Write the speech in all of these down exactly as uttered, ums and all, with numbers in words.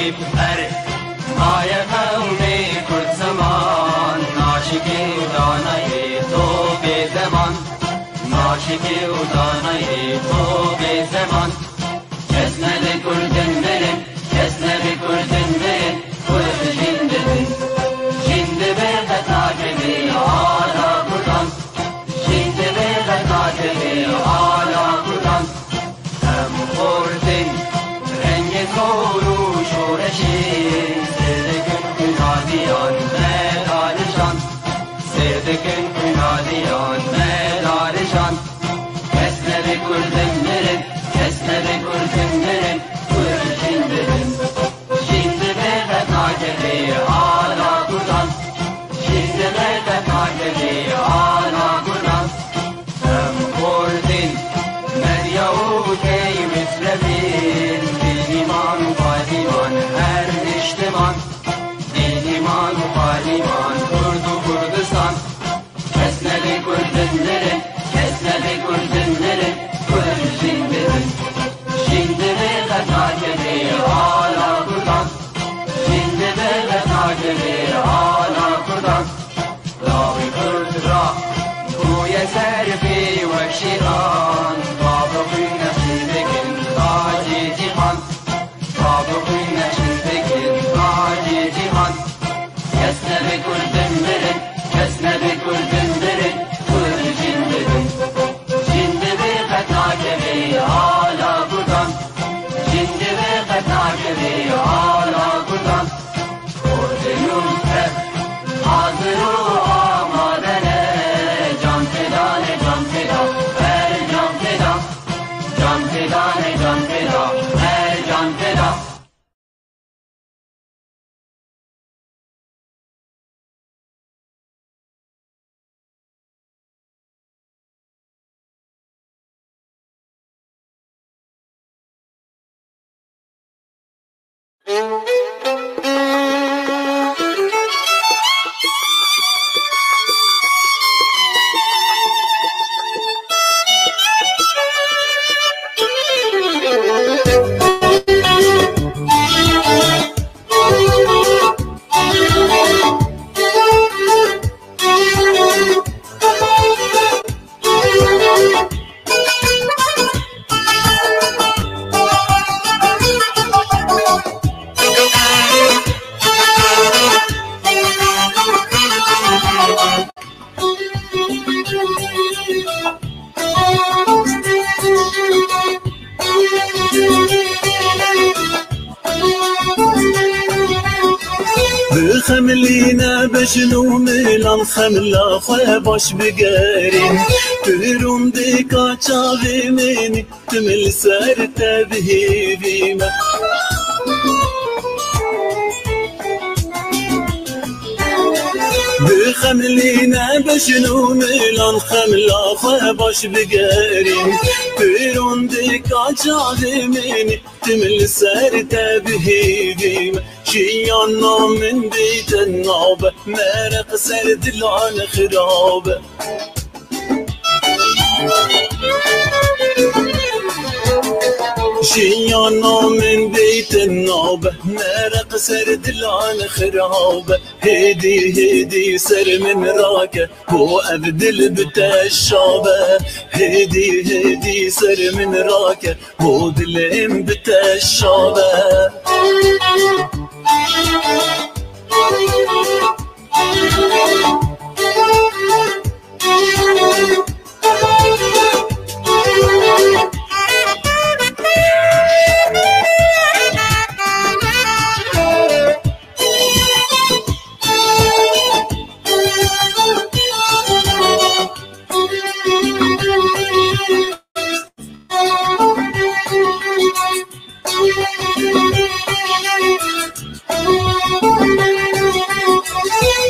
Erê, maye qewmê Kurd ziman, naşikî û danayê to bê zeman, naşikî û danayê to bê zeman. Kes nebe Kurdin mirin, kes nebe Kurdin mirin, Kurd jin dibin. Jin dibe qet nakevî ala Kurdan. Jin dibe qet nakevî ala Kurdan. Em xortin rengê kor û şoreşê, sêr dikin xwînadiyan me darijan. Sêr dikin xwînadiyan me darijan. Kes nebe Kurdin mirin, kes nebe Kurdin mirin, Kurd jin dibin. Jin dibe qet nakevî ala Kurdan. Jin dibe qet nakevî ala Kurdan. Em xortin medya û tey mitlebin, bînîman û payîman her niştiman. Bînîman û payîman Kurd û Kurdistan. Kes nebe Kurdin mirin, kes nebe Kurdin mirin, Kurd jin dibin. Jin dibe qet nakevî ala Kurdan. Jin dibe qet nakevî ala Kurdan. Lawê Kurd ra bûye ser pê wek şêran. Bavê xwîn nexşî dikin tacê cîhan. Bavê xwîn nexşî dikin tacê cîhan. Kes nebe Kurdin mirin, kes nebe Kurdin mirin, Kurd jin dibin. Jin dibe qet nakevî ala Kurdan. Jin dibe qet nakevî ala Kurdan. Kurdin û Kurd hazir û amade ne. Can feda ne, can feda, her can feda. Can feda ne, can feda, her can feda. Bi xemlî nebijin û milan xemla xwe baş bigerîn. Tu rûndika çavê min î, tu min li ser te bi hêvî me. Bi xemlî nebijin û milan xemla xwe baş bigerîn. Tu rûndika çavê min î, tu min li ser te bi hêvî me. Jiyana min bê te nabe, meraq ser dilan xirabe. Jiyana min bê te nabe, meraq ser dilan xirabe. Hêdî, hêdî ser min rake, bo ev dil bi te şabe. Hêdî, hêdî ser min rake, bo dilê min bi te şabe.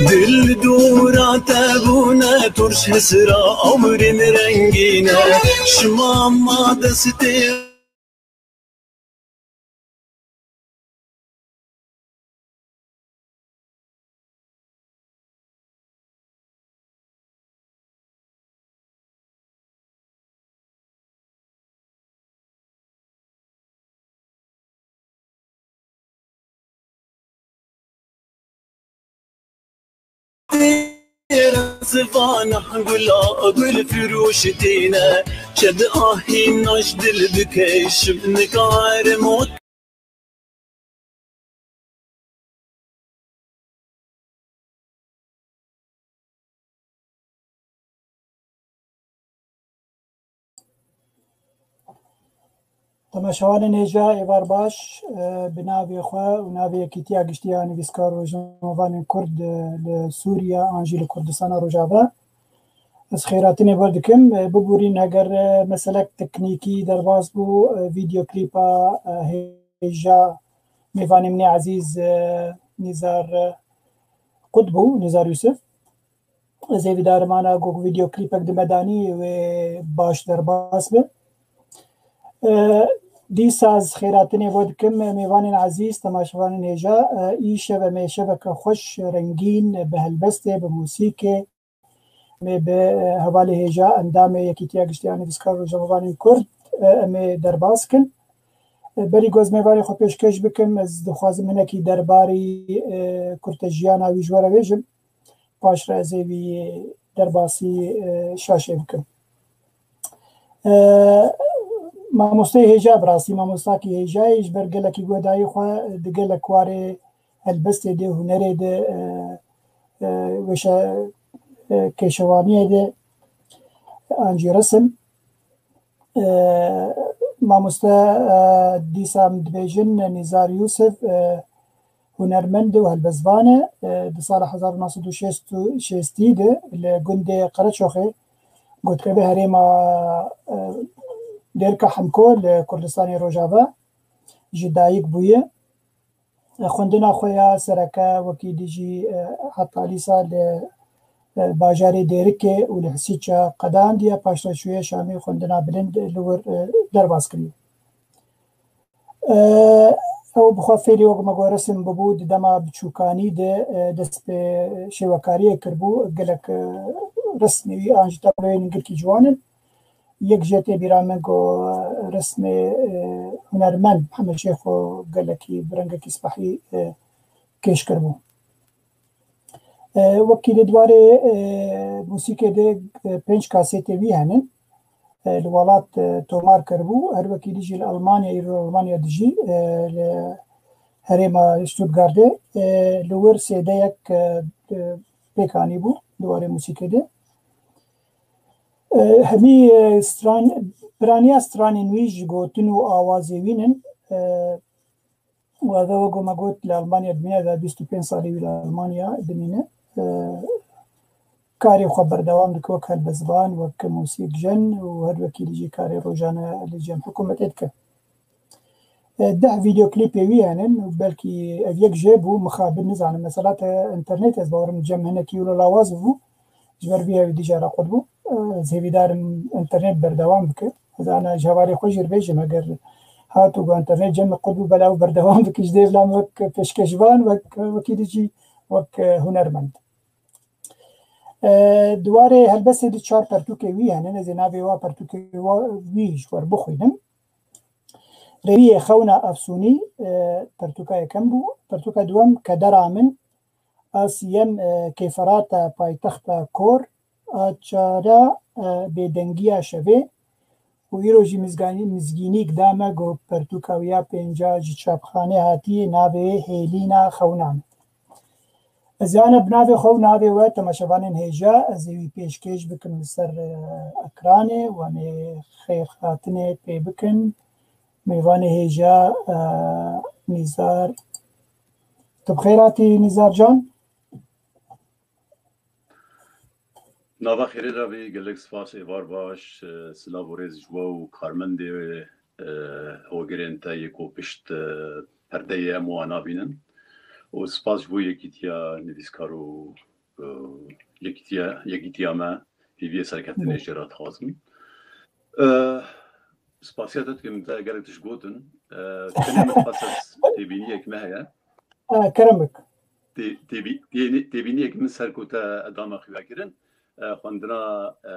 Dil dora te bûne, turş hisra awrên rengîne. Şima ma destê Zivana gula gul firoş têne, çed ahî naş dil bikeşim, nikarim ot. Temaşevanên hêja, êvar baş, e, bi navê xwe û navê Yekîtiya Giştî ya Nivîskar û Rojnamevanên Kurd, e, li Sûriye an jî li Kurdistana Rojava. Ez xêratinê we dikim. E, biborîn heger, e, meselek teknîkî derbas bû, e, vîdeo klîpa, e, hêja mêvanê min ê ezîz, e, Nîzar, e, Qut bû, Nîzar Yûsif. Ez hêvîdarim ana ku vîdeo klîpek di me danî wê baş derbas be. E, dîsa ez xêratinê bo dikim, mêvanên ezîz, temaşevanên hêja, e, îşev em ê şeveke xweş, rengîn, bi helbestê, bi mûsîkê, em ê bi, e, hevalê hêja, endamê Yekîtiya Giştî ya Nivîskar û Rojnamevanên Kurd, e, em ê derbas kin. E, berî ku ez mêvanê xwe pêşkêş bikim, ez dixwazim hinekî derbarî, e, kurtejiyana wî ji we re bêjim. Paş re ez ê wî derbasî, e, şaşê bikim. E, mamosteyê hêja, bi rastî mamostakî hêja ye, ji ber gelekî guhdarî xwe di gelek warê helbestê de, hunerê de, e, e, weşa, e, kêşewaniyê de, an jî resim. E, mamoste, e, dîsa em dibêjin, Nîzar Yûsif, e, hunermend û helbestvan e. E, di sala hezar û neh sed û şêst û şêstî de li gundê Qereçoxê, gotkevê herêma, e, Dêrika Hemko li Kurdistanê Rojava ji dayik bûye. Xwendina xwe ya sereke wekî dijî, e, heta dîsa li, e, bajarê Dêrikê û li Hisîça qedandiye, paşta çûye Şamê, xwendina bilind li wir, e, derbas kiriye. E, ew bi xwe fêrî wek me got resim bibû, di dema biçûkanî de, e, dest bi şêwekariyê kiribû, gelek, e, resmê wî an jî tabloyên girkî ciwan in. Yek jê tê bîra min ku resmê, e, hunermend Mihemed Şêxo gelekî bi rengekî spehî, e, kêş kiribû. E, wekî di warê, e, mûsîkê de, e, pênc kasêtê wî henin. E, li welat, e, tomar kiribû. Her wekî dijî li Almanya, îro li Almanya dijî, e, li herêma Stuttgartê, e, li wir sêdeyek, e, e, pêk anîbû di warê mûsîkê de. E, hemî, e, stran, piraniya stranên wî ji gotin û awazê wî nin. E, û ev e, wek me got, li Almanya dimîne, ev e bîst û pênc salî wî li Almanya dimîne. E, karê xwe berdewam dike wek helbestvan, wek mûsîkjen û her wekî dijî karê rojane li cem hikûmetê dike. E, deh vîdeoklîpê wî henin û belkî ev yek jê bû, mixabin nizanim. Mesela te înternet, ez bawerim cem hinekî wilo lawaz bû. Ji ber vî hevî dîjara qut bû. E, ez hêvîdarim înternet berdewam bike. Ez ana ji hevalê xwe jî bêjim, eger hat û got înternet cem qut bû, belav berdewam bike ji dêvlan wek pêşkêşvan, wek, wekî dijî wek, e, hunermend. E, di warê helbestê di çar pertûkê wî henin. Ez ê navê wa pertûkê wa, wî ji we re bixwînim. Rêwiyê Xewna Efsûnî, e, pertûka yekem bû. Pertûka duwem Kedera Min, a sîyem, e, Kêferata Paytexta Kor, a çara, e, Bêdengiya Şevê û îro jî mizganî-, mizgînîk da me ku pertûka wî ya pênca ji çapxanê hatî, navê Hêlîna Xewnan. Ez ê ana bi navê xwe û navê we temaşevanên hêja, ez ê wî pêşkêş bikim li ser, e, ekranê, wan ê xêrhatinê pê bikin. Mêvanê hêja, e, Nîzar. Tu bi xêr hatî Nîzar can. Nava xêrê de bî, gelek spas, êvar baş, e, silav û rêz ji we û karmendê, e, hogirên te yê ku pişt, e, perdeyê em wan nabînin. Û spas ji bo yekîtiya nivîskar û, e, yekîtiya, yekîtiya me hêviyê serkeftinê jê re dixwazim. E, spasiya te dikim, te gelek tişt gotin. E, tenê min dixwest ez têbîniyek me heye. E, kerem bik. Tê-, têbî-, têbî-, têbîniyek min ser ku te dama xuya kirin, e, xwendina, e,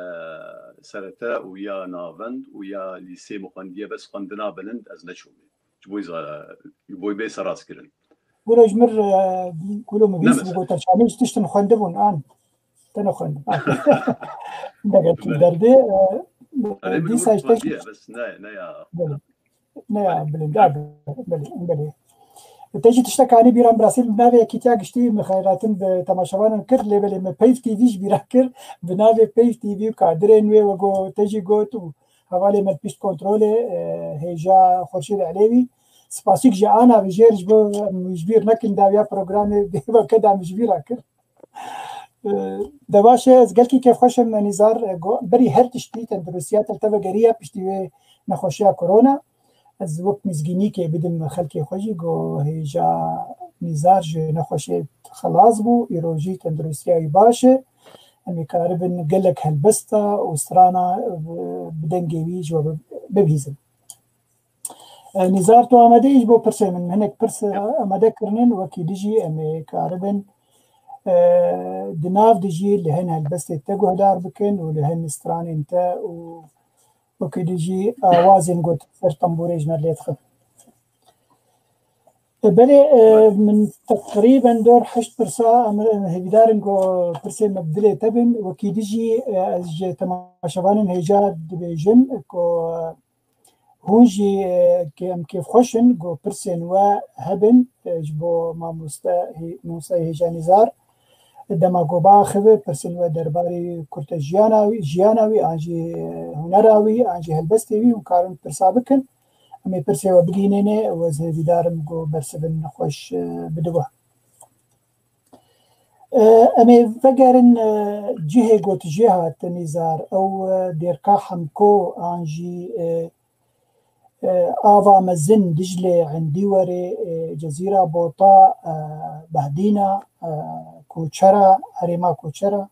serete û ya navend û ya lîsê min xwendiye, bes xwendina bilind ez neçûme. Ji bo za-, ji bo bê serast kirin. Wilo ji mir, e, wilo min bîst bû, gote çavên ji tiştin xwendibûn, an. Te nexwendim. Belê. Derdê, e, Erê, min dîsa got işte xwendiye, bes ne, ne ya. Belê. Ne ya, bilind, ha, belê, belê. Te jî tiştekanî bîra min, bi rastî bi navê yekîtiya giştî min xeyratin bi temaşevanan kir, lê belê min Peyv T V jî bîra kir, bi navê Peyv T V û kadirên wê wego te jî got û hevalê me pişt kontrolê, e, hêja Xurşîd Elêwî. Spasîk ji ana vijêr ji bo em ji bîr nekin dawiya programê bê weke da min ji bîra kir. E, de baş e, ez gelkî kêfxweş im, Nîzar, e, go-, berî her tiştî tenduristiya te li te vegeriya piştî wê nexweşiya korona. Ez wek mizgînîkê bidim xelkê xwe jî, go hêja Nîzar ji nexweşê xelas bû, îro jî tenduristiya wî baş e. Em ê karibin gelek helbesta û strana, e, bi dengê wî ji we bi-, bibihîzin. E, Nîzar, tu amade yî ji bo pirsê min? Hinek pirs, e, amade kirinin, wekî dijî em ê karibin, e, di nav dijî li hin helbestê te guhdar bikin û li hin stranên te û wekî dijî awazên got ser tembûrê ji me lê dixin. E, belê, e, min teqrîben dor heşt pirsa, em, em hêvîdar in ku pirsê me bi dilê te bin. Wekî dijî, e, ez ji temaşevanên hêja dibêjim ku, e, Hûn jî, e, ke em kêfxweş in ku pirsên we hebin, e, ji bo mamoste hê-, mamoste hêja Nîzar. Dema ku biaxive, pirsên we derbarê kurte jiyana wî, jiyana wî, an jî, e, hunera wî, an jî helbestê wî, hûn karin pirsa bikin. Em ê pirsê we bigihînêne û ez hêvîdar im ku bersivin xweş, e, bide we. E, em ê vegerin, e, cihê ku tu jê hate Nîzar, ew, e, Dêrka Hemko an jî, e, e, Ava Mezin, Diclê, Endîwerê, e, Cezîra Bota, e, Behdîna, e, Koçera, herêma Koçera.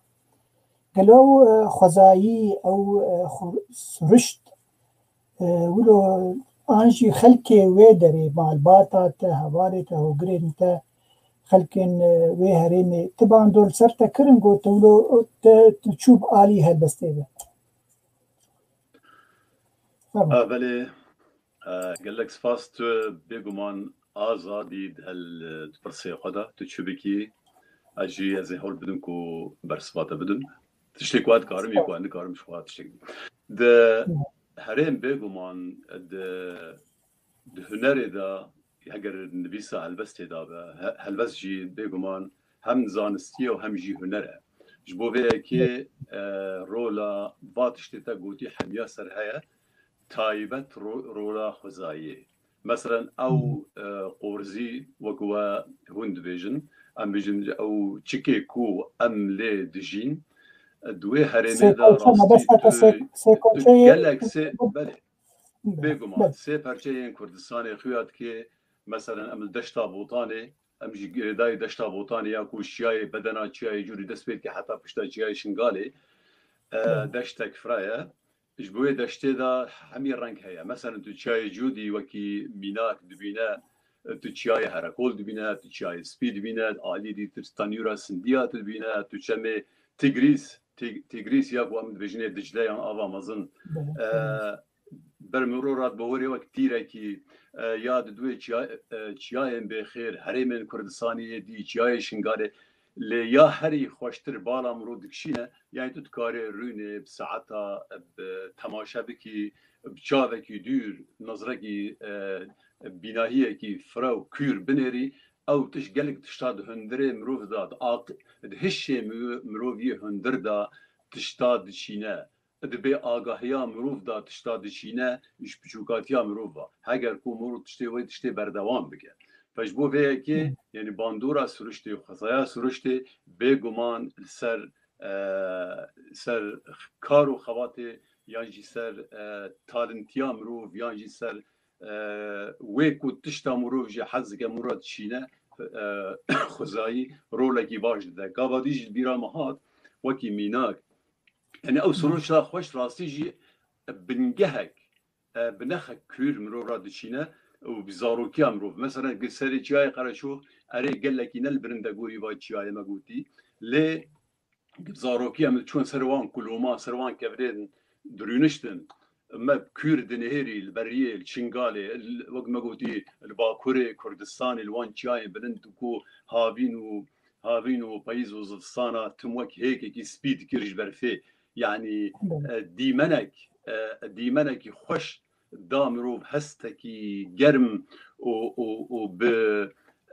Gelo ew, e, xwezayî, ew, e, xwe sirişt, e, wilo an jî xelkê wê derê, malbata te, hevalê te, hogirên te, xelkên, e, wê herêmê ti bandor li ser te kirin, got te wilo te, tu çû bi alî helbestê ve. Fermo. Ha, belê. E, gelek spas, tu bêguman azadî di hel, di pirsê xwe de tu çi bikî, ez jî ez ê hewl bidim ku bersiva te bidim. Tiştê ku ez dikarim, yê ku ez nikarim ji xwe tiştek. Di herêm bêguman di, di hunerê de, heger nivîsa helbestê de be, he-, helbest jî bêguman hem zanistî ye û hem jî huner e. Ji bo vê yekê, e, rola va tiştê te gotî hemiya ser heye, taybet ro-, rola xwezayiyê. Meselen, ew, e, qorzî wek we hûn dibêjin, em bêjin ew çikê ku em lê dijîn, e, di wê herêmê de rastî tu, tu gelek sê, belê, bêguman, sê perçeyên Kurdistanê xuya dike, meselen, em li Deşta Botanê, em jî girêdayî Deşta Botanê ya ku çiyayê bedena çiyayê Cûdî dest pê dike heta pişta çiyayê Şingalê, e, deştek fira ye. Ji bo wê deştê de hemî reng heye. Meselen, tu çiyayê Cûdî wekî mînak dibîne, tu çiyayê Herekol dibîne, tu çiyayê Spî dibîne, alî dî tu Tanûra Sindiya tu dibîne, tu çemê Tigrîs, Tig-, Tigrîs ya ku em dibêjinê Dicle yan Ava Mezin, e, ber miro re dibihurê wek tîrekî, e, ya di duê çiya-, e, çiyayên bêxêr, herêmên Kurdistanê yê dî, çiyayê Şingalê, lê ya herî xweştir bala mirov dikişîne, yanî tu dikarê rûnê bi saeta, bi temaşe bikî, bi çavekî dûr, nezrekî, e, bînahiyekî fira û kûr binêrî, ew tişt gelek tişta di hundirê mirov de, di aq-, di hişê mi-, mirov yê hundir de tişta diçîne. Di bê agahiya mirov de tişta diçîne, ji piçûkatiya mirov ve. Heger ku mirov tiştê wê tiştê berdewam bike. Fe ji bo vê yekê, yanî bandora siruştê, xwezaya siruştê, bêguman li ser, e, ser kar û xebatê yan jî ser, e, talintiya mirov yan jî ser, e, wê ku tişta mirov jî hez dike mirov diçîne, e, xwezayî rolekî baş dide. Gava dî jî li bîra me hat, wekî mînak, Yanî ew sirûşa xweş rastî jî bingehek, e, binexek kûr mirov re diçîne û bi zarokiya mirov. Mesela gi serê çiyayê Qereço erê gelekî ne li birindegorî va çiyayê me gotî. Lê zarokiya min çûn ser wan kuloma, ser wan kevirên dirûniştin. Me kûr dinihêrî li beriyê, li Çingalê, li, wek me gotî, li Bakurê Kurdistanê, li wan çiyayên bilind ku havîn û havîn û payîz û zivistana tim wek hêkekî spî dikir ji berfê. Yanî e, dîmenek, e, dîmenekî xweş da mirov hestekî germ û, û, û bi,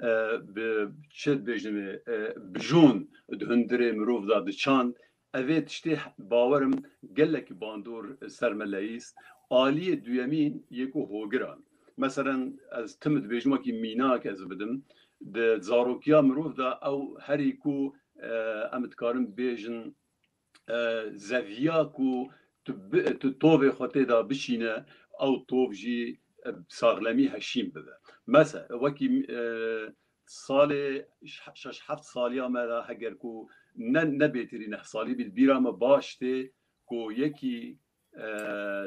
e, bi çi dibêjin, e, bijûn di hundirê mirov de diçand. Evê tiştê bawerim gelekî bandor ser me leyîst. Aliyê duyemîn yê ku hogiran. Meselen ez tim dibêjim wekî mînak ez bidim. Di zarokiya mirov de ew herî ku, e, em dikarin bêjin, e, zeviya ku tu bi-, tu tovê xwe tê de bişîne, ew tov jî, e, saxlemî heşîn bibe. Mesela wekî, e, salê şeş heft saliya me de heger ku ne, ne bêtirî neh salî bî, bîra me baş tê ku yekî, e,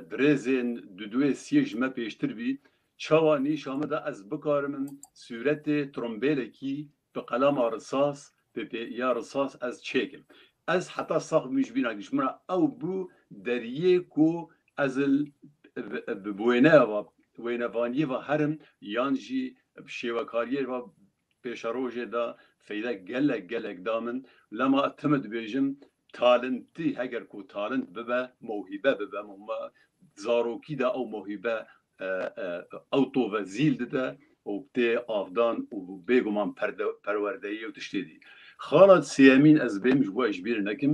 dirêzên duduyê siyê ji me pêştir bî, çawa nîşa min de ez bikarim sûretê trombêlekî bi qelama risas, bi pêya risas ez çêkim. Ez heta sax bûm ji bîna giş min re ew bû deriyê ku ez li, bi, bi wêneya ve, wênevaniyê ve herim yan jî bi şêwekariyê ve pêşerojê de feyde gelek, gelek da min. Lema tim dibêjim, talintî, heger ku talint bibe, mewhîbe bibe, mewma-, zarokî de ew mewhîbe, e, e, ew tove zîl dide û tê avdan û bêguman perde-, perwerdeyî û tiştê dî. Xala sêyemîn ez bêm ji bo ez ji bîr nekim.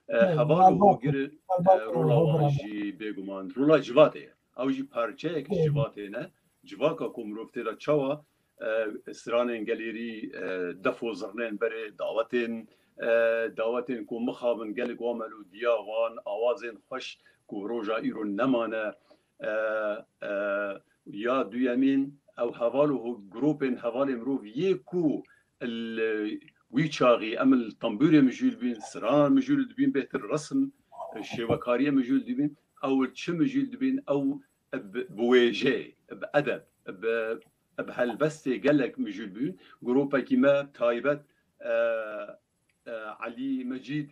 E, Evet, heval û Albert, hogir, e, Albert rola wan Hogran. Jî bêguman rola civatê ye. Ew jî parçeyek ji Evet. Civatê ne. Civaka ku mirov tê de çawa, e, stranên gelêrî, e, def û zirnên berê, dawetên, e, dawetên ku mixabin gelek wan melodiya wan, awazên xweş ku roja îro nemane, e, e, ya duyemîn ew heval û ho-, grûpên hevalê mirov yê ku li wî çaxî em li tembûrê mijûl bîn, strana mijûl dibîn, bêhtir resim, e, şêwekariyê mijûl dibîn, ew li çi mijûl dibîn, ew bi, bi wêjeyê, bi edeb, bi, bi helbestê gelek mijûl bûn. Grûpekî me taybet, e, e, Elî Mecîd,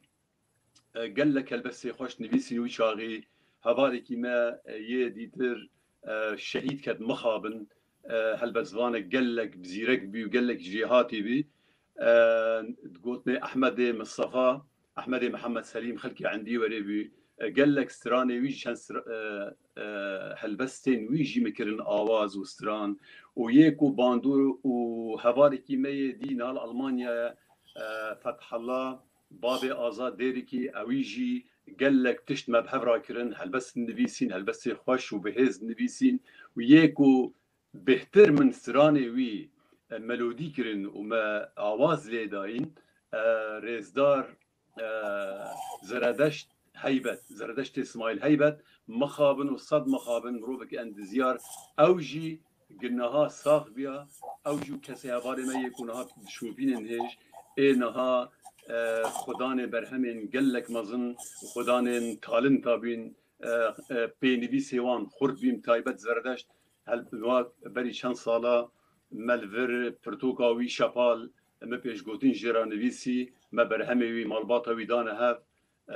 e, gelek helbestê xweş nivîsîn wî çaxî. Hevalekî me, e, yê dîtir, e, şehîd ket mixabin. E, helbestvanek gelek zîrek bî û gelek jêhatî bî. E, digotinê Ehmedê Mistefa, Ehmedê Mihemed Selîm xelkê endî werê bû. E, gelek stranê wî jî çend stra-, e, e, helbestên wî jî min kirin awaz û stran. Û yê ku bandor û hevalekî me yê dî nal Almanyaya, e, Fethullah, Babê Azad Dêrikî, ewî jî gelek tişt me bi hev re kirin, helbest nivîsîn, helbestê xweş û bihêz nivîsîn. Û yê ku bêhtir min stranê wî, e, melodî kirin û me awaz lê dayîn, e, rêzdar, e, Zeredeşt Heybet, Zeredeştê Smaîl Heybet, mixabin û sed mixabin mirovekî endizyar, ew jî gi niha sax biya, ew jî û kesê hevalê me yê ku niha dişopînin hêj, ê niha, e, xwedanê berhemên gelek mezin, xwedanên talinta bîn, e, e, pênivîsê wan xurt bîn, taybet Zeredeşt, hel-, wa berî çend sala me li vir pirtûka wî Şepal, me pêşgotin jê re nivîsî, me berhemê wî, malbata wî dane hev,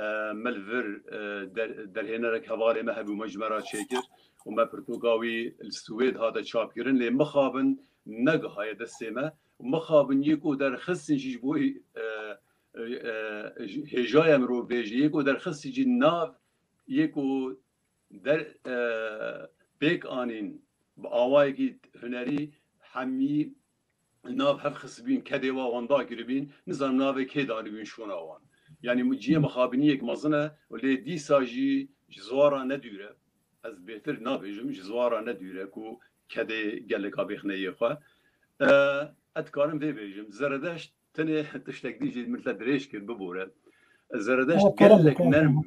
e, me li vir, e, der-, derhênerek hevalê me hebû, me ji me re çêkir û me pirtûka wî li Swêd hate çapkirin, lê mixabin negihaye destê me. Mixabin yê ku derxistin jî ji bo, e, e, e, hêjaya mirov bêje, yê ku derxistin jî nav yê ku der, e, pêk anîn bi awayekî hunerî hemî nav hev xistibîn, kedê wa wan dakiribîn, nizanim navê kê danibîn şûna wan. Yanî cihê mixabiniyek mezin e û lê dîsa jî ji ziwara ne dûr e. Ez bêhtir nabêjim, ji ziwara ne dûr e ku kedê geleka bêxne yê xwe. E, ez dikarim vê bêjim. Zeredeşt tenê tiştek dî jî min te dirêj kir, bibore. Zeredeşt gelek nerm bû.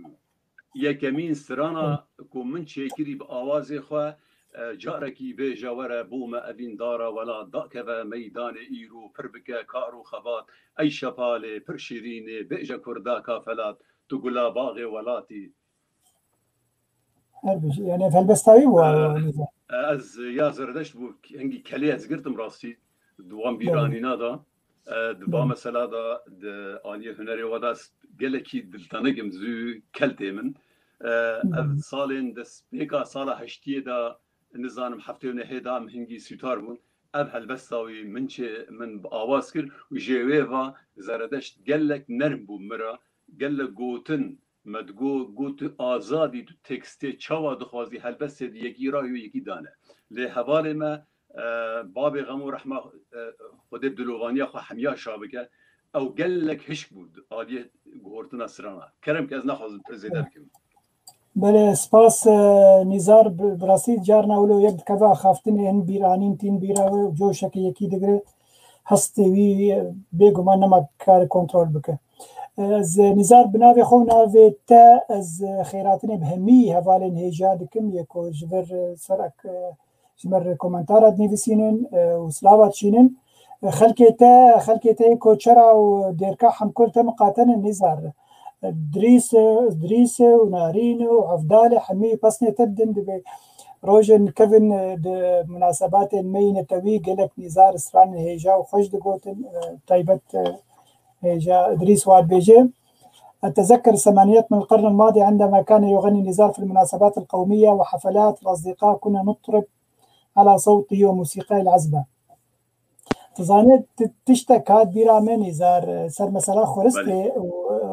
Yekemîn strana ku min çêkirî bi awazê xwe, e, carekî bêje were bo me evîn dara welat, dakeve meydanê îro pir bike kar û xebat. Ey şepalê pir şîrînê, bêje kurdaka felat, tu gula baxê welatî. Her bijî. Yani ev helbesta wî bû, e, Nizam? E, ez ya Zerdeşt bû, hingî kelê ez girtim rastî. Di wan bîranîna de, e, di va mesela de, di aliyê hunerê we de ez gelekî diltenik im, zû kel tê min. E, ev salên destpêka sala heştiyê de, nizanim heftê û nehê de em hingî sûtar bûn. Ev helbesta wî min çê, min bi awaz kir û jê wê va Zeredeşt gelek nerm bû min re, gelek gotin me digo, got tu azadî, tu tekstê çawa dixwazî, helbestê di yekî ra û yekî dane. Lê hevalê me, e, babê xem û rehma, e, Xwedê bi dilovaniya xwe hemiya şa bike, ew gelek hişk bû aliyê guhortina strana. Kerem ke ez naxwazim te zêde bikim. Belê, spas, e, Nîzar, bi, bi rastî carna wilo yek dikeve axaftinê hin bîranîn tîn bîra we û coşeke yekî digire. Hestê wî, e, bêguman nema kare kontrol bike. E, ez, e, Nîzar, bi navê xwe û navê te ez, e, xêratinê bi hemî hevalên hêja dikim, yê ku ji vir, e, ser ek, e, ji me re komentara dinivîsînin, e, û silava dişînin. E, xelkê te, xelkê te yê Koçera û Dêrka Hemkol te miqate ne Nîzar. E, Dirîs, e, Dirîs û Narîn û Evdalê hemî pesnê te didin, dibê rojên kevin, e, di munasebatên me yî netewî gelek Nîzar stranên hêja û xweş digotin, e, taybet, e, hêja Dirîs wa dibêje. أتذكر الثمانينات من القرن الماضي عندما كان يغني نزار في المناسبات القومية وحفلات الأصدقاء، كنا نطرب على صوته وموسيقاه العذبة. Dizanî ti-, tiştek hat bîra me Nîzar, e, ser mesela xuristê û,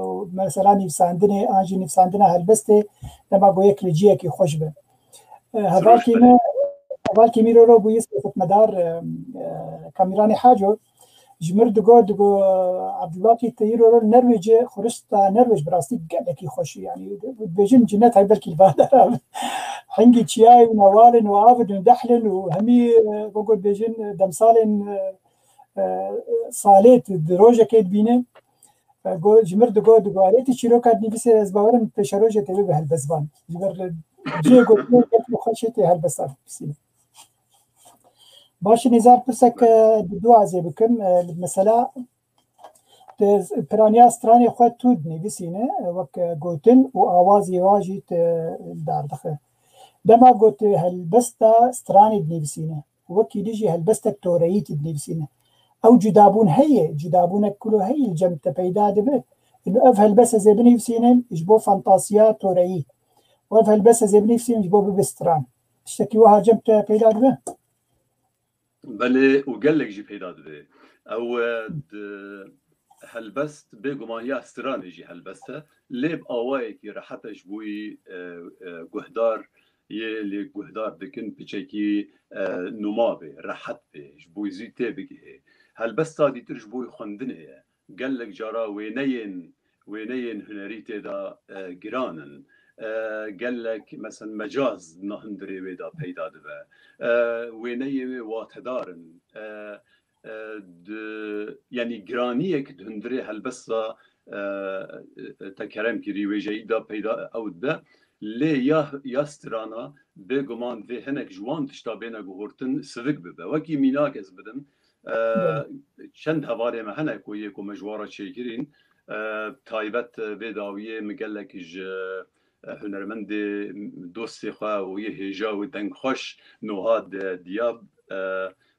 û mesela nivîsandinê, an jî nivîsandina helbestê dema ku yek li ciyekî xweş be. E, hevalkî me, hevalkî Mîroro bûyî serxedmedar, e, e, Kamîranê Haco, ji mir digo, digo, Abdulbakî te îro li Nerwêcê, xurista Nerwêc bi rastî gelekî xweş e. Yanî, dibêjin cinet hay belkî li badara be. Hingî çiyayê û newalên û avin û dehlin û hemî, e, wek dibêjin, e, demsalên, e, e, salê tu di rojekê dibîne. E, go, ji mir digo, digo, arê tu çîroka dinivîsê ez bawerim pêşerojê tê bibe helbestvan. Ji ber cihê gotinê gelekî xweş e tê helbesta dinivîsîne. Baş e Nîzar, pirsek, e, di duazê bikim. E, mesela, tu piraniya stranê xwe tu dinivîsîne, e, wek, e, gotin û awazê wa jî tu li dar dixe. Dema ku tu helbesta stranê dinivîsîne, wekî dî jî helbestek toreyî tu dinivîsîne. Ew cudabûn heye, cudabûnek kuro heye li cem te peyda dibe. Ino ev helbest ez ê binivîsînim ji bo fantasiya toreyî. Û ev helbest ez ê binivîsînim ji bo bibe stran. Tiştekî wiha cem te peyda dibe? Belê û gelek jî peyda dibe. Ew, e, di helbest bêguman ya stranê jî helbest e. Lê bi awayekî rehet e ji bo yî, e, e, guhdar yê lê guhdar dikin piçekî, e, numa bê, rehet bê, ji bo yî zî tê bigihê. Helbesta dîtir ji bo yî xwendinê ye. Gelek cara wêneyên, wêneyên hunerî tê de, e, giran in. E, gelek, mesela, mecaz di hundirê wê de peyda dibe. E, wêneyê wê watedar in. E, e, di, yanî giraniyek di hundirê helbesta, e, e, te kerem kirî wêjeyî de peyda ew dibe. Lê ya, ya strana bêguman vê hinek ji wan tişta bêne guhurtin sivik bibe. Wekî mînak ez bidim, e, Belê. Çend hevalê me hene ku yê ku me ji wan re çêkirîn, e, taybet, e, vê dawiyê min gelek ji, e, hunermendê dostê xwe û yê hêja û dengxweş Noha de Diyab, e,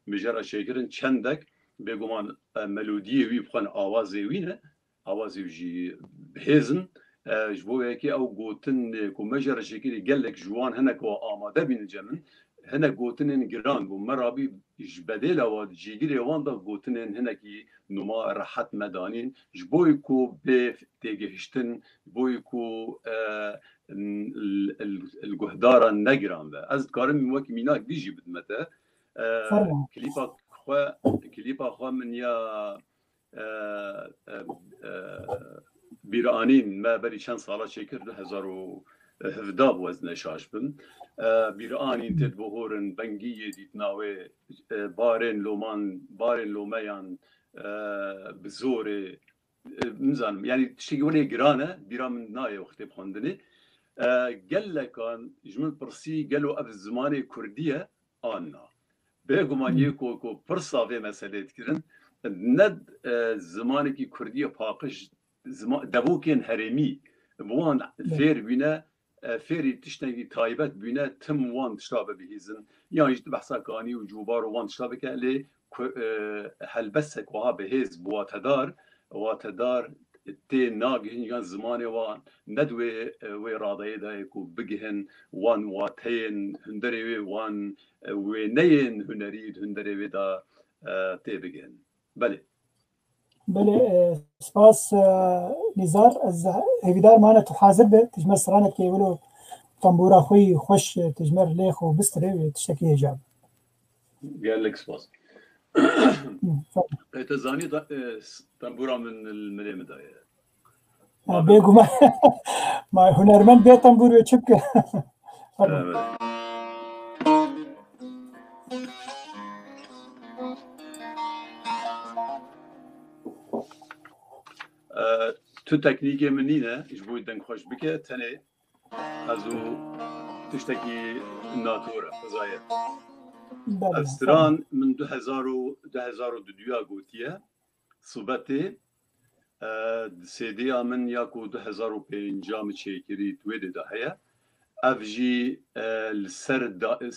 min jê re çêkirin. Çendek bêguman, e, melodiyê wî bi xwe ne, awazê wî ne, awazê wî jî bi hêz in. E, ji bo yekê ew gotin, e, ku me jê re çêkirî gelek ji wan hinek wa amade bînin cem min. Hinek gotinên giran bû. Me rabî ji bedêla wa cîgirê wan de gotinên hinekî numa rehet me danîn. Ji bo ku bê têgihiştin, ji bo ku, e, l-, l-, l-, guhdara ne giran be. Ez dikarim wek mînak dî jî bidime te. E, Fermo. Klîpa xwe, klîpa xwe min ya, e, e, e, bîranîn me berî çend sala çêkir, du hezar û hevdeh bû ez neşaş bim. E, bîranîn tê dibohorin, bengiyê dîtina wê, e, barên loman, barên lomeyan, e, bi zorê, e, nizanim, yanî tiştekî winê giran e, bîra min nayê wextê bi xwendinê. E, gelekan ji min pirsî, gelo ev zimanê kurdî ye? An na. Bêguman yê ku, ku pirsa vê meselê dikirin, ne, e, zimanekî kurdî ye paqij, zima-, devokên herêmî bi wan fêr bîne, e, fêrî tiştekî taybet bîne, tim wan tişta bibihîzin. Yan jî tu behsa kanî û cûbar û wan tişta bike, lê ku, e, helbestek wiha bi hêz, bi watedar, watedar, tê nagihin yan zimanê wan ne di wê, e, wê radeyê de ye ku bigihin wan wateyên hunderê wê, wan, e, wêneyên hunerî di hunderê wê de, e, tê bigihin. Belê. Belê, e, spas, e, Nîzar. Ez hêvîdar mane tu hazir be. Tijme stranekê wilo tembûra xwe yî xweş, e, tijme lê xwe bistirê, e, tiştekî hêja be. Gelek spas. Hı, sağ ol. E, te zanî da, e, s-, tembûra min li milê min daye. Ha, bêguman. Ma hunermend bê tembûr wê çi bike? Pardon. Evet. E, tu teknîkê min nîne, ji bo deng xweş bike, tenê ez û tiştekî nator e, xwezayê. Belê, ev stran min du hezar û, du hezar û duduya gotiye, Subetê, e, di C D'ya min ya ku du hezar û pênca min çêkirî, di wê dê de heye. Ev jî, e, li ser da-, e,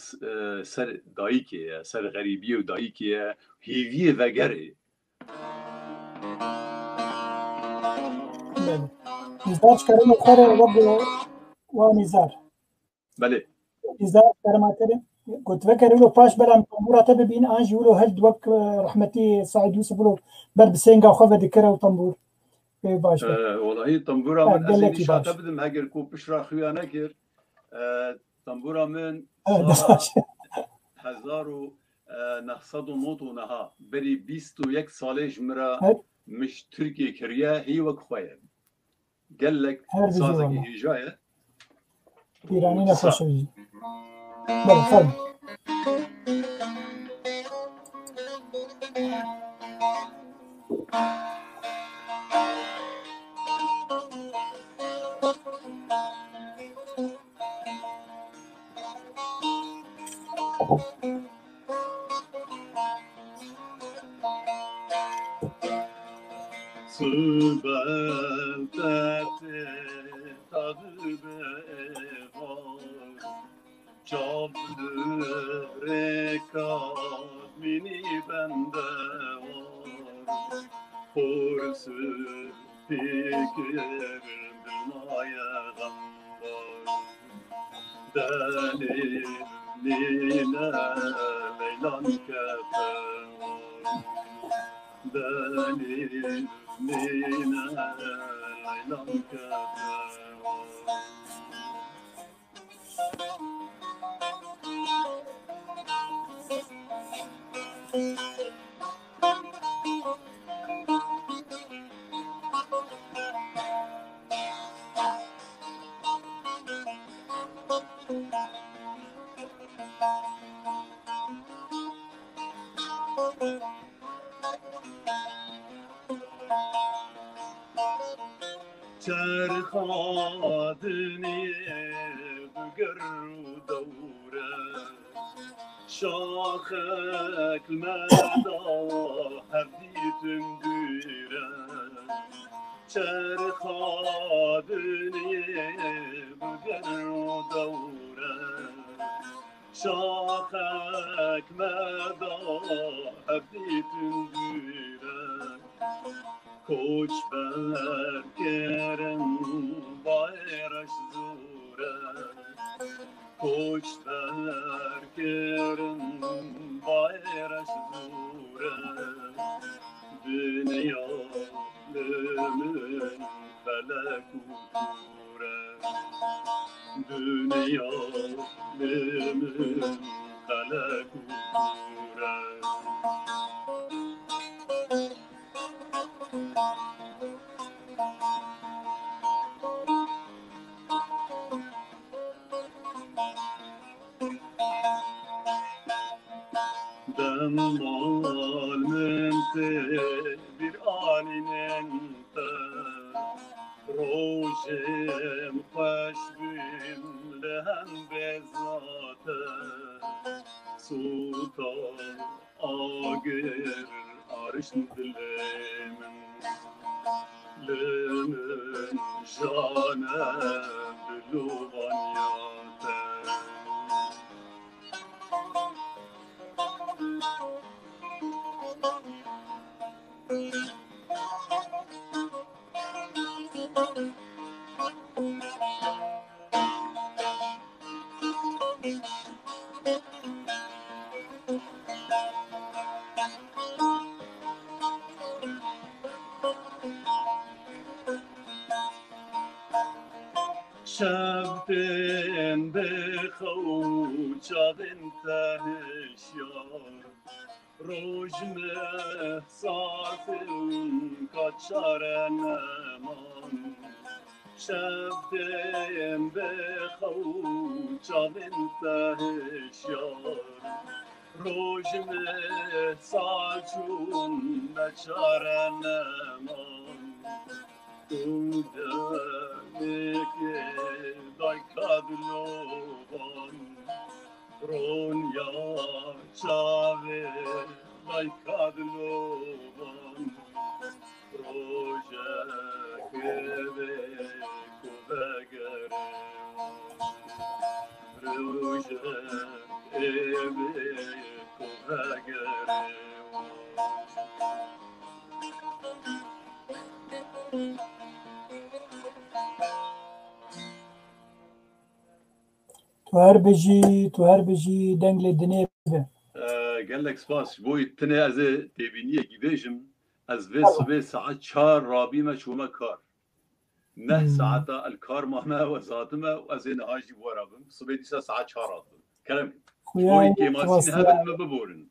ser dayikê ye, ser xerîbiyê û dayikê ye, hêviyê vegerê. Belê. Nîzar ji kerema xwe re wek wa Nîzar. Belê. Nîzar ji kerema te re. Got vegerê wilo paş belam tembûra te bibîn, an jî wilo held wek, e, rehmetî Saîd Yûsif wilo ber bi sênga xwe vedikire û tembûr. Pê baş be. E, welahî tembûra min ez ê nîşa te bidim, eger ku pişra xuya nekir. E, tembûra min sala hezar û neh sed û nod û neha, berî bîst û yek salê ji min re min ji Tirkiyê kiriye, hî wek xwe ye. Gelek sazekî hêja ye. Pîranî nexweş e jî. Belê, fermo. Sibel te tê ta dibe êvar, çav li rêka mînî bende war, xor sipî kir dilma ye xembar. Delîl nîne Leylan kete war. Delîl nîne Leylan kete war. Çerxa dinê bi ger û dewre, şaxek li me da hevdîtin dûre. Çerxa dinê bi ger û dewre, şaxek me da hevdîtin dûre. Koçber kirin bayraş zûre, koçber kirin bayraş zûre. Dinya li min felek û kûr e. Dinya li min felek û kûr e. Demal min tê bîr anînin te, rojên xweş bûn li hembêza te. Sûta agir arişt dilê min, li min jane bi lovaniya te. Şev tên bê xew û çavên te hişyar. Roj meh satin ka çare neman. Şev tên bê xew û çavên te hişyar. Roj meh saçûn me çare neman. Û demekê dayka dilovan, ronya çavê dayka dilovan, rojekê bê ku vegere, rojekê bê ku vegere. Tu her bijî, tu her bijî, deng lê dinê be. Ee, gelek spas. Ji bo tenê ez ê têbîniyekî bêjim. Ez vê sibê saet çar rabîme çûme kar. Neh saeta el kar mame, ez hatime û ez ê niha jî wera bim. Sibê dîsa saet çar hatim. Kerem. Ji bo kêmasîn hebin, me biborin.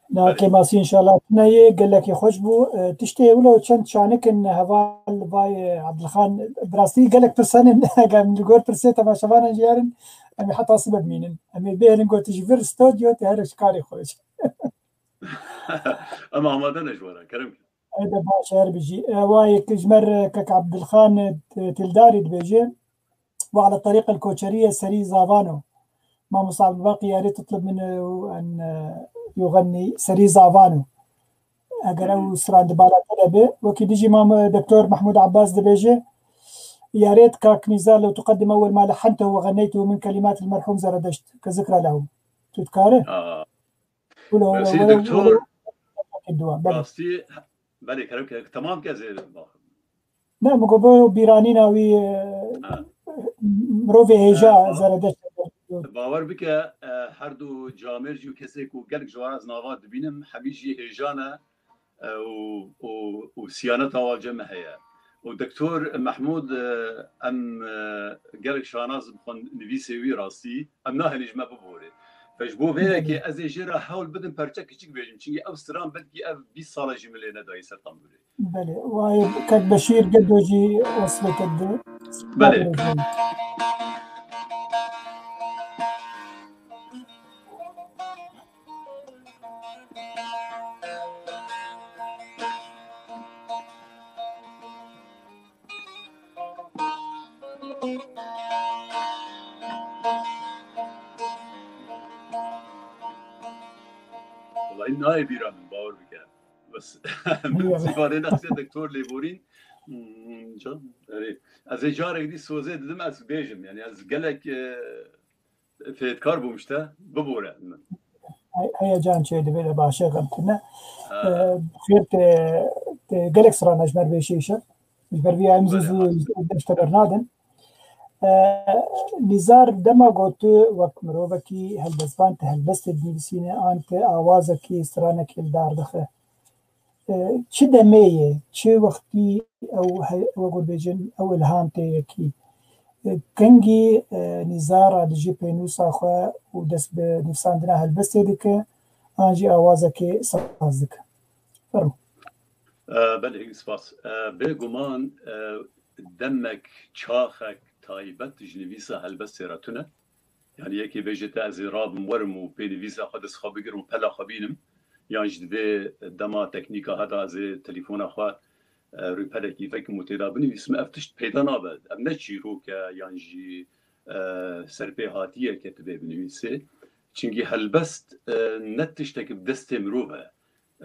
Na, kêmasî înşallah tune ye, gelekî xweş bû. E, tiştê wilo çend çanik in heval vay, e, Abdulxan, bi rastî gelek pirsan in, eger li gor pirsê temaşevanan jî herin, em ê heta sibe bimînin. Em ê bihêlin ku tu ji vir stodyo, tu here ji karê xwe. Em amade ne ji we re, kerem. Ede baş, her bijî. E, wayek ji me re kek Abdulxan, e, Tildarî dibêje. وعلى طريق الكوچرية سري زافانو. ماموستا عبد الباقي، يا ريت تطلب منه أن يغني سري زافانو. Eger ew strandiba te de be, wekî dijî mam Doktor Mehmûd Abbas dibêje, ya rêt kak Nîzar لو تقدم أول ما لحنته وغنيته من كلمات المرحوم زرادشت كذكرى له. Tu dikare? Aa. Wilo, wilo, Merci, wilo, doktor. Wilo. Rastî, belê, kerem ke, temam ke ez ê baxim. Ne, min got, bo bîranîna wî, e, Ha. mirovê hêja, e, ba-, Zeredeşt. Bawer bike, e, her du camêrcî û kesê ku gelek ji wan ez nava dibînim, hemî jî hêja ne, e, û, û, û siyaneta wan cem heye. Û Doktor Mehmûd, e, em, e, gelek şanaz dibixwin nivîsê wî rastî, em nahêlin ji me biborê. Fe ji bo vê yekê ez ê jê re hewl bidim perçe kiçik bêjim, çimkî ew stran belkî ev bîst sala jî min lê nedayî ser tembûrê. Belê, wayê kek Beşîr Gedo jî weslê te di. Belê. Wellahî nayê bîra min, bawer bike. Bes, min zî barê nexsiye doktor Lêborîn. Hmm, can, erê. Ez ê carek dî sozê didim, ez bêjim. Yani ez gelek, e, fêtkar bûm işte. Bibore min. Hey-, heyecan çê dibe de başe xemtine. Ha. E, xêr te, te gelek strana ji ber vê şêşe. Ji ber vê em zû Belê, zû ha. deşte bernadin. E, Nîzar dema got tu wek mirovekî helbestvan, tu helbestê dinivîsîne an tu awazekî stranekî li dar dixe. E, çi demê ye, çi wextî ew he-, ew got bêjin, ew ilham tê yekî? E, kengî, e, Nîzar a dijî pênûsa xwe û dest bi nivîsandina helbestê dike, an jî awazekê saz dike? Fermo. E, belê, spas. E, bêguman, e, demek, çaxek taybet ji nivîsa helbestê re tune. Yani yekê bêje te ez ê rabim werim û pênivîsa xwe dest xwe bigirim û pela xwe bînim. Yan jî divê dema teknîka heta ez ê telefona xwe, e, rûpelekî vekim û têda binivîsim. Ev tişt peyda nabe. Ev ne çîrok e yan jî, e, serpêhatiyeke tu bê binivîsê. Çimkî helbest, e, ne tiştek bi destê mirov e.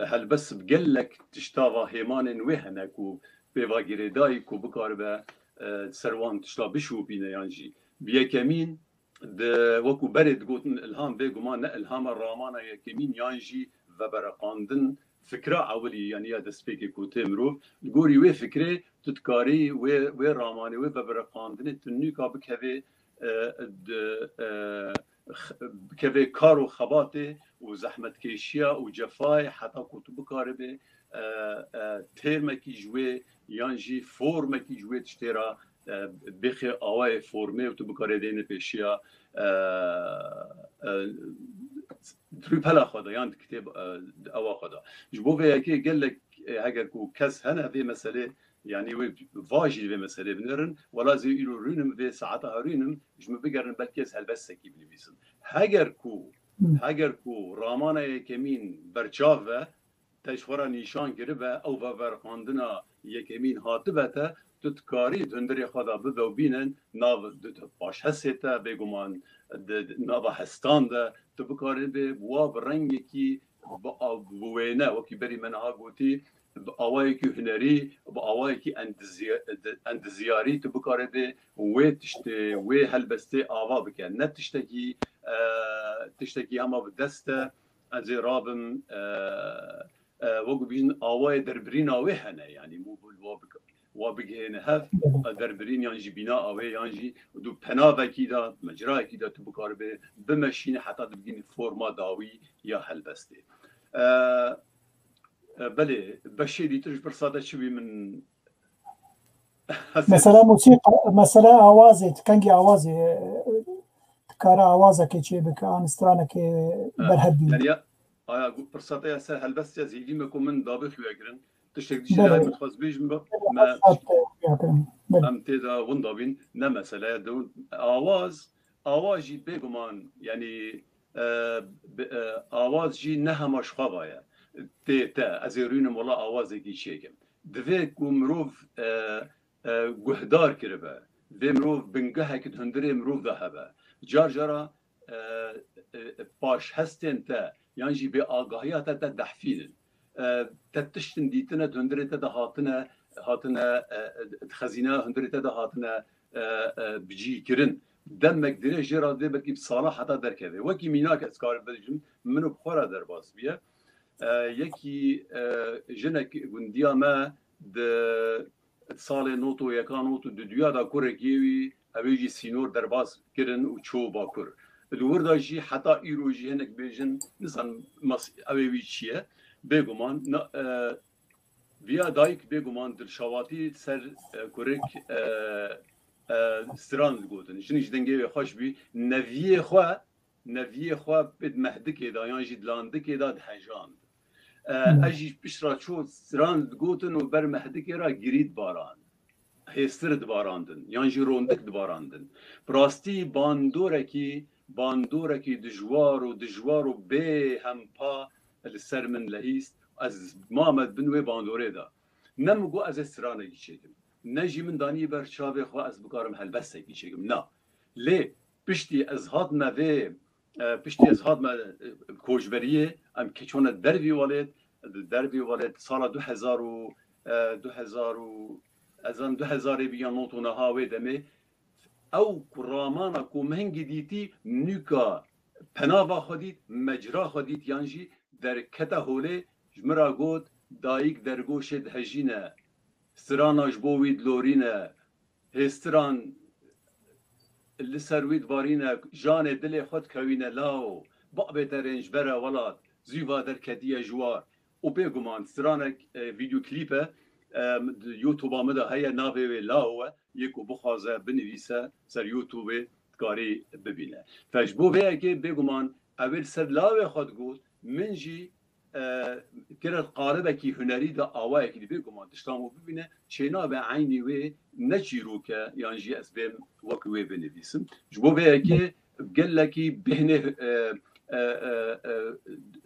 Helbest bi gelek tişta va hêmanên wê hene ku pê va girêdayî ku bikaribe, e, ser wan tişta bişopîne yan jî. Bi yekemîn, di, wekî berê digotin ilham, bêguman ne ilhama ramana yekemîn yan jî vebereqandin, fikra ewilî, yanî ya destpêkê ku tê mirov. Li gorî wê fikrê tu dikarî wê, wê ramanê, wê vebereqandinê tu nûka bikevê, e, di, e, x-, bikevê kar û xebatê û zehmetkêşiya û cefayê heta ku tu bikaribê, e, e, têrmekî ji wê yan jî formekî ji wê tiştê re, e, bêxê awayê formê û tu bikarê dêne pêşiya, e, e, rûpela xwe de yan di kitêb, e, di ewa xwe de. Ji bo vê yekê gelek, e, heger ku kes hene vê meselê, yanî wê vajî vê meselê binêrin, wela zê îro rûnim vê saeta herûnim ji min bigerin, belkî ez helbestekî binivîsim. Heger ku, Hmm. heger ku ramana yekemîn berçav ve, te ji xwe re nîşan kiribe, ew veberxandina yekemîn hatibe te, tu dikarî di hundirê xwe de bibe û bînin nav di paşhesê te, bêguman di, di nava hestan de, tu bikarî bê bi wa bi rengekî bi, bi wêne, wekî berî me niha gotî, bi awayekî hunerî, bi awayekî endiziya-, endizyarî tu bikarî bê wê tiştê, wê helbestê ava bike. Ne tiştekî, e, tiştekî hema bi dest e, ez ê rabim, e, e, wekî bîjin awayê derbirîna wê hene, yanî mû wa bik-, wa bigihêne hev, e, derbirîn yan jî bîna awê yan jî du penavekî de, mecrayekî de tu bikaribê bimeşîne heta dibigînî forma dawî ya helbestê. E, e, belê, beşê dîtir ji pirsa te çi bî min Mesela musîqa, mesela awazê, kengî awazê, e, dikare awazekê çê bike, an stranekê berhev bîne. Yani ya, aya, gu-, pirsa te ya ser helbestiya zîvî me ku min dabê xuya kirin. Tiştek dî Belê. Şirayê min xwest bêjim be, Belê, me, hesab te xuya kirin. Belê. Em tê de winda bîn, ne mesele ye. Dewin, awaz, awaz jî bêguman, yani, e, bi, e, awaz jî ne hema ji xwe va ye. Tê te, ez ê rûnim wela awazekî çêkim. Divê ku mirov, e, e, guhdar kiribe. Vê mirov bingehek di hundirê mirov de hebe. Car cara, e, e, paşhestên te yan jî bêagahiya te te dehfînin. E, te tiştin dîtine di hundirê te de hatine, hatine, e, di xezîneya hundirê te de hatine, e, e, bicî kirin. Demek dirêj jê re divê belkî bi sala heta derkeve. Wekî mînak ez karim bibêjim, min û bi xwe re derbas biye. E, yekî, e, jinek gundiya me di salê nod û yek, nod û du de kurekî wî, ew ê jî sînor derbas kirin û çû Bakur. Li wir de jî heta îro jî hinek bêjin, nizanim mas-, ew ê wî çi ye. Bêguman, na, e, viya dayik bêguman dilşawatî ser, e, kurik, e, e, stran digotin. Jin ji dengê wê xweş bî. Neviyê xwe, neviyê xwe pê di mehdikê de yan jî di landikê de dihejand. E, Hmm. ez jî pişt re çû stran digotin û ber mehdikê re girî dibarand. Hêstir dibarandin, yan jî rondik dibarandin. Bi rastî bandorekî, bandorekî dijwar û dijwar û bêhempa li ser min lehîst. Ez mame bin wê bandorê de. Ne min got ez ê stranekî çêkim. Ne jî min danî ber çavê xwe ez bikarim helbestekî çêkim. Na. Lê piştî ez hatime vê, e, piştî ez hatime, e, koçberiyê, em keçone dervî welêt, di dervî welêt sala du hezar û, e, du hezar û, ez an du hezarê bî ya nod û neha wê demê, ew ku ramana ku min hingî dîtî, nûka penava xwe dît, mecra xwe dît, yan jî derkete holê, ji min re got, dayik dergoşê dihejîne, strana ji bo wî dilorîne, hêstiran li ser wî dibarîne, janê dilê xwe dikewîne law, babê te rênc bere welat, zû va derketiye ji war. Û bêguman stranek, e, vîdeoklîp e, e, di YouTube-a min de heye, navê wê Lao e, yê ku bixwaze binivîse ser YouTube-ê dikarî bibîne. Fe ji bo vê yekê bêguman ew ê li ser lawê xwe digot, min jî, e, kire qaribekî hunerî de awayekî di bêguman tiştan û bibîne, çênabe eynî wê ne çîrok e, yan jî ez bêm wek wê binivîsim. Ji bo vê yekê gelekî bêhnê, e, e, e, e,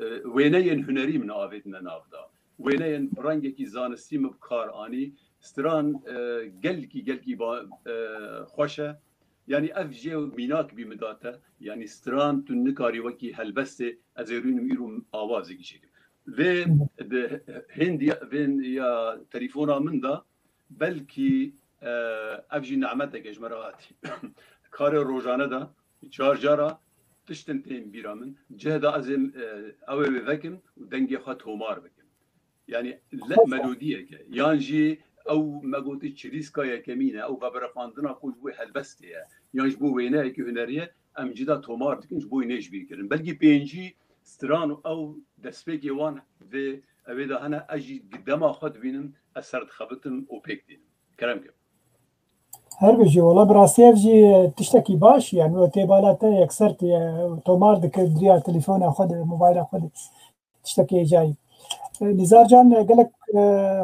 e, wêneyên hunerî min avêtine nav de. Wêneyên bi rengekî zanistî min bi kar anî. Stran, e, gelkî, gelkî ba-, e, xweş e. Yanî ev jê mînak bî min da te. Yanî stran tu nikarî wekî helbestê, ez ê rûnim îro awazekî çêkim. Vê di hêndî, vê ya telefona min de belkî, e, ev jî nemetek e ji me re hatî. Karê rojane de car cara tiştin tên bîra min. Cih de ez ê, e, ew ê wê vekim û dengê xwe tomar bikim. Yani le melodiyek e. Yan jî ew me gotî çirîska yekemîn e. Ew veberxwendina ku ji bo helbestê ye. Yan ji bo wêneyekî hunerî ye. Em cida tomar dikin, ji bo nêj bîr kirin. Belkî pêncî stran û ew destpêkê wan vê, evê de hene, ez jî dema xwe dibînim, ez ser dixebitim û pêk dînim. Kerem ke. Her bijî, wala bi rastî ev jî tiştekî baş, yani o tê bala te yekser tê, tomar dike di riya telefona xwe de, mobayla xwe de. Tiştekî hêjayî. E, Nîzar Can, e, gelek, e,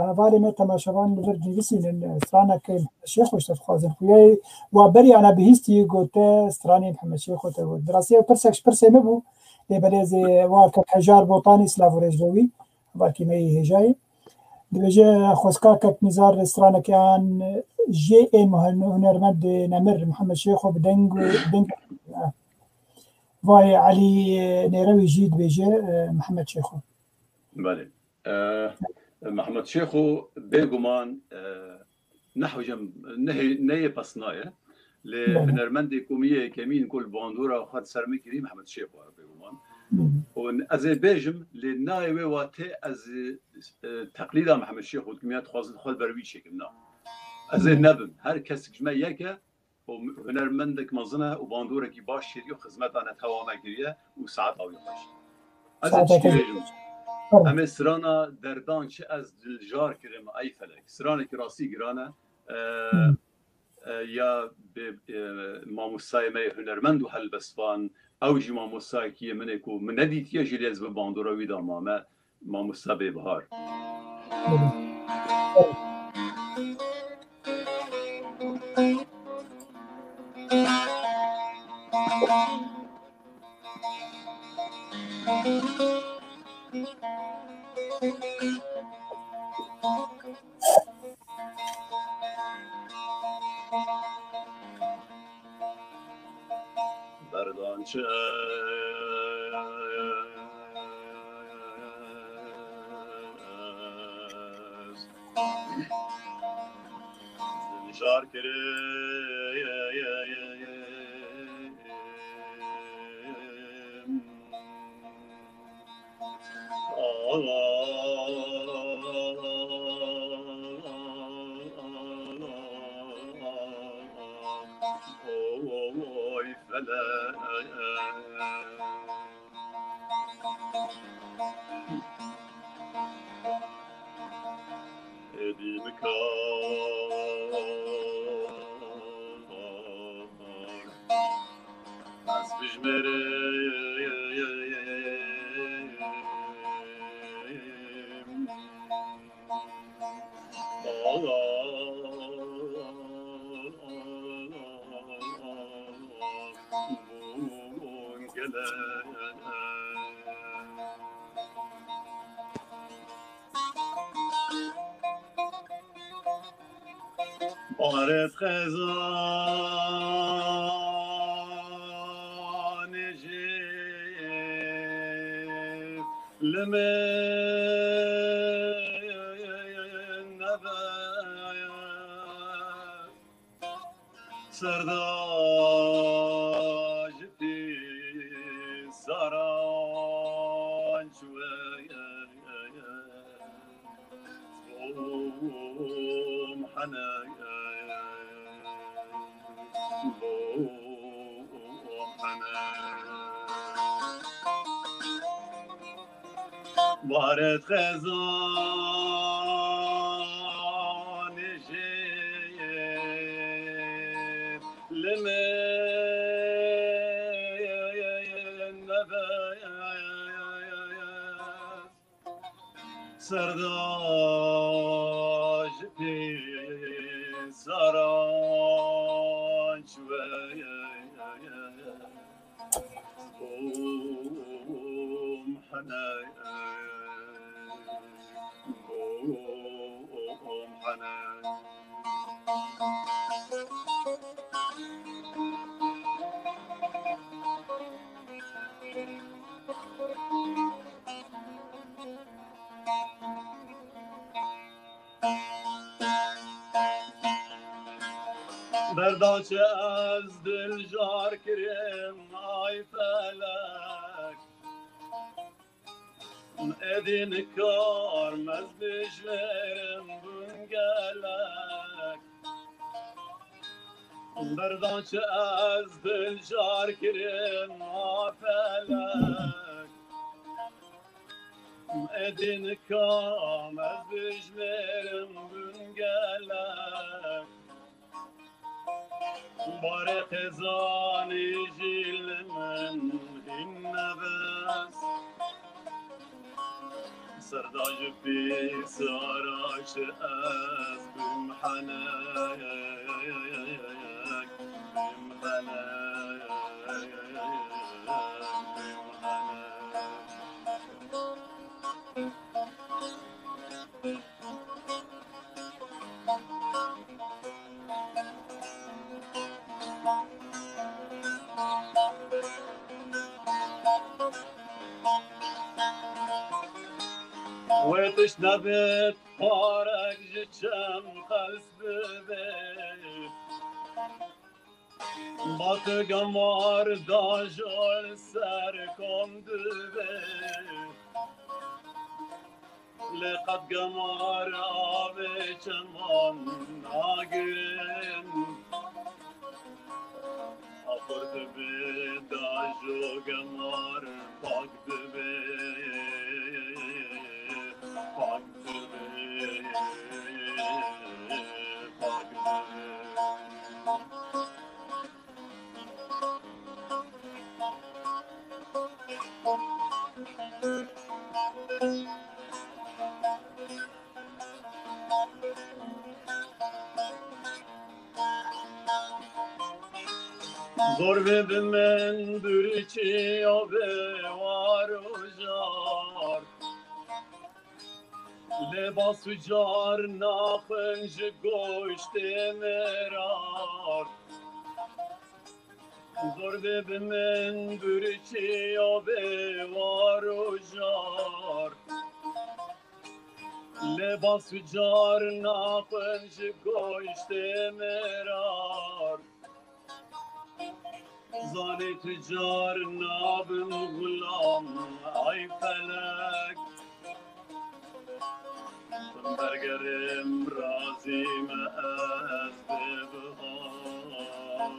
hevalê me temaşevan li vir dinivîsînin, e, stranek Mihemed Şêxo ji te dixwazin. Xuya wa berî ana bihîstî gote stranê Mihemed Şêxo te got. Bi rastî ev pirsek ji pirsê min bû. Lê belê ez ê wa kek Hejar Botanî, silav û rêz bo wî. Hevalkî me yê hêjayî. Dibêje, xwezka kek Nîzar stranekê an jê ên hunermend nemir Mihemed Şêxo bi deng û deng. Vay Elî Nêrewî jî dibêje, e, Mihemed Şêxo. Belê. E, Mihemed Şêxo bêguman, e, ne hocam, ne, ne yê pesna ye. Lê Belê. Hunermendê ku min yê yekemîn ku li bandora xwe di ser min kirî Mihemed Şêxo ye bêguman. Hı. Û ez ê bêjim, lê nayê wê watê ez, e, teqlîda Mihemed Şêxo dikim ya dixwazim xwe li ber wî çêkim, na. Ez ê Hı. nebim. Her kesik ji me yek e, û hunermendek mezin e û bandorekî baş çêdiye û xizmeta netewa me kiriye û saeta wî xweş. Ez ê Saeta tişkî xweş. bêjim. Tamam. Em ê strana derdan çi ez dilcar kirim ey felek. Stranekî rastî giran e. E, Hmm. e, ya bi, e, mamostayê me yê hunermend û helbestvan, ew jî mamostayekî yê min ê ku min nedîtiye jî lê ez bi bandora wî de mame. Mamosta Bêbihar. Berdan çi ez dilşar kirim. Oy felek. Êdî nikar ez bijmêrim. Baret xezanê jî li min nebe. Serda ji pîsaran çûye. Bom hene. Bom hene. Baret xezanê jê li min nebe. Serda ji pîsaran çûye. Bom hene, bom hene. Berdan çi ez diljar kirim, ay felek. Êdî nikarim ez bijêrim bûn gelek. Berdan çi ez diljar kirim, a felek. Êdî nikam ez bijmêrim bûn gelek. Barê xêzanê jî li min hîn nebes. Serdaji pîsara ji ez bim henek, bim henek, bim henek. Wê tişt nebit, parek ji çem qels bibe. Bate gemar da jol ser kom dibe. Lê qet gemar avê çeman nagirin. Axir dibe da jo gemar pak dibe, pak dibe, pak dibe. Zor ve bi min birçî ave war û jar. Lêbas û car naxwin ji goştê mirar. Zor ve bi min birçî ave war û jar. Lêbas û car naxwin ji goştê mirar. Zanê tu car nabim xulam, ay felek. Bergerim razî me ez bê bihar,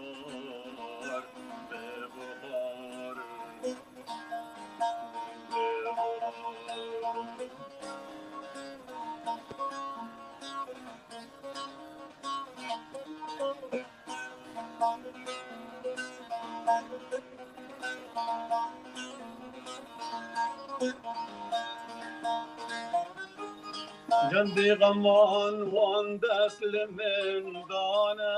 bê bihar. Cendê xeman wan dest li min dane.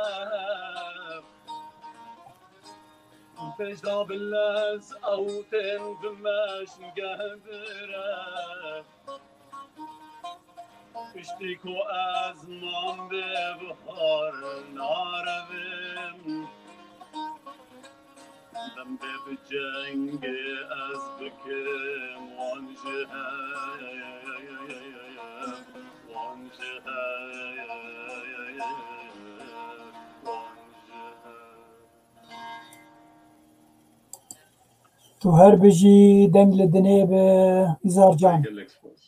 Pêşda bi lez ew tên bi meşgeh bire. Piştî ku ez mam bê bihar narevim. Dem bê bi cengê ez bikim wan ji hev, wan ji hev, wan ji hev. Tu her bijî, deng li dinê be, Nizar can. Gelek spas.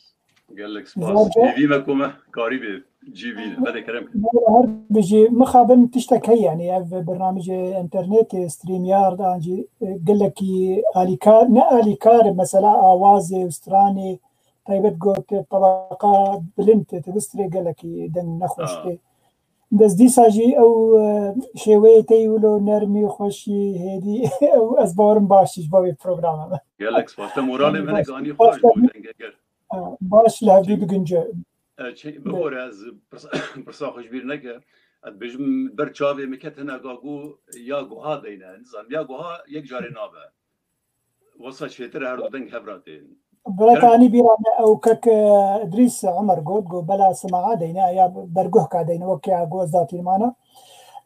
Gelek spas. Nizar can. Hêvî me ku me karî bê cî bîne. Belê kerem. Her bijî, mixabin tiştek heye, yani ev bernamijê internetê, StreamYard, an jî, e, gelekî alîkar, ne alîkar, mesela awazê û stranê, taybet got, tebaqa bilind, te bistrê gelekî deng nexweş Ha. tê. Bes dîsa jî ew, e, şêweyê te yî wilo nermî, xweşî, hêdî, ew ez bawerim baş jî ji bo vê programa me. Gelek spas. Te moralê me Baş, ganî baş xweş bû, lehvî-, dengê ger. Ha, baş lehvî Çi-, bigunce. e, çi-, Be- bibore ez pirsa, pirsa xwe ji bîr neke. Ez dibêjim ber çavê min ket hina gagu ya guha deyne. Nizam ya guha yek carê nabe. Wisa çêtir her du deng hev re tên. Bira Kerem. Tanî bîra me ew kek, e, Idrîs Omer got, got, bela simaha deyne, ya berguh ka deyne, wek ya got ez datî mana.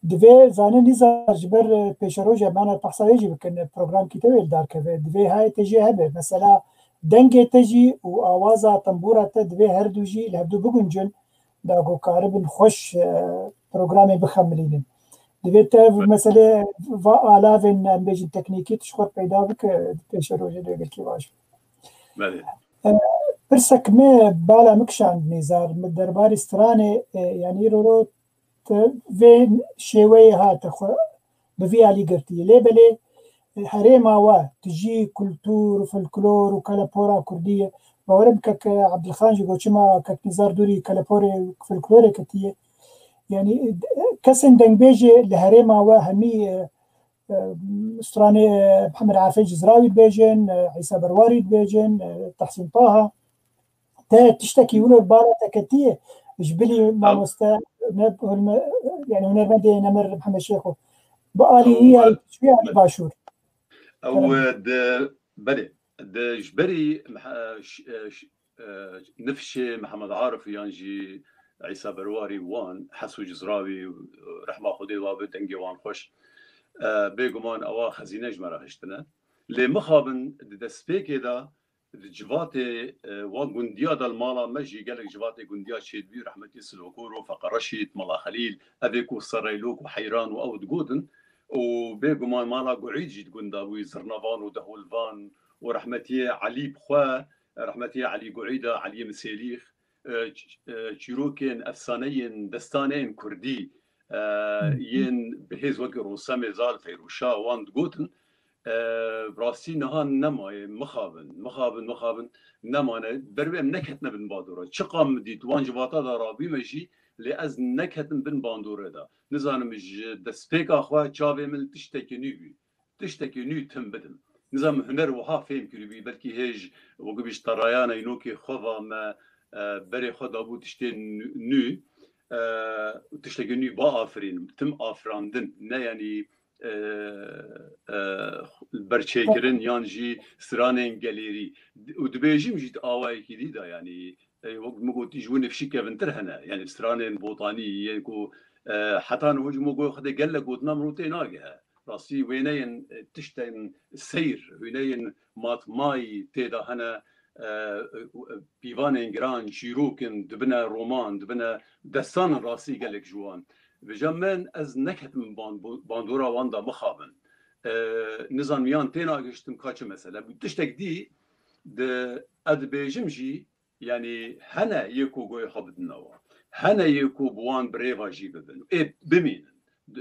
Divê zanî Nizar ji ber, e, pêşerojê me ne behsa wê jî bikin, e, programkî te wê li dar keve. Divê hayê te jê hebe. Mesela dengê te jî û awaza tembûra te divê her du jî li hevdu biguncin. Da ku karibin xweş, e, programê bixemilînin. Divê te ev mesele va alavên, em bêjin, teknîkî tu ji xwe peyda bike, pêşerojê dê gelkî baş. Belê. E, pirsek me bala min kişand Nîzar, min derbarê stranê, e, yanî îro ro te vê şêweyê hate xwe bi vî alî girtiye. Lê belê, e, herêma we, tu jî kultur, folklor û kelepora kurdî ye. Bawerim kek Ebdilxan jî got, çima kek Nîzar dûrî keleporê, folklorê ketiye. Yani, e, kesên dengbêjê li herêma we hemî, e, e, stranê, e, Mihemed Arifê Cizrawî dibêjin, e, Îsa Berwarî dibêjin, e, Tehsîn Taha. Te tiştekî wilo li bala te ketiye ji bilî mamoste ne, yani hunermendê nemir Mihemed Şêxo. Bi alî wî ya, bi alî başûr. Ew, e, di, belê, di ji berî, e, ş-, e, ş-, e, nifşê Mihemed Arif yan jî Îsa Berwarî wan, Heso Cizrawî, rehma Xwedê wa be, dengê wan xweş. E, bêguman ewa xezîne ji me re hiştine. Lê mixabin di destpêkê de di civatê, e, wa gundiya de li mala me jî gelek civatê gundiya çêdibî, rehmetî Silokor û Feqe Reşîd, Mala Xelîl, evê ku Sereylok û Heyran û ew digotin û bêguman Mala Guîd jî di gunda bûyî, Zirnevan û Deholvan û rehmetiyê Elî bi xwe, rehmetiyê Elî Guîda, Eliyê Misêlîx, e, ç-, e, çîrokên, efsaneyên, destaneyên kurdî, e, yên bi hêz wekî Rosemê Zal, Feyrûşa wan digotin, e, rastî niha nemaye, mixabin, mixabin, mixabin, nemane, ber wê em neketine bin bandora. Çiqa min dît, wan civata de rabîme jî, lê ez neketim bin bandorê de. Nizanim ji destpêka xwe çavê min li tiştekî nû bî. Tiştekî nû tim bidim. Nizanim huner wiha fêm kiribî, belkî hêj wekî bî ji terayana înokê xwe va me, e, berê xwe dabû tiştê nû, nû, e, tiştekî nû ba afirînim. Tim afirandin, ne yanî, e, e, berçêkirin yan jî stranên gelêrî. Û dibêjim jî di awayekî dî de, yanî, e, wek min gotî, ji wî nifşî kevintir hene. Yanî stranên botanî yên ku, e, heta niho ji min goya xwe de gelek gotina min rû tê nagihe. Rastî wêneyên, e, tiştên seyr, wêneyên matmayî tê de hene, e, e, pîvanên giran, çîrok in, dibine roman, dibine destan in rastî gelek ji wan. Vêca min ez neketim ban-, bandora wan de mixabin. E, nizanim yan têna gihiştim ka çi mesele bû. Tiştek dî di, ez dibêjim jî, yanî hene yê ku goyê xwe bidine wan. Hene yê ku bi wan bi rêva jî bibin. Ê bimînin. Di,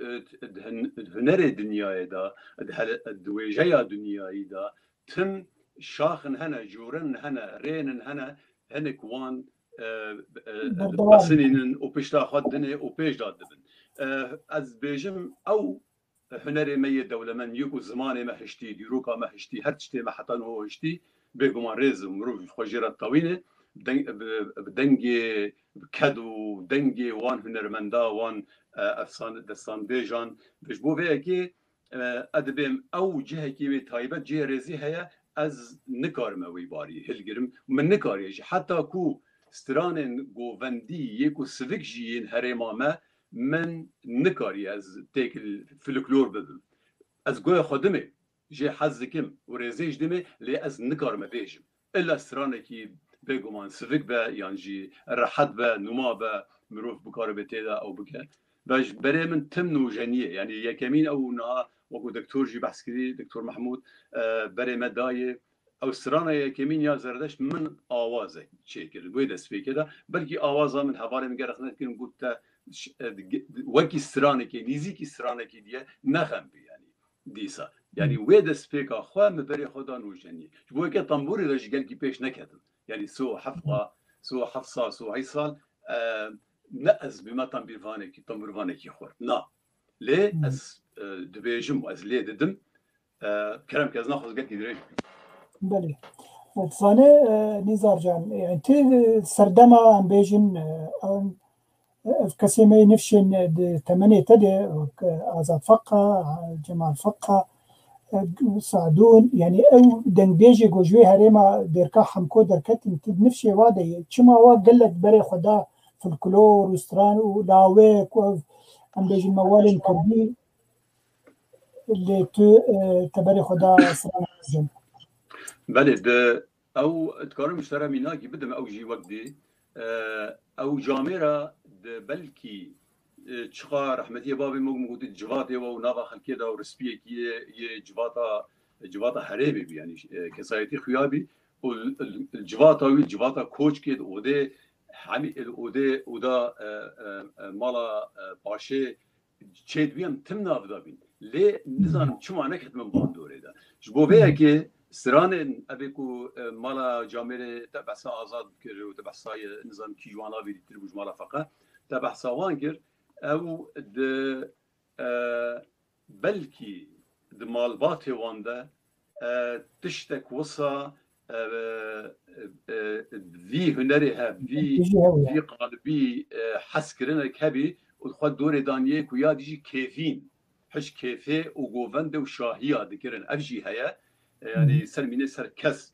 di hun-, di hunerê dinyayê de, di hele-, di wêjeya dinyayî de tim şaxin hene, corin hene, rênin hene, hinek wan, e, e, berdewan, dipesinînin û pişta xwe dinê û pêş de dibin. E, ez bêjim ew hunerê me yê dewlemend, yê ku zimanê me hiştî, dîroka me hiştî, her tiştê me heta niho hiştî, bêguman rêz û mirov xwe jê re tewîne, deng-, bi, bi dengê, bi ked û dengê wan hunermenda, wan, e, efsane, destanbêjan. Ji bo vê yekê, e, ez dibêm ew cihekî wê taybet, cihê rêzî heye, ez nikarime wî barî hilgirim. Min nikariye jî. Heta ku stranên govendî yê ku sivik jî yên herêma me, min nikariye ez têkil folklor bibim. Ez goya xwe dimê, jê hez dikim û rêzê jî dimê, lê ez nikarime bêjim. Illa stranekî bêguman sivik be, yan jî rehet be, numa be, mirov bikaribe tê de ew bike. Ve ji berê min tim nûjeniyê, yanî yekemîn ew niha wekû doktor jî behs kirî, doktor Mehmûd, e, berê me dayê, ew strana yekemîn ya Zerdeşt min awazek çêkir. Wê destpêkê de belkî awaza min hevalê min gelek xizmet kirin, got te ş-, e, di-, wekî stranekê, nîzîkî stranekî diye nexembî yanî dîsa. Yanî wê destpêka xwe min berê xwe da nûjeniyê. Ji bo yekê tembûrê de jî gelkî pêş neketim. Yanî so heft, so heft sal, so heşt sal, e, ne ez bîme tembîrvanekî, tembûrvanekî xurt. Na. Lê ez, e, dibêjim û ez lê didim. E, kerem ke ez naxwazim gelkî dirêj bim. Belê. Dizane, e, Nîzar can, yani tê serdema em bêjin, e, em, ev kesê me yê nifşên di temenê te de, wek, e, Azad Feqa, Cemal Feqa, e, Sadûn, yani ew dengbêjê ku ji wê herêma Dêrka Hemko derketin, tu di nifşê wa de yê. Çima wa gelek berê xwe da folklor û stran û lawê ku ev, em bêjin, mewalên kurdî, lê tu, e, teberê xwe da strana kurdin. Belê, di ew dikarim ji te re mînakî bidim, ew jî wek dî, e, ew camêra di belkî, e, çiqa rehmetiyê bavê min gotî civatê we û nava xelkê de û rispiyekî yê, yê civata, civata herêmê bî, yanî, e, kesayetî xuya bî û l-, l-, civata wî, civata koçkê di odê hemî, di odê oda, e, e, e, mala, e, paşê çêdibî em tim nav da bîn. Lê nizanim çima neketimin bandorê de. Ji bo vê yekê stranên evê ku, e, mala camêrê te behsa Azad kir û te behsa, e, nizanim kî ji wan avêtîtir bû ji mala Feqa. Te behsa wan kir, ew di, e, belkî di malbatê wan de, e, tiştek wisa, e, e, vî hunerê heb, vî, vî qalibî, e, hezkirinek hebî û xwe dorê daniyê ku ya dijî kêfîn, hij kêfê û govendê û şahiya dikirin. Ev jî heye. E, yanî ser mînê ser kes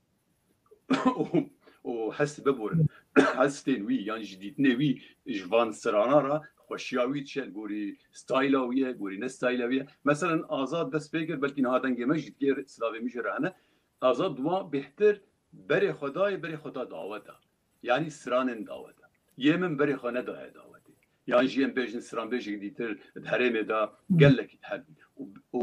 û, û hest biborin. Hestên wî yan jî dîtinê wî ji van strana re, xweşiya wî çi ye, li gorî stayla wî ye, gorî ne stayla wî ye. Meselen Azad dest pê kir, belkî niha dengê me jî dikê, silavê min jê re hene. Azad dua bêhtir berê xwe dayê, berê xwe da daweta. Yanî stranên daweta. Yê min berê xwe nedaye dawetê. Yan jî em bêjin stranbêjek dîtir di herêmê de gelekî hebî. Û, û,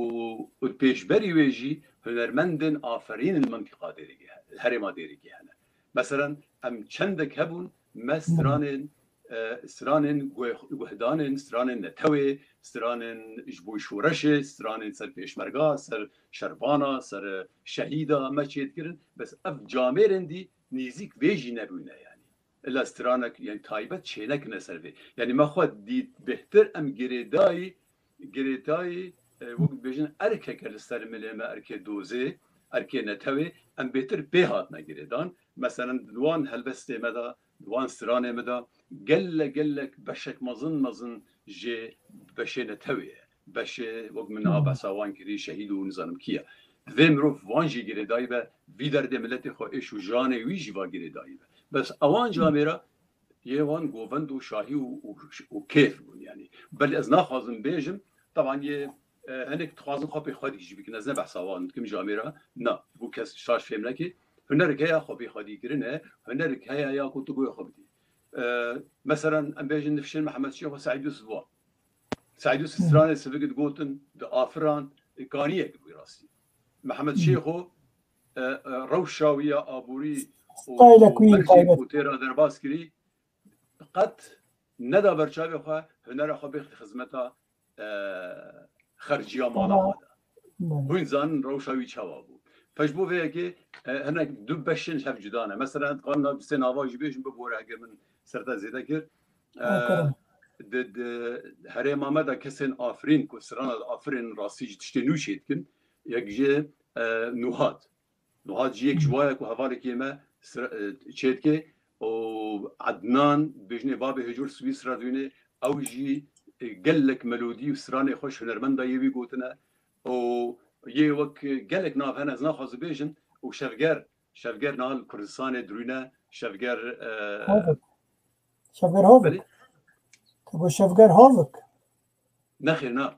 û pêşberî wê jî hunermendên aferîn li mintiqa Dêrikê he-, herêma Dêrikê hene. Meselen, em çendek hebûn, me stranên, e, stranên guh-, guhdanên, stranên netewê, stranên ji bo şoreşê, stranên ser pêşmerga, ser şervana, ser, e, şehîda me çêdikirin. Bes ev camêrên dî nêzîk vê jî nebûne yanî. Illa stranek, yanî taybet çênekine ser vê. Yanî me xwe dît bêhtir em girêdayî, girêdayî, e, wek dibêjin erkeke li ser milê me, erkê dozê, erkê netewê, em bêhtir pê hatine girêdan. Meselen di wan helbestê me de, di wan stranê me de gelek gelek beşek mezin mezin jê beşê netewê ye. Beşê wek min niha behsa wan kirî, şehîd û nizanim kî ye. Divê mirov van jî girêdayî be, vî derdê miletê xwe êş û janê wî jî va girêdayî be. Bes ewan camêra yê wan govend û şahî û, û, û kêf bûn yanî. Belê ez naxwazim bêjim, teban yê, e, hinek dixwazin xwe pê xwedî jî bikin, ez ne behsa wan dikim camêra, na, ji bo kes şaş fêm neke. Hunerek heye xwe pê xwedî kirine, hunerek heye ya ku tu guhê xwe bidî. E, meselen em bêjin nifşên Mihemed Şêx û Seîd Yusuf wan. Seîd Yusuf stranê sivik digotin, diafiran, kaniyek bû rastî. Mihemed Şêxo, e, e, rewşa wî ya aborî û, û mercê ku tê re derbas kirî, qet neda ber çavê xwe, hunera xwe bêxit xizmeta, e, xerciya mala xwe de. Hûn zanin rewşa wî çawa bû. Pej bo vê yekê, e, hinek du beşên ji hev cuda ne. Mesela, dixwazim na-, sê nava jî bêjim, bibore eger min ser te zêde kir. E, di, di herêma me de kesên afirîn, ku strana de afirîn rastî jî tiştê nû çê dikin. Yek jê, e, Nuhat. Nuhat jî yek ji wa ye ku hevalekî me sira-, e, çêdike û Ednan, bêjinê babê Hicûr Swîsra dûnê, ew jî, e, gelek melodî û stranê xweş hunermenda yê wî gotine û yê wek gelek nav hene ez naxwazim bêjin û Şevger, Şevger niha li Kurdistanê dirûne, Şevger, e, Hovik. Şevger Hovik. Belê. Tu got Şevger Hovik. Nexêr, na.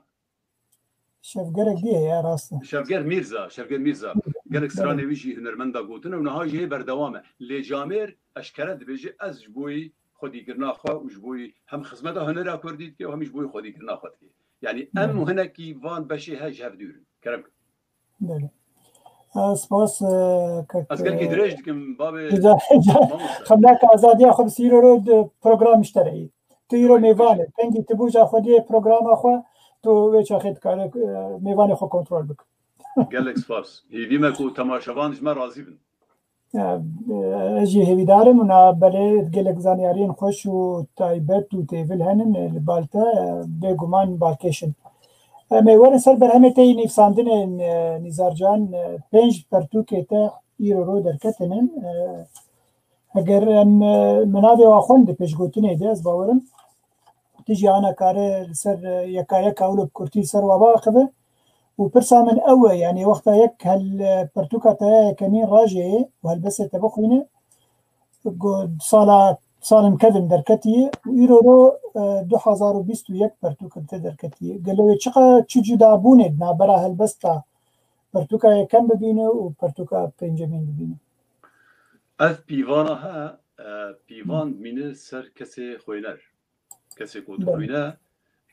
Şevgerek dî heye, rast e. Şevger Mîrza, Şevger Mîrza. Gelek stranê wî jî hunermenda gotine û niha jî hê berdewam e. Lê camêr eşkere dibêje, ez ji bo yî xwedîkirina xwe û ji bo yî hem xizmeta hunera kurdî dike û hem jî ji bo yî xwedîkirina xwe dike. Yanî em û hinekî van beşê he ji hev dûr in. Kerem. Belê. E, spas, e, kek, Ez gelkî e, dirêj dikim, babê rica, rica. Mamoste. Xemlaka azadiya xwe bi sîro ro di program ji te re yî. Tu îro mêvan e. Dengî tu bûja xwe diyê programa xwe, tu wê çaxê dikare, e, mêvanê xwe kontrol bike. Gelek spas. Hêvî me ku temaşevan ji me razî bin. E, e, ez jî hêvîdar im û na belê gelek zanyariyên xweş û taybet û têvil henin, e, li bal te, e, bêguman balkêş in. Em ê werin ser berhemê te yî nivîsandinên, e, Nîzarcan, e, pênc pertûkê te îro ro derketinin. E, eger em, e, min navê wa xwend di pêşgotinê de, ez bawerim tu jî ana kare li ser, e, yeka yeka wilo bi kurtî li ser wa biaxive. Û pirsa min ew e, yanî wexta yek hel, e, pertûka te ya yekemîn rajê û helbestê te bixwîne, go-, sala, salên kevin derketiye û îro ro, e, du hezar û bîst û yek pertûk li te derketiye. Gelo wê çiqa çi cudabûnê di navbera helbesta pertûka yekem bibîne û pertûka pêncemîn bibîne? Ev pîvana he, e, pîvan dimîne ser kesê xwêner. Kesê ku Belê. dixwîne,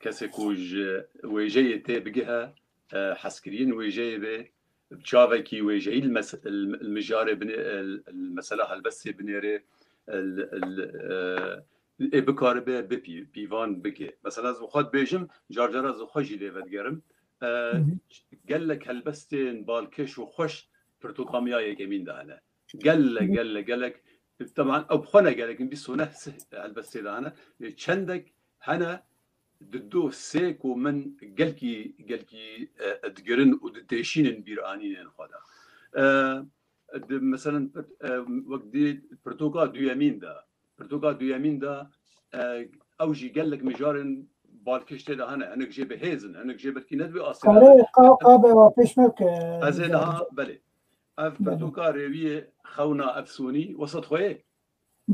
kesê ku ji wêjeyê tê bigihe, e, hezkiriyên wêjeyê bê, bi çavekî wêjeyî li mes-, li, li mijarê binê-, li, li mesela helbestê binêrê, li, li, e, ê bikaribe bipî-, pîvan bike. Mesela ez bi xwe dibêjim, car cara ez bi xwe jî lê vedigerim. E, Hı hı. gelek helbestên balkêş û xweş pirtûka min ya yekemîn de hene. Gelek, gelek, gelek. Teban ew bi xwe ne gelek in, bîst û neh sih helbestê de hene. Lê çendek hene, di do sê ku min gelkî, gelkî, e, digirin û diteşînin bîranînên xwe de. E, di, meselen, pir-, e, wek dî pirtoka duyemîn de, pirtoka duyemîn de, e, ew jî gelek mijarên balkêş tê de hene. Hinek jê bi hêz in, hinek jê belkî ne di wê astê de Karê hene. Ka-, Kabe wa pêş me bike. Ez ê niha, belê. Ev Belê. pirtoka rêwiyê xewna efsûnî, wesat xwe yê.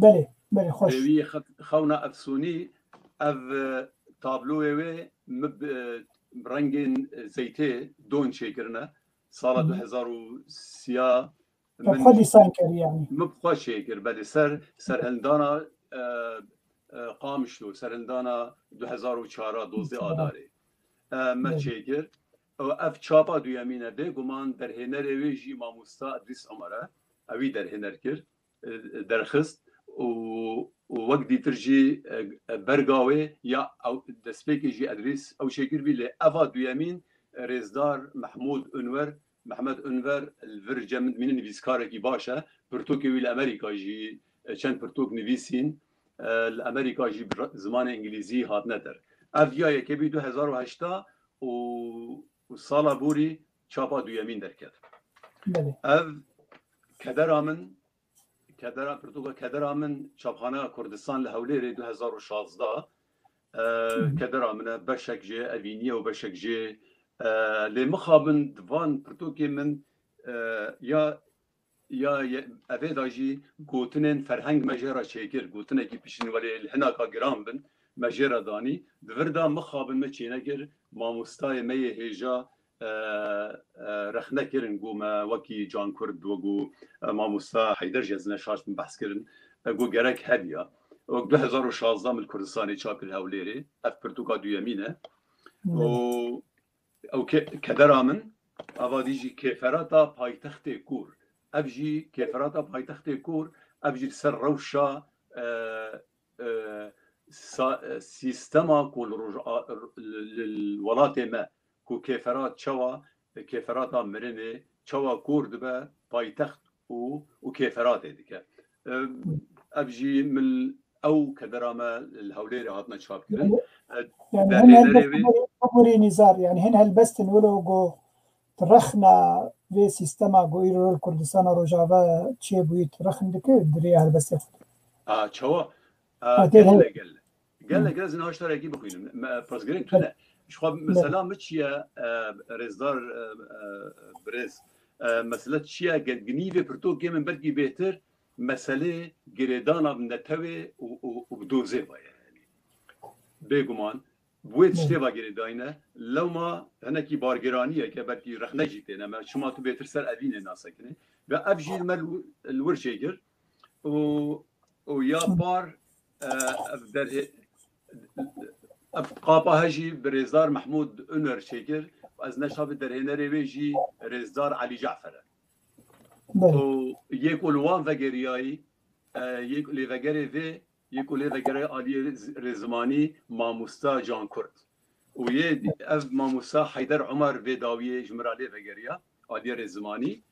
Belê, belê, xweş. Rêwiyê xe-, xewna efsûnî, ev, e, tabloyê wê min bi, e, rengên zeytê don çêkirine. Sala Hı hı. du hezar û sîya Te min xwe dîsan kir yani. Min bi xwe çêkir, belê, ser, serhildana, e, e, Qamişlo, serhildana du hezar û çar a, dozdeh Hı. Adarê. E, me Belê. çêkir. Ev, ev çapa duyemîn e, bêguman derhênerê wê jî mamosta Edrîs Omer e. Ewî derhêner kir, e, derxist û, û wek dîtir jî, e, berga wê ya ew, destpêkê jî Edrîs ew çêkiribî, lê eva duyemîn, e, rêzdar Mehmûd Unwer, Mehmet Unwer li vir cem min dimîne nivîskarekî baş e. Pirtûkê wî li Amerîka jî, e, çend pirtûk nivîsîn, e, li Amerîka jî bi ra-, zimanê îngilîzî hatine der. Ev ya yekê bî du hezar û heşt a û, û sala borî çapa duyemîn derket. Belê. Ev Kedera Min, Kedera, pirtûka Kedera Min, Çapxaneya Kurdistan li Hewlêrê du hezar û şazda. E, Hı hı. Kedera Min e, beşek jê evînî ye û beşek jê, e, lê mixabin di van pirtûkê min, e, ya, ya ye-, evê de jî gotinên ferheng me jê re çêkir, gotinekî piştînwerê li hinaka giran bin, me jê re danî. Di vir de mixabin me çênekir, mamostayê me yê hêja, e, e, rexne kirin, got me wekî Can Kurd, wek got, e, mamosta Heyder jî ez ne şaş min behs kirin, e, got gerek hebiya. Wek du hezar û şazda min li Kurdistanê çap kir Hewlêrê, ev pirtûka duyemîn e. Hmm. Û ew ke-, Kedera Min, ava dî jî Kêferata Paytextê Kûr. Ev jî Kêferata Paytextê Kûr, ev jî li ser rewşa, e, e, sa-, e, sîstema ku li roj-, a, li, li, li welatê me ku kêferat çawa, e, kêferata mirinê çawa kor dibe paytext û, û kêferatê dike. E, ev jî min ew Kedera Me li Hewlêrê hatine çapkirin. Yani, E, yani hem derhênerê helbestên wê biborî, biborî nîzar, yani hin helbestin wilo go rexna vê sîstema ku îro li Kurdistana Rojava çêbûyî rexn dike di rêya helbestê xwe de. A, çawa? A, Ha, tê gelle, he. gelle. Gelle, Hı. gelle, ez niha ji te re yekî bixwînim. Me, pirsgirêk tune. Ji xwe, Belê. mesela min çi ye, e, rêzdar, e, e, birêz? E, mesele çi ye? Ge-, ginî vê pirtûkê min belkî bêhtir meselê girêdana bi netewê û, û, û bi dozê ve ye. Yanî, bêguman, bi wê Belê. tiştê ve girêdayî ne. Lewma hinekî bargiraniyeke belkî rexne jî têne me. Çima tu bêhtir ser evînê nasekinî? Ve ev jî li me li, li wir çêkir. Û, û ya Hı. par, e, ev derhê-, ev qapa he jî bi rêzdar Mehmûd Unwer çêkir. Ez neşa bi derhênerê wê jî rêzdar Elî Cafer e. Belê. Û yê ku li wan vegeriyayî, e, yê ku lêvegerê vê, yê ku lêvegerê aliyê rêz-, rêzimanî mamosta Can Kurd. Û yê ev mamosta Heyder Omer vê dawiyê ji min re lêvegeriya, aliyê rêzimanî.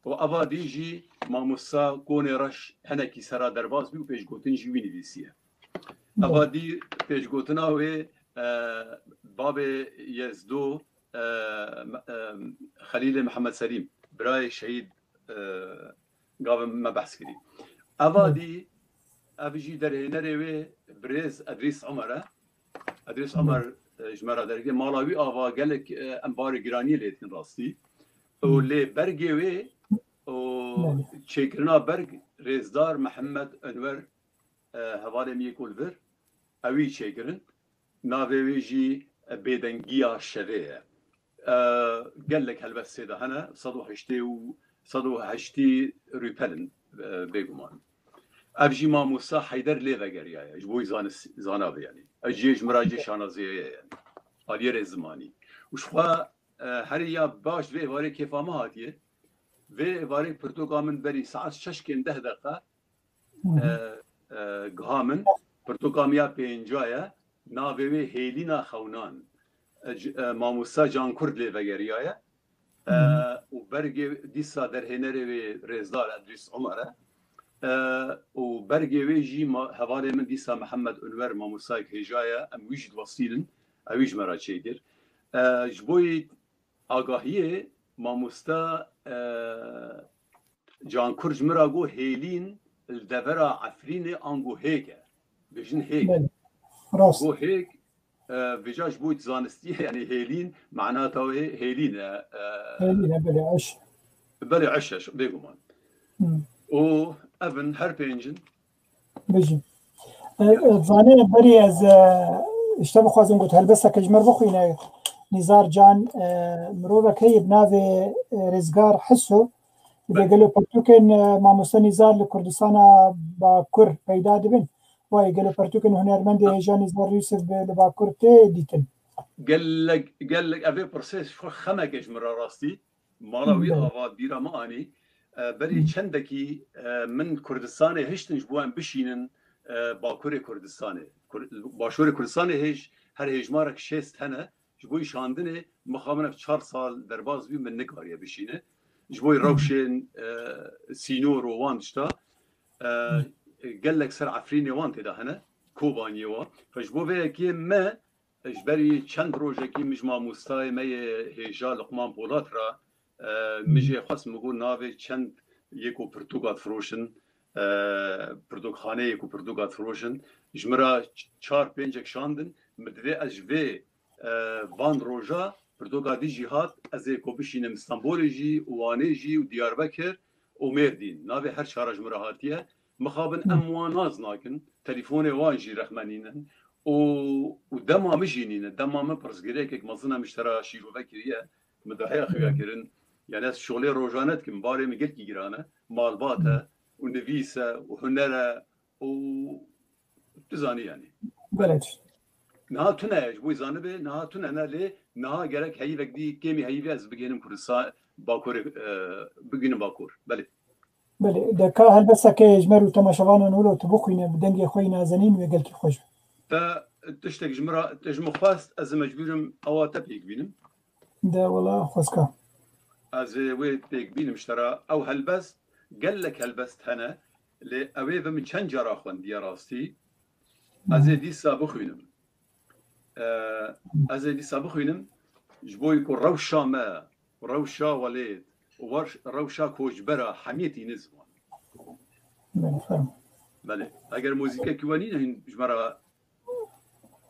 Û eva dî jî mamosta Konê Reş hinekî sera derbas bî û pêşgotin jî wî nivîsiye. Eva dî pêşgotina wê, e, babê Yezdo, e, me-, e, Xelîlê Mihemed Selîm, birayê şehîd, e, gavê me behs kirî. Eva dî, ev jî derhênerê wê birêz Edrîs Omer e. Edrîs Omer, e, ji me re derkê. Mala wî ava gelek, e, em barê giraniyê lê dikin rastî. Û lê bergê wê û çêkirina berg rêzdar Mihemed Enwer, e, hevalê min yê ku li vir, ewî çêkirin. Navê wê jî, e, Bêdengiya Şevê ye. E, gelek helbestê de hene, sed û heştê û sed û heştî rûpel in, e, bêguman. Ev jî mamosta Heyder lê vegeriyaye, ji bo wî zanis-, zanabe, yanî. Ev jî ji min re jê şanaziyê ye, yanî. Aliyê rêzimanî. Û ji xwe, e, herî ya baş vê êvarê kêfa min hatiye. Vê êvarê pirtûka min berî saet şeş kêm deh deqa, Hı hı. e, e, giha min, pirtûka min ya pênca ye, navê wê Hêlîna Xewnan. E, c-, e, mamosta Can Kurd lê vegeriyaye. E, Hı hı. Û bergê dîsa derhênerê wê rêzdar Edrîs Omer e. E, û bergê wê jî ma-, hevalê min dîsa Mihemed Unwer, mamostayek hêja ye, em wî jî diwestînin. Ewî ji me re çêkir. E, ji bo yî agahiyê mamoste, e, Can Kur ji min re got hêlîn li devera Efrînê ango hêk e. Bêjin hêk. Belê. Rast. Got hêk, e, vêca ji bo zanistiyê, yani hêlîn, manata wê hêlîn e. E, Hêlîn e, belê, eş. Belê, eş, eş, bêguman. Hı. Û ev in her pêncin. Bijî. E, e, Zanê berî ez, e, ji te bixwazim ku helbesteke ji me re bixwîne. Nîzar Can, e, mirovek heye bi navê, e, Rêzgar Hiso. Dibê Belê. gelo pirtûkên, e, mamoste Nîzar li Kurdistana Bakur peyda dibin. Wayê gelo pirtûkên hunermendê hêja Nîzar Yûsif bi, li Bakur tê dîtin? Gelek, gelek, ev ê pirsê xwe xemeke ji min re rastî. Mala wî Belê. ava bîra min anî. E, berî Hı. çendekî, e, min Kurdistanê hiştin ji bo em bişînin, e, Bakurê Kurdistanê. Kur-, Başûrê Kurdistanê hêj, her hêjmarek şêst hene. Ji bo şandinê mixabin ev çar sal derbas bî, min nikariye bişîne. Ji bo Hı. rewşên, e, sînor û wan tişta, e, Hı. gelek ser Efrînê wan tê de hene, Kobaniyê wan. Fe ji bo vê yekê me Ji berî çend rojekî min ji mamostayê me yê hêja Luqman Polat re, e, min jê xwest, min got navê çend yê ku pirtûka difiroşin, e, pirtûkxaneyê ku pirtûka difiroşin, ji min re ç-, çar pêncek şandin, min divê ez ji vê, e, van roja pirtûka dî jî hat, ez ê ku bişînim Stenbolê jî, û Wanê jî, û Diyarbekir, û Mêrdîn. Navê her çara ji min re hatiye. Mixabin em wan nas nakin, telefonê wan jî rexme nînin û, û dema min jî nîne. Dema min pirsgirêkek mezin e, min ji te re şîrove kiriye, min dahiya xuya kirin. Yani ez şolê rojane dikim, barê min gelkî giran e, malbat e û nivîs e û huner e û tu zanî yani. Belê. Niha tune ye, ji bo zanibê, niha tune ne lê, niha gerek heyîvek dî, kêmî heyîvê ez bigihînim Kurdistan, Bakurê, e, bigihînim Bakur. Belê. Belê, de ka helbesteke ji me re û temaşevanan wilo tu bixwîne, bi dengê xwe yî nazenîn wê gelkî xweş be. Te tiştek ji min re, te ji min xwest, ez ê mecbûr im ewa te pêk bînim. De wela xwezka. Ez ê wê pêk bînim ji te re. Ew helbest, gelek helbest hene, lê ew ê bi min çend cara xwendiye rastî. Ez ê dîsa bixwînim. E, ez ê dîsa bixwînim, ji bo ku rewşa me, rewşa welêt û werş-, rewşa koçbera hemiyê tîne ziman. Belê, fermo. Belê. Eger muzîkekî we nîne hîn ji me re.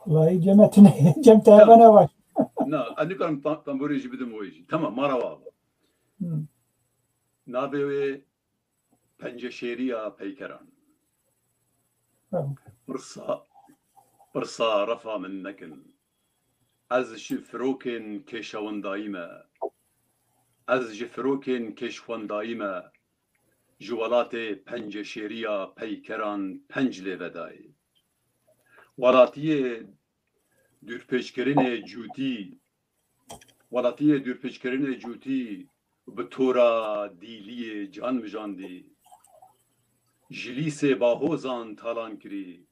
Wellahî cem me tune, cem te hebe ne baş. Na, ez nikarim ta-, tamborê jî bidim wê jî. Tamam, mara wa. Hmm. Navê wê Penceşêriya peykeran. Pirsa, pirsa refa min nekin. Ez ji firokên kêşewendayî me. Ez ji firokên kêşwendayî me. Ji welatê penceşêriya peykeran penc lê vedayê. Welatiyê dûrpêçkirinê cûtî, welatiyê dûrpêçkirinê cûtî bi tora dîliyê can mijandî. Ji lîsê bahozan talan kirî.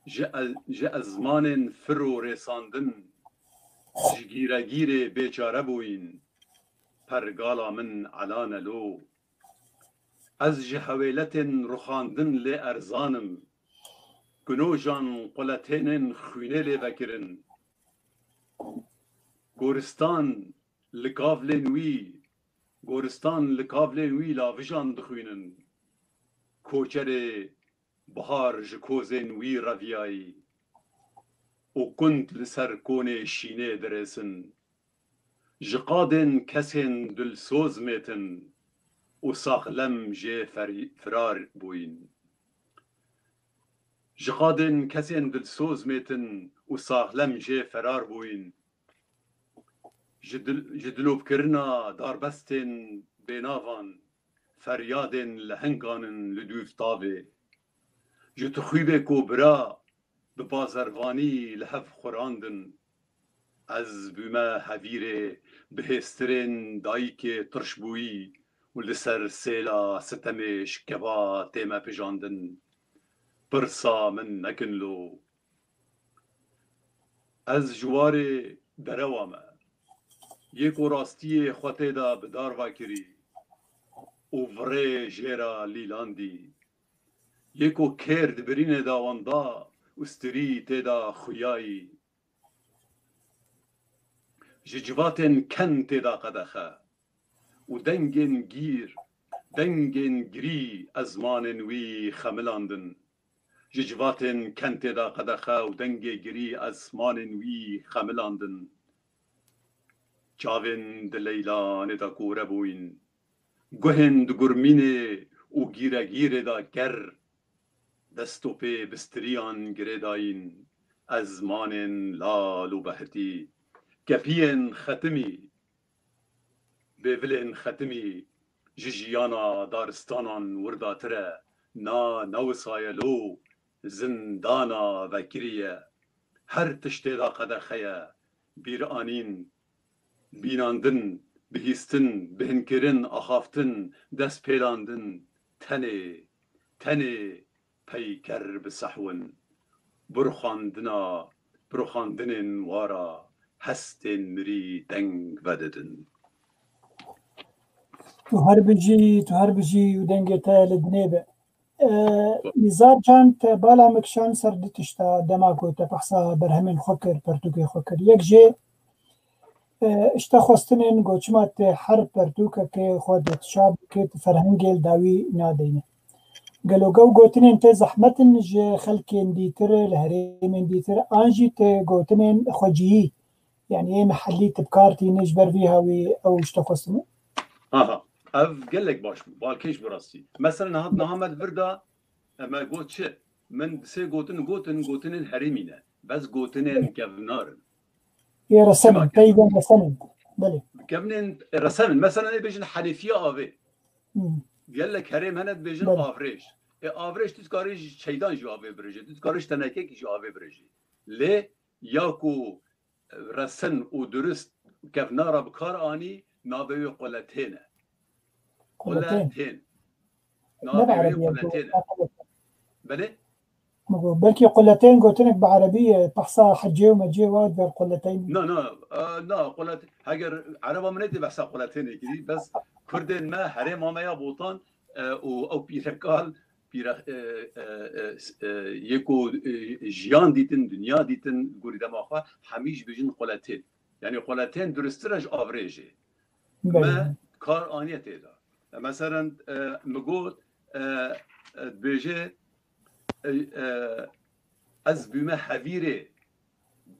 Ji ez-, ji ezmanên fir û rêsandin, ji gîregîrê bêçare bûyîn. Pergala min elane lo. Ez ji hewêletên ruxandin lê erzan im. Gunojan quletênên xwînê lê vekirin. Goristan li kavlên wî, goristan li kavlên wî lavijan dixwînin. Koçerê bihar ji kozên wî reviyayî û kund li ser konê şînê dirêsin. Ji qadên kesên dilsoz mêtin û saxlem jê ferî-, firar bûyîn. Ji qadên kesên dilsoz mêtin û saxlem jê ferar bûyîn. Ji dil-, ji dilopkirina darbestên bênavan, feryadên lehengan in li dûv tavê. Ji tixûbê ku bira bi bazervanî li hev xurandin. Ez bûme hevîrê bihêstirên dayikê tirşbûyî û li ser sêla sitemê şikeva tême pijandin. Pirsa min nekin lo. Ez ji warê derewa me. Yê ku rastiyê xwe tê de bi dar vekirî û virê jê re lîlandî. Yê ku kêr di birînê de wenda û stirî tê de xuyayî. Ji civatên ken tê de qedexe û dengên gîr, dengên girî ezmanên wî xemilandin. Ji civatên ken tê de qedexe û dengê girî ezmanên wî xemilandin. Çavên di leylanê de kûre bûyîn. Guhên di gurmînê û gîregîrê de ker, dest û pê bi stiriyan girêdayîn, ezmanên lal û behtî, kepiyên xetimî, bêvilên xetimî ji jiyana daristanan wirdatir e, na newisaye lo zindana vekirî ye. Her tiştê de qedexe ye, bîranîn, bînandin, bihîstin, bihinkirin, axaftin, destpêlandin, tenê, tenê peyker bi sehwin, bi ruxandina, bi ruxandinên wara hestên mirî deng vedidin. Tu her bijî, tu her bijî û dengê te li dinê be. E, Nizar Can, te bala min kişand ser du tişta dema ku te behsa berhemên xwe kir, pertûkê xwe kir. Yek jê, e, işte xwestinên ku çima tu her pertûkekê xwe dê tu çap bikî, tu ferhengê li dawî nadeyne. Gelo ew gotinên te zehmet in ji xelkên dîtir, li herêmên dîtir, an jî tu gotinên xwecihî, yanî ê mehellî tu bi kar tînî ji ber vî hawî ew işte xwestine? Aha, ev gelek baş bû, balkêş bi rastî. Mesela niha, niha me di vir de, e, me got çi? Min sê gotin gotin, gotinên herêmî ne. Bes gotinên kevnar in. Ê resen in, peyvên resen in. Belê. Kevnên resen in. Mesela ê bêjin henêfiya avê. Hmm. Gelek herêm hene dibêjin Belê. Avrêj. Ê avrêj tu dikarî ji çeydan jî avê birêje. Tu dikarî ji tenekekî jî avê birêje. Lê ya ku resen û durist kevnara bi kar anî, navê wê quletên e. Quletên. Quletên. Ne Navê wê Erebî ye, quletên e. quletên. Belê? Min got, belkî quletên gotinek bi erebî ye, behsa hecê û mecê wa diber quletên. Na, na, e, na, qulet, heger ereba min ê behsa quletênê kirî, bes Kurdên me, herêma me ya Botan, e, û ew pîrekal, pîre, e, e, e, e, yê ku, e, jiyan dîtin, dinya dîtin, gorî dema xwe, hemî jî bêjin quletên. Yanî quletên duristir e ji avrêjê. Belê. Me kar aniye tê de. E, meselen, e, mi got, e, e, dibêje, e, e, ez bûme hevîrê,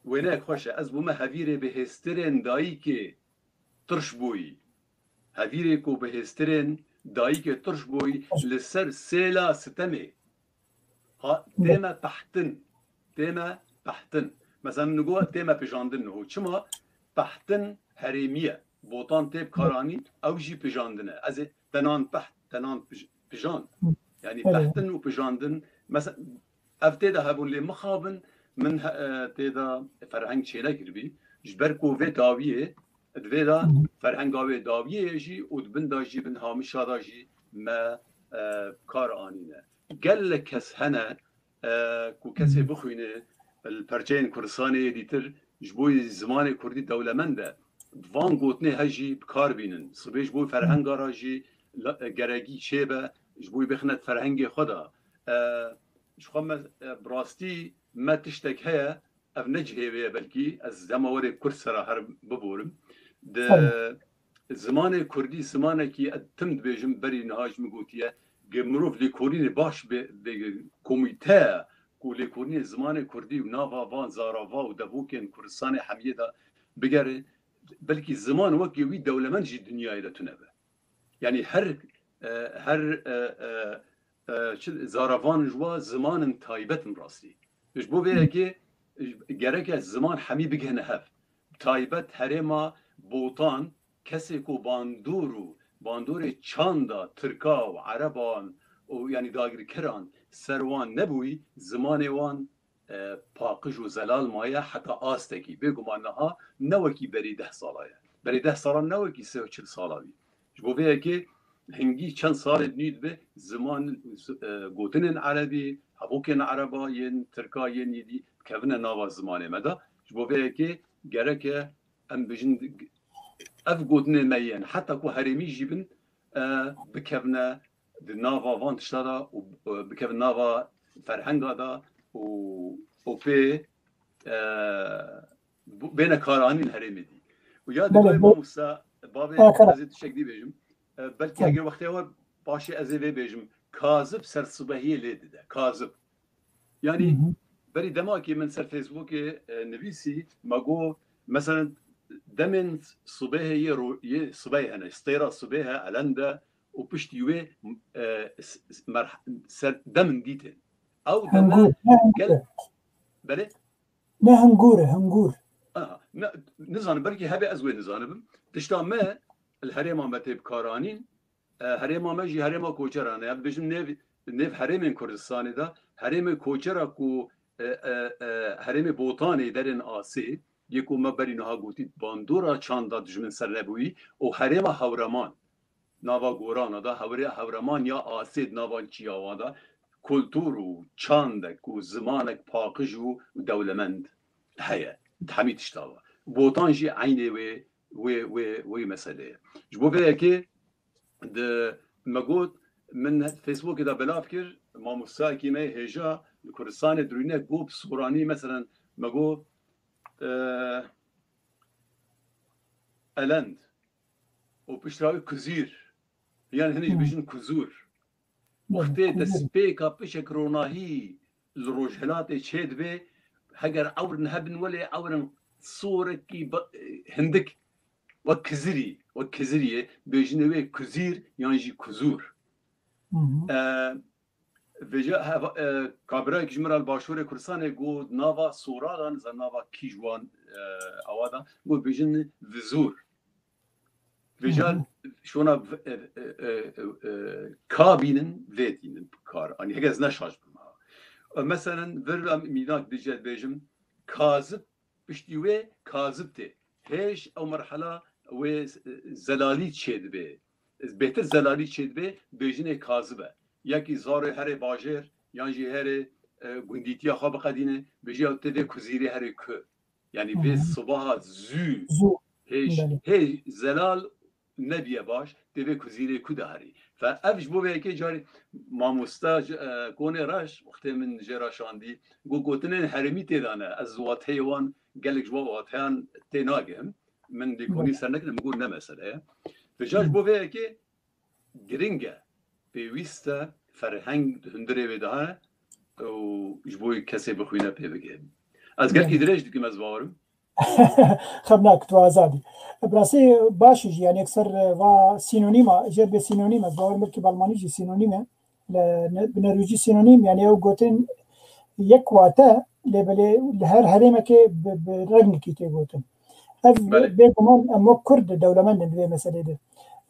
wêneyek xweş e, ez bûme hevîrê bi hêstirên dayikê tirş bûyî. Hevîrê ku bi hêstirên dayikê tirş bûyî li ser sêla sitemê. Ha, tême pehtin. Tême pehtin. Mesela min got tême pijandin niho. Çima? Pehtin herêmî ye. Botan tê bi kar anî, ew jî pijandin e. Ez ê tenan peht, tenan pij-, pijand. Yanî Evet. Pehtin û pijandin. Mesela ev tê de hebûn lê mixabin min he-, e, tê de ferheng çênekiribî. Ji ber ku vê dawiyê, di vê de Hı. ferhenga wê dawiyê ye jî û di bin de jî, bin hamişa de jî me, e, kar anîne. Gelek kes hene, e, ku kesê bixwîne, li perçeyên Kurdistanê yê dîtir ji bo zimanê kurdî dewlemend e. Van gotinê he jî bi kar bînin. Sibê ji bo ferhenga re jî la-, geregî çêbe, ji bo bixine ferhengê xwe de. E, ji xwe me, e, bi rastî me tiştek heye, ev ne cihê wê ye belkî, ez dema werê Kurd sera her biborim. Di Fermo. Zimanê kurdî, zimanekî ez tim dibêjim, berî niha ji min gotiye, ge mirov lêkolînê baş bê, bê komîte ku lêkolînê zimanê kurdî û nava van zarava û devokên Kurdistanê hemiyê de bigere, belkî ziman wekî wî dewlemend jî dinyayê de tune be. Yanî her, e, her, e, e, e, çi, zaravan ji wa zimanin taybet in rastî. Ji bo vê yekê, e, gereke ziman hemî bigihine hev. Taybet herêma Botan, kesê ku bandor û bandorê çanda Tirka û Ereban û yanî dagirkeran ser wan nebûyî, zimanê wan, e, paqij û zelal maye heta astekî. Bêguman niha ne wekî berî deh sala ye. Berî deh sala ne wekî sê û çil sala bî. Ji bo vê yekê hingî çend salê dinî dibe ziman, e, gotinên erebî, hevokên ereba yên tirka yên yê dî dikevine nava zimanê me de. Ji bo vê yekê gereke em bijin ev gotinê me yên, heta ku herêmî jî bin, e, bikevine di nava van tişta de û, e, bikevin nava ferhenga de û, û pê, e, bu-, bêne karanîn herêmê dî. û ya Belê, dibê be- mamosta, bavê Ha, kara. ez ê tiştek dî bêjim. E, belkî Tamam. eger wextê we paşê ez ê vê bêjim. Kazib sersibehiyê lê dide. Kazib. Hı Yani hı. berî demakê min ser Facebookê e, nivîsî, me got, mesela demên sibehê yê ro-, yê sibehê hene, stêra sibehê he, elend e û piştî wê e, s-, s-, merh-, ser demin dîtin. Ew deme Hingûr, ne hingûr gel-, e. Belê? Ne hingûr e, hingûr. Aha, ne, nizanim, belkî hebe ez wê nizanibim. Tişta me, li herêma me tê bikaranîn, e, herêma me jî herêma koçeran e. Ya dibêjin nêv, nêv herêmên Kurdistanê de, herêmê koçera ku, e, e, e, herêmê Botanê derên asê, yê ku me berî niha gotî bandora çanda dijmin ser nebûyî, û herêma Hewreman, nava gorana da, hewre-, Hewreman ya asê di nava çiyawan da, kultur û çandek û zimanek paqij û dewlemend heye. Di hemî tişta ve. Botan jî eynê wê, wê, wê, wê meselê ye. Ji bo vê yekê di me got, min Facebookê de belav kir, mamostayekî me hêja li Kurdistanê dirûyne got bi soranî, meselen, me got, e, elend û piştre wî kuzîr. Yan hinî Hı. dibêjin kuzûr. Belê, Wextê kuzûr. destpêka pişek ronahî li rojhilatê çêdibe, heger ewrin hebin welê ewrin sorekî ba-, hindik wek kizirî, wek kiziriyê bêjine wê kuzîr yan jî kuzûr. Hı hı. E, vêca heva-, e, kabirayek ji min re li başûrê Kurdistanê got nava sora da, niza nava kî ji wan, e, awa da, got bêjin vizûr. Vêca Hı hı. şona v-, e, e, e, e, e, ka bînin, vê tînin kar. Anî heke ez ne şaş bim ha. E, meselen, vir em mînak dije dibêjim, kazib, piştî wê kazib tê. Hêj ew merhela wê, e, zelalî çêdibe. Bêhtir zelalî çêdibe, bêjinê kazib e. Yekî zarê herê bajêr, yan jî herê, e, gundîtiya xwe biqedîne, bêjî ew tê vê kuzîrê herê ku. Yani vê Hı hı. sibaha zû Zû. hêj, Belê. hêj zelal nebiye baş, tê vê kuzîrê ku de herî. Fe ev ji bo vê yekê carî mamosta ji, e, Konê Reş, wextê min jê re şandî, got gotinên herêmî tê de ne. Ez wateyê wan, gelek ji wan wateyan tê nagihim. Min lêkolîn Belê. ser nekirdim, min got ne mesele ye. Vêca ji Hı. bo vê yekê giring e. Pêwîst e ferheng di hundirê wê de heye û ji bo kesê bixwîne pê bigihim. Ez gelkî Belê. dirêj dikim, ez bawerim. Xem nak, tu azad î. Bi rastî baş e jî, yani yekser, e, va sînonîm a, jêr bê sînonîm, ez bawer belkî bi almanî jî sînonîm e. Li ne-, bi nerwîcî sînonîm, yani ew gotin yek wate, lê belê li her herêmekê bi, bi rengekî tê gotin. Ev Belê. bêguman em wek Kurd dewlemend in di vê meselê de.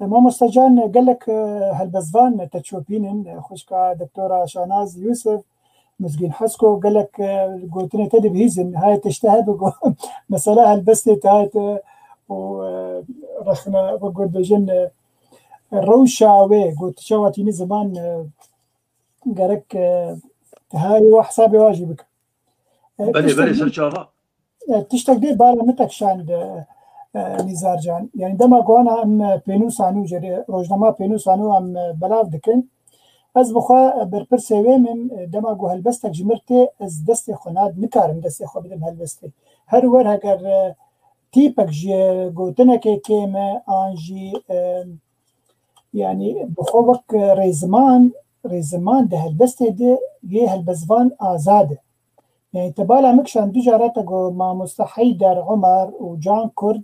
E, Mamoste Can, gelek, e, helbestvan te çopînin, e, xwişka Doktora Şanaz Yusuf, Mizgîn Hesko, gelek, e, gotinê te dibihîzin, hayê tişte hebe ku mesela helbestê te hayê te û, e, rexne, wek got bêjin, e, rewşa wê, got çawa tînî ziman, e, gerek, e, te hayê wa hesabê wa jî bike. E, Belê, tiştek belê, din- ser çava. E, tiştek dê bala min te kişand, e, e, Nîzar Can. Yani dema ku ana em, e, pênûsan û jêrê rojnama pênûsan û em, e, belav dikin. Ez bi xwe, e, berpirsê wê min, e, dema ku helbestek ji mir tê, ez destê xwe nad-, nikarim destê xwe bidim helbestê. Her wer heger, e, tîpek ji gotinekê kêm e, an jî, e, yani bi xwe wek, e, rêziman, rêziman di helbestê de yê helbestvan azad e. Yani te bala min kişand du cara te got mamoste Heyder Omer û Can Kurd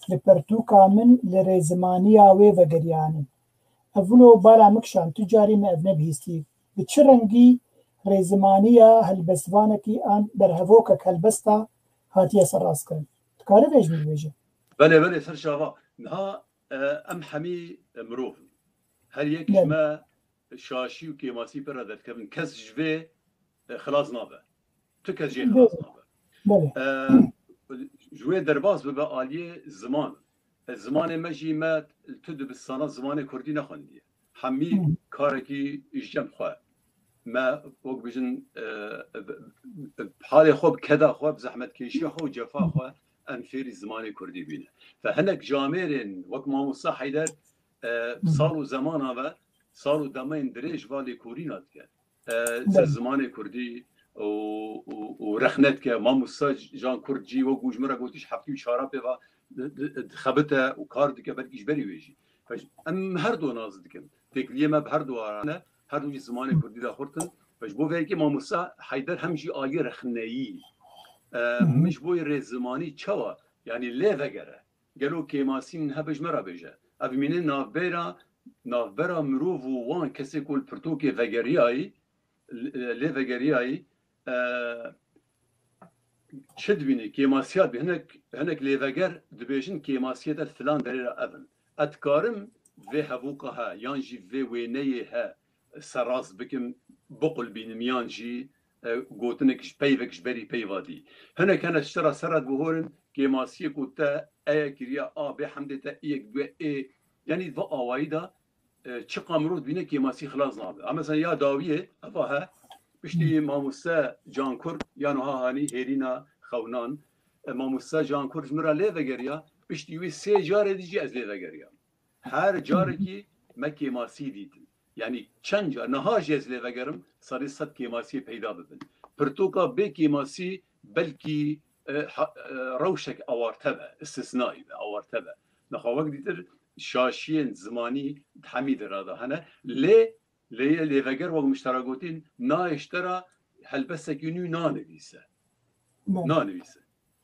li pertûka min li rêzimaniya wê vegeriyanin. Ev wilo bala min kişand, tu carî me ev nebihîstî. Bi çi rengî rêzimaniya helbestvanekî an berhevokek helbesta hatiye serrastkirin? Dikare vê ji min bibêje? Belê, belê, ser çava. Niha, e, em hemî, e, mirov in. Her yek ji Belê. me şaşî û kêmasî pir re derdikevin. Kes ji vê, e, xilas nabe. Tu kes jê Belê. xilas nabe. Belê. E, ji wê derbas bibe aliyê ziman. E, zimanê me jî me tu dibistana zimanê kurdî nexwendiye. Hemî Hı. karekî ji cem xwe. Me wek bijin, e, halê xwe bi keda xwe, bi zehmetkêşiya xwe û cefa xwe em fêrî zimanê kurdî bîne. Fe hinek camêrên wek mamosta Heyder, e, Hı. sal û zemana ve, sal û demeyên dirêj va lêkolîna dike. E, ser Belê. zimanê kurdî û, û, û rexne dike. Mamosta Can Kurd jî wek ji min re gotî ji heftê û çara pê va di- di- dixebite û kar dike, belkî ji berî wê jî. Fe- Em her du nas dikin. Têkiliyê me bi her du aran e, her du jî zimanê kurdî de xurt in. Fe ji bo vê yekê mamoste Heyder hem jî alî rexneyî. E, Hı hı. Min ji bo rêzimanî çawa? Yanî lê vegere. Gelo kêmasî min hebe ji me re bêje. Ev mîne navbera, navbera mirov û wan kesê ku li pirtûkê vegeriyayî, lê vegeriyayî, e, çi dibînî? Kêmasiya dibî. Hinek, hinek lêveger dibêjin kêmasiyê te filan derê re ev in. Ez dikarim vê hevûka he, yan jî vê wêneyê he serast bikim, biqulbînim, yan jî, e, gotinek ji peyvek ji berî peyva dî. Hinek hene ji te re ser re dibihorin, kêmasiyê ku te eye kiriye, a bê hemdê te iyek bûye ê. Yanî va awayî de e, çiqa mirov dibîne kêmasî xilas nabe. Ha, mesela ya dawiyê, eva he, piştî mamoste Cankur, ya niha hanî hêrîna xewnan, e, mamoste Cankur ji min re lê vegeriya, piştî wî sê carê dî jî ez lê vegeriyam. Her carekî me kêmasî dîtin. Yanî çend car, niha jî ez lê vegerim, sedê sed kêmasiyê peyda bibin. Pirtûka bê kêmasî belkî, e, ha- e, rewşek awarte be, istisnayî be, awarte be. Niha wek dîtir şaşiyên zimanî di hemî dera de hene. Lê, lê yê lêveger wek min ji te re gotîn, nayê ji te re helbestekî nû nanivîse. Belê. Nanivîse.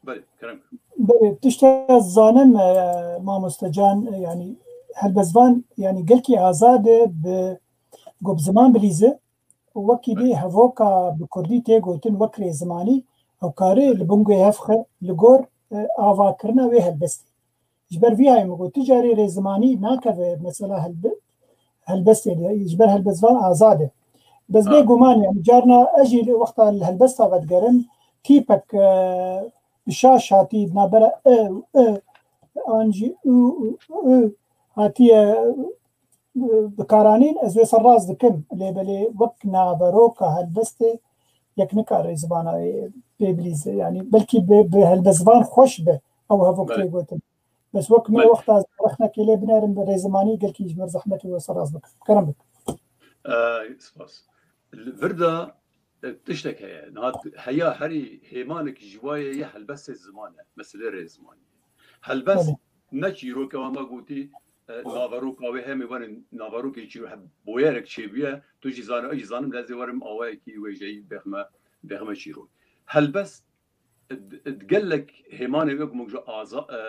Belê, kerem. Belê, tişta zanim, e, mamoste Can, e, yanî helbestvan, yanî gelkî azad e bi, ku bi ziman bilîze û wekî dî hevoka bi kurdî tê gotin wek rêzimanî, ew kare li bin guhê hev xe li gor, e, avakirina wê helbestê. Ji ber vî hayê min got, tu carê rêzimanî nakeve mesela helbe-, helbestê de, ji ber helbestvan azad e. Bes bê Ha. guman, yani carna ez jî li wexta li helbesta vedigerim, tîpek, e, bi şaş hatî, nabera e û e, an jî û û û hatiye, e, bikaranîn, ez wê ser rast dikim. Lê belê wek naveroka helbestê yek nikare zivana wê pê bilîze. Yani belkî bi, bi helbestvan xweş be ew hevok Belê. tê gotin. Bes wek me Belê. wexta rexnekê lê binerin bi rêzimanî gelkî ji mir zehmet û wê ser rast bikim. Kerem bikim. Ee, spas. Li vir de, e, tiştek heye. Niha heya herî hêmanek ji wayê ye helbestê ziman e. Meselê rêzimanî. Helbest Belê. ne çîroke, wama gotî, e, naveroka wê hemê werin naverokê çîro-, he-, boyerek çêbûye. Tu jî zane, ez jî zanim, lê ez ê werim awayekî wêjeyî bêxme, bêxme çîrok. Helbest di, di gelek hêmanê wek mok ji aza-, e,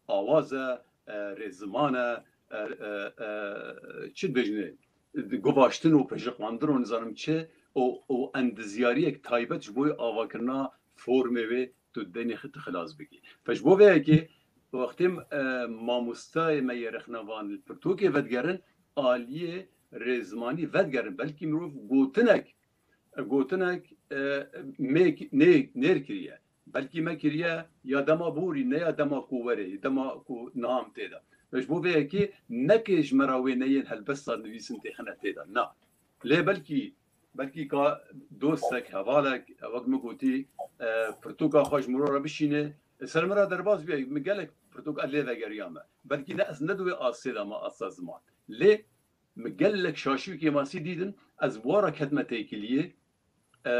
awaz e, e, rêziman e, e, e, e, çi dibêjinê, di guvaştin û pejiqandin û nizanim çi û, û endizyariyek taybet ji bo avakirina formê wê tu denê xi-, tu xilas bikî. Fe ji bo vê yekê wextê, e, mamostayê me yê rexnevan li pirtûkê vedigerin, aliyê rêzimanî vedigerin. Belkî mirov gotinek gotinek, e, mêk-, nê-, nêr kiriye. Belkî me kiriye ya dema borî, ne ya dema ku werê, dema ku niha em tê de. Ji bo vê yekê neke ji me re wêneyên helbesta nivîsin têxine tê de. Na. Lê belkî, belkî ka dostek, hevalek, wek min gotî, e, pirtûka xwe ji mirov re bişîne, ser min re derbas bûye, min gelek pirtûk ez lê vegeriya me. Belkî ne ez ne di wê astê de me asta ziman. Lê Min gelek şaşî û kêmasî dîtin, ez bi wan re ketime têkiliyê. E,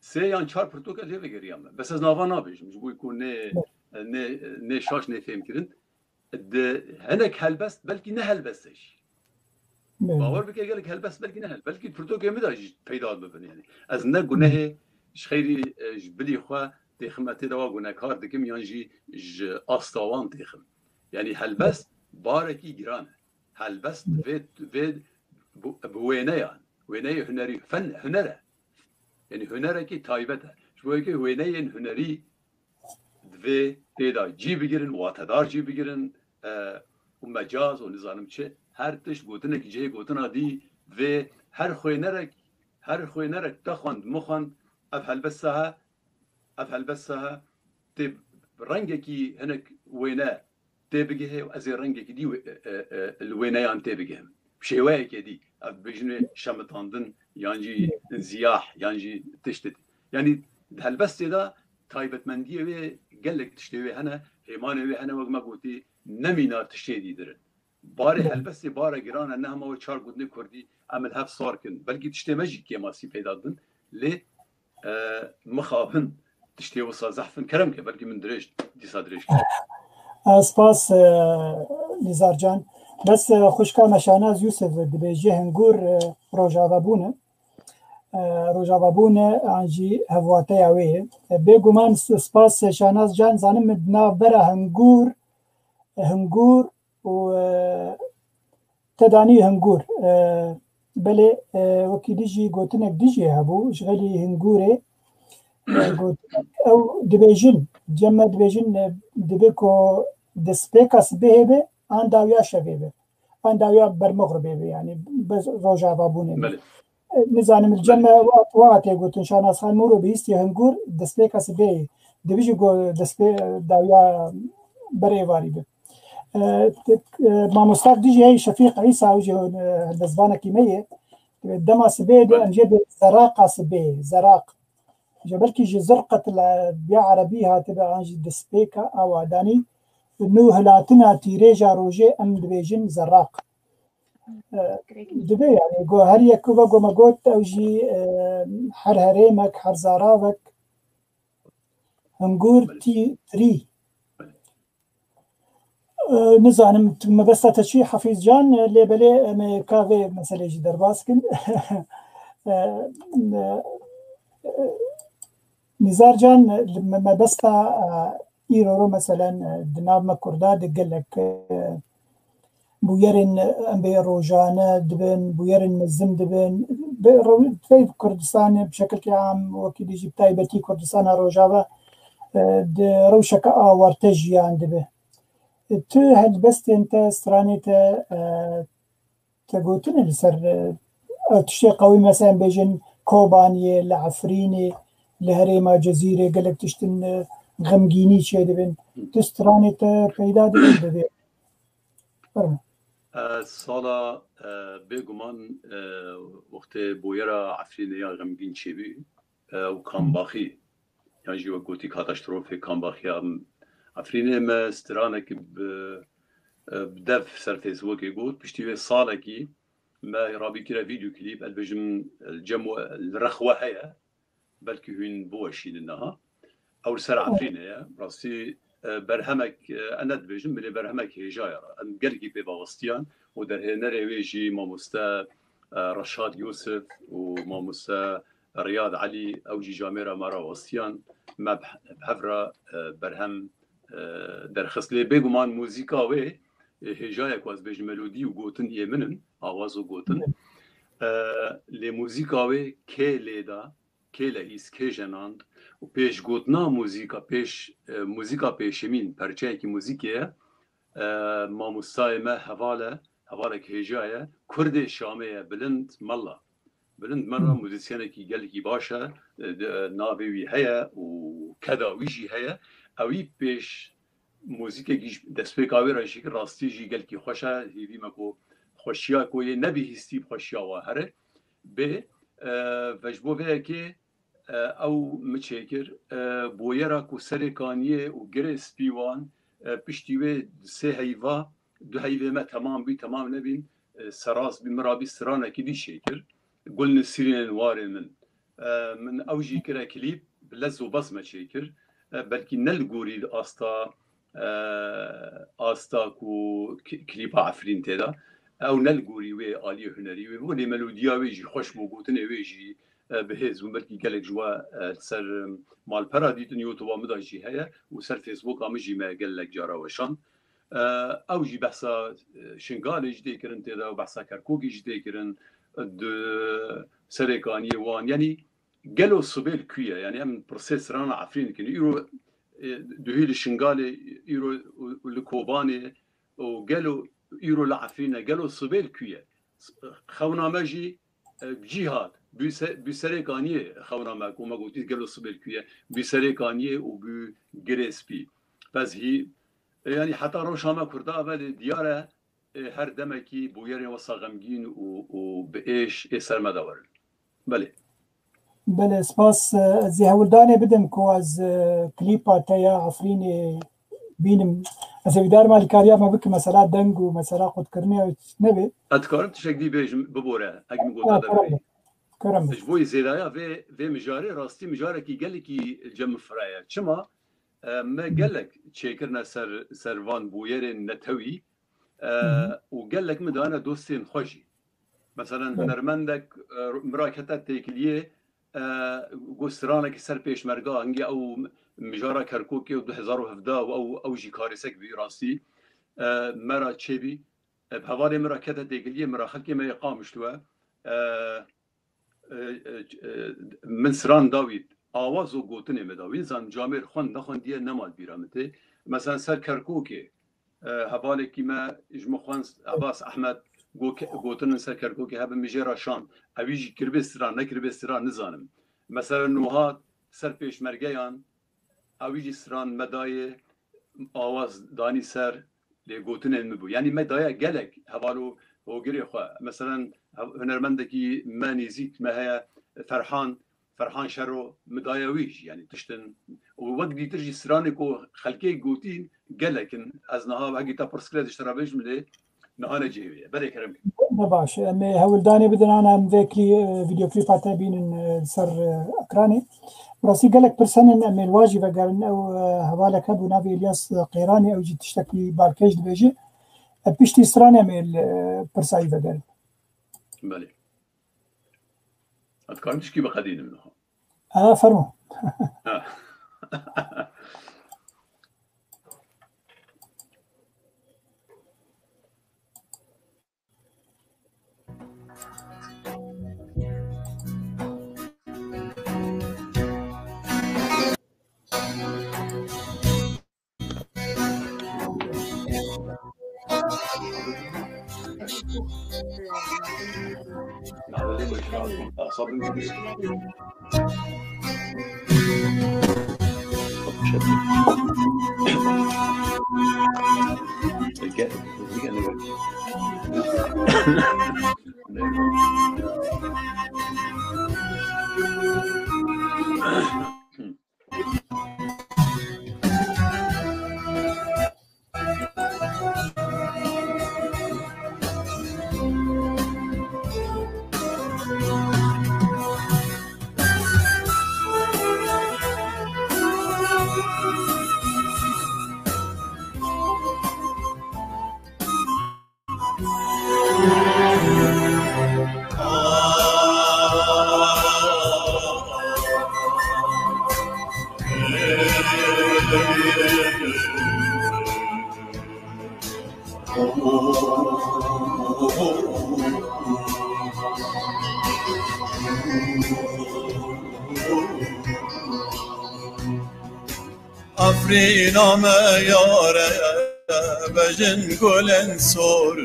sê yan çar pirtûk ez lê vegeriyame. Bes ez nava nabêjim, ji bo ku nê, nê, nê şaş nê fêmkirin. Di hinek helbest, belkî ne helbest e jî. Belê. Bawer bike gelek helbest belkî ne hel-, belkî pirtûkê min de jî peyda bibin yani. Ez ne gunehê ji xeyrî, e, ji bilî xwe têxime tê de wa gunekar dikim yan jî ji asta wan têxim. Yani helbest barekî giran e. Helbest vê, vê bi, bi wêneyan, wêneyê hunerî, fen, huner e. Yani hunerekî taybet e. Ji bo yekê wêneyên hunerî divê tê de cî bigirin, watedar cî bigirin, e, û mecaz û nizanim çi, her tişt gotinek cihê gotina dî vê her xwênerek, her xwênerek te xwend, min xwend, ev helbesta he, ev helbesta he, tê rengekî hinek wêne tê bigihê û ez ê rengekî dî wê-, e, e, e, li wêneyan tê bigihim. Bi şêweyekê dî, ev dibêjin wê şemitandin, yan jî ziyah, yan jî tişt. Yanî di helbestê de taybetmendiyê wê gelek tiştê wê hene, hêmanê wê hene, wek me gotî, ne mîna tiştê dî dirin. Barê helbestê bare giran e, ne hema wê çar gotinê kurdî em li hev sar kin. Belkî tiştê me jî kêmasî peyda dibin. Lê, e, mixabin tiştê wisa zehf in. Kerem ke, belkî min dirêj, dîsa dirêj kir. E, spas, e, Nizar can. Bes, e, xwişka me Şahnaz Yûsif dibêje hingûr, e, rojavabûn e. E, rojavabûn e, an jî hevwateya wê ye. E, bêguman s-, spas, e, Şahnaz can, zanim min di navbera hingûr, e, hingûr û, e, Te danî hingûr. E, belê, e, wekî dî jî gotinek dî jî hebû, ji xelî hingûrê, e, gotinek ew dibêjin, cem me dibêjin, e, dibe ku destpêka sibehê be, an dawiya şevê be, an dawiya bermixribê be, yanî bi rojava bûnê be. Belê. E, nizanim, li cem me wa, wa tê gotin, Şahnaz Xan Mûro bihîstiye hingûr, destpêka sibehê. Dibêjî ku destpê dawiya berê êvarî be. E, e, mamosta dî jî heye Şefîq Îsa, ew jî, e, helbestvanekî me ye. Dema sibê de em jê dê zeraqa sibê, zeraq. Ji belkî ji zirqet li ya erebî hatibe an jî destpêka awa danî. Nû hilatina tîrêja rojê em dibêjin zeraq. E, dibe yani, go her yek ku ve go me got, ew jî, e, her herêmek, her zaravek, hingûr tî, trî. E, nizanim, tu mebesta te çi, Hafîz can, e, lê belê em ê ka vê meselê jî derbas kin. E, e, e, Nizar can, li me-, mebesta, e, îro ro, meselen, e, di nav me Kurda de gelek, e, bûyerên, e, em bê rojane dibin, bûyerên mezin dibin. Bi re-, tevî Kurdistanê bi şekilkî am, wekî dî jî bi taybetî Kurdistana Rojava, e, di rewşeke awarte jiyan dibe. E, tu helbestên te, stranê te, e, te gotine li ser, e, ev tiştê qewî, mesela bêjin Kobaniyê, li Efrînê, li herêma Cezîrê gelek tiştin, e, xemgînî çêdibin. Tu stranê te peyda dibin divê. Fermo. E, sala, e, bêguman, e, wextê boyera Efrînê ya xemgîn çêbû, e, û Kambaxî, yan jî wek gotî katastropê Kambaxiya Efrînê, me stranek bi, e, bi dev ser Facebookê got. Piştî vê salekî me rabî kire vîdyoklîp, ez dibêjim, e, cem we, li rex we heye, belkî hûn biweşînin niha. Ew li ser Efrînê ye. Rastî, e, berhemek, e, ez ne dibêjim, belê berhemek hêja ye. Em gelekî pê vewestiyan û derhênerê wê jî mamoste, e, Reşad Yûsif û mamoste Riyad Elî, ew jî camêra me rawestiyan, me bi, bi hev re, e, berhem, e, derxist. Lê bêguman muzîka wê, e, hêja ye ku ez bêjim melodî û gotin yê min in, awaz û gotin. E, lê muzîka wê kê lê da, kê lehîst, kê jenand û pêşgotina muzîka, pêş, e, muzîka pêşemîn, perçeyekî muzîkê ye, e, mamostayê me heval e, hevalek hêja ye, Kurdê Şamê ye, Bilind Mella. Bilind Mella muzîsyenekî gelekî baş e, e, di, e, navê wî heye û keda wî jî heye. Ewî pêş muzîkekî ji destpêka wê re jî rastî jî gelekî xweş e. Hêvî me ku xweşiya ku yê nebihîstî bi xweşiya wa here. Bê, e, ve ji bo vê yekê, e, ew mi çêkir, e, boyera ku Serê Kaniyê û Girê Spî wan, e, piştî wê sê heyva, du heyvê me temam bî, temam nebîn, e, serast bî, min rabî stranekî dî çêkir. Gul nisîrînên warê min. E, min ew jî kire klîp, bi lez û bez me çêkir. E, belkî ne li gorî asta, e, asta ku k-, klîpa Efrîn tê de. Ew ne li gorî wê aliyê hunerî wê bû, lê melodiya wê jî xweş bû, gotinê wê jî, e, bi hêz bûn. Belkî gelek ji we, e, li ser, e, malpera dîtin, YouTube-a min de jî heye û ser Facebooka min jî me gelek cara weşand. E, ew jî behsa, e, Şingalê jî tê kirin tê de, behsa Kerkûkê jî tê kirin, di Serê Kaniyê wan. Yanî gelo sibê li ku ye? Yanî em pirsê strana Efrîn dikin. Îro, e, duhî li Şingalê, îro û, û li Kobanê û gelo îro li Efrîn e. Gelo sibê li ku ye? Xewna me jî, e, bi cî hat. Bi se-, bi Serê Kaniyê xewna me, ku me gotî gelo sibê li ku ye? Bi Serê Kaniyê û bi Girê Spî. Pez hî, e, yanî heta roja me Kurda evelê diyar e, e, her demekî bûyerên wesa xemgîn û, û bi êş ê ser me de werin. Belê. Belê, spas. Ez ê hewldanê bidim ku ez, e, klîpa te ya Efrînê bînim. Ez ê vîdar me alîkariya me bikim, mesela deng û mesela qutkirinê ew nebê. Ez dikarim tiştek dî bêjim, bibore, eg min gota Ha, derxî. Kerem be. Kerem be. Ji bo zêdaya vê, vê mijarê, rastî mijarekî gelekî cem min firaya. Çima? e, me gelek çêkirine ser, ser van bûyerên netewî, e, Hı hı. û gelek min dane dostên xwe jî. Mesela Belê. hunermendek, e, min ra kete têkiliyê, e, got stranekî ser pêşmerga, hingê ew mijara Kerkûkê û du hezar û hevdeh û ew, ew jî karêsek bî rastî. E, me ra çêbî. E, bi hevalê min ra kete têkiliyê, min ra xelkê me yê Qamişlo e. E, e, e, e, min stran da wî, awaz û gotinê me da wî, zan camêr xwend nexwendiye nema di bîra min tê. Mesela ser Kerkûkê, e, hevalekî me ji min xwend, Ebas Ehmed, go-, ke-, gotinin ser Kerkûkê hebin min jê re şand. Ewî jî kiribê stran, nekiribê stran nizanim. Mesela Nuhat ser pêşmergeyan, ewî jî stran me dayê, awaz danî ser, lê gotinên min bû. Yanî me daye gelek heval û hogirê xwe. Meselen, hev-, hunermendekî me nêzîk me heye, Ferhan, Ferhan Şero, min daye wî jî, yanî tiştin. Û wek dîtir jî stranê ku xelkê gotîn gelek in. Ez niha hegî te pirs kire, ji te re bêjim lê niha ne cihê wê ye. Belê kerem ke. Ne baş. Em ê hewldanê bidin ana em vê klî-, e, videoklîpa te bînin, e, ser, e, ekranê. Bi rastî gelek pirs henin, em ê li wan jî vegerin. Ew, e, hevalek hebû navê Îlyas Qêranê, ew jî tiştekî balkêş dibêje. E, piştî stran em ê li, e, pirsa wî vegerin. Belê. Ez dikarim tişkî biqedînim niha. Ha, fermo. Ha. Efrîna me yare, bejin gulên sor,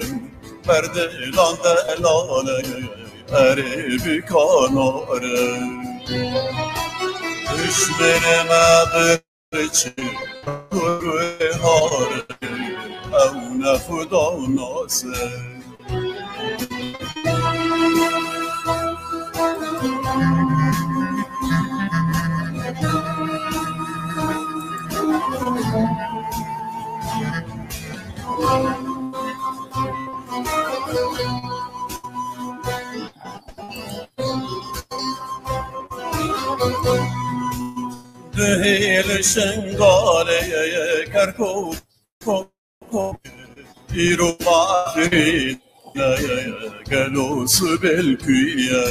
berdilan delale, erê bi kanare. Dişmenê me birçî, gurê hare, ew ne xuda nase. Duhê li Şingalê, Kerkûk, Îro Afrîn e, gelo sibêl kû ye?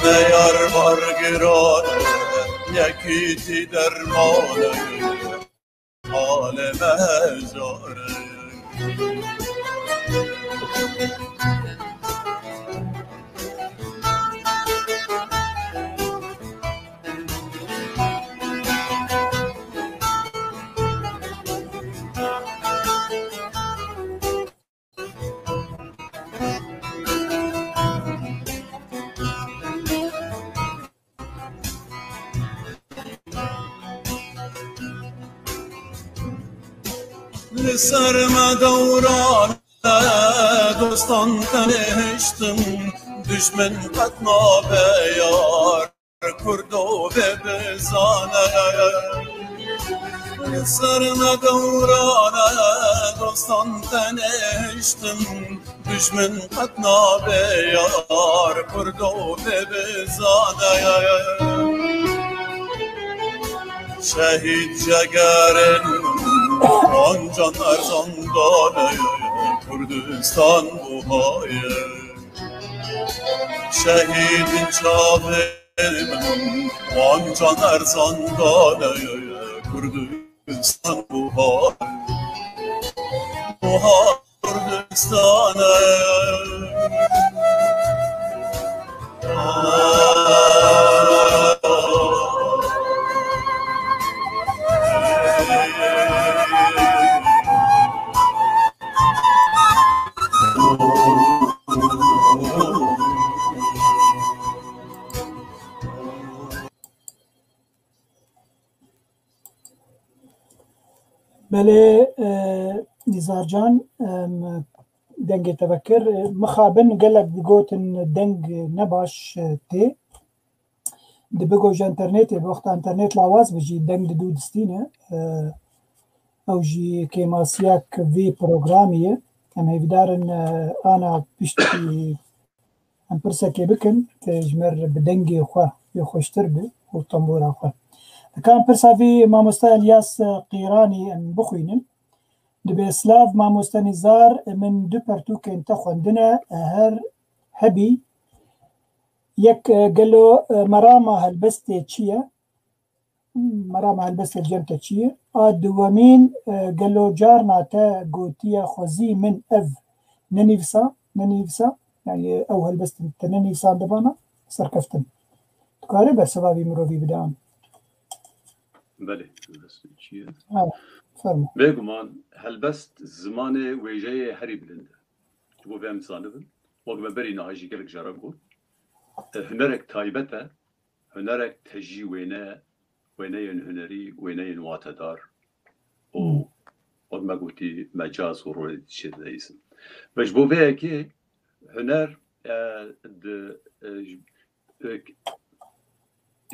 Diyarbekir giran e, yekîtî derman e, halê me hejar e. Li ser me dewran e, dostan tenê hiştin, dijmin qet nabe yar. Kurdo vê bizane, li ser me dewran e, dostan tenê hiştin, dijmin qet nabe yar, Kurdo vê bizane. Şehîd cegerên min, wan can erzan dane, Kurdistan buha ye. Şehîdin çavên min, wan can erzan dane, Kurdistan buha ye. Buha Kurdistan e. Belê, e, Nîzar Can, em, dengê te vekir. Mixabin gelek digotin deng ne baş, e, tê. Dibigo ji internetê, bi wexta internet lawaz bi jî deng didu distîne. E, ew jî kêmasiyek vê programî ye. Em hêvîdarin, e, ana piştî em pirsekê bikin, ke ji me re bi dengê xwe yê xweştir be û tembûra xwe. Dika em pirsa vî mamoste Elyas Qîranî em bixwînin. Dibê, Silav mamoste Nîzar, min du pertûkên te xwendine, her hebî yek, e, gelo, e, merama helbestê çi ye? Merama helbestê li cem te çi ye? A duwemîn, e, gelo carna te gotiye xwezî min ev nenivîsa, nenivîsa? Yani ew helbestin te nenivîsandibana serkeftin. Dikare bersiva vî mirovî bide an? Belê, helbest çi ye? Ha, fermo. Bêguman helbest zimanê wêjeyê herî bilind e. Ji bo vê em zanibin, wek me berî niha jî gelek cara got, e, hunerek taybet e, hunerek tejî wêne, wêneyên hunerî, wêneyên watedar û Hmm. wek me gotî mecaz û rolê dişê dinivîsin. Ve ji bo vê yekê huner, e, di, e, ji, e,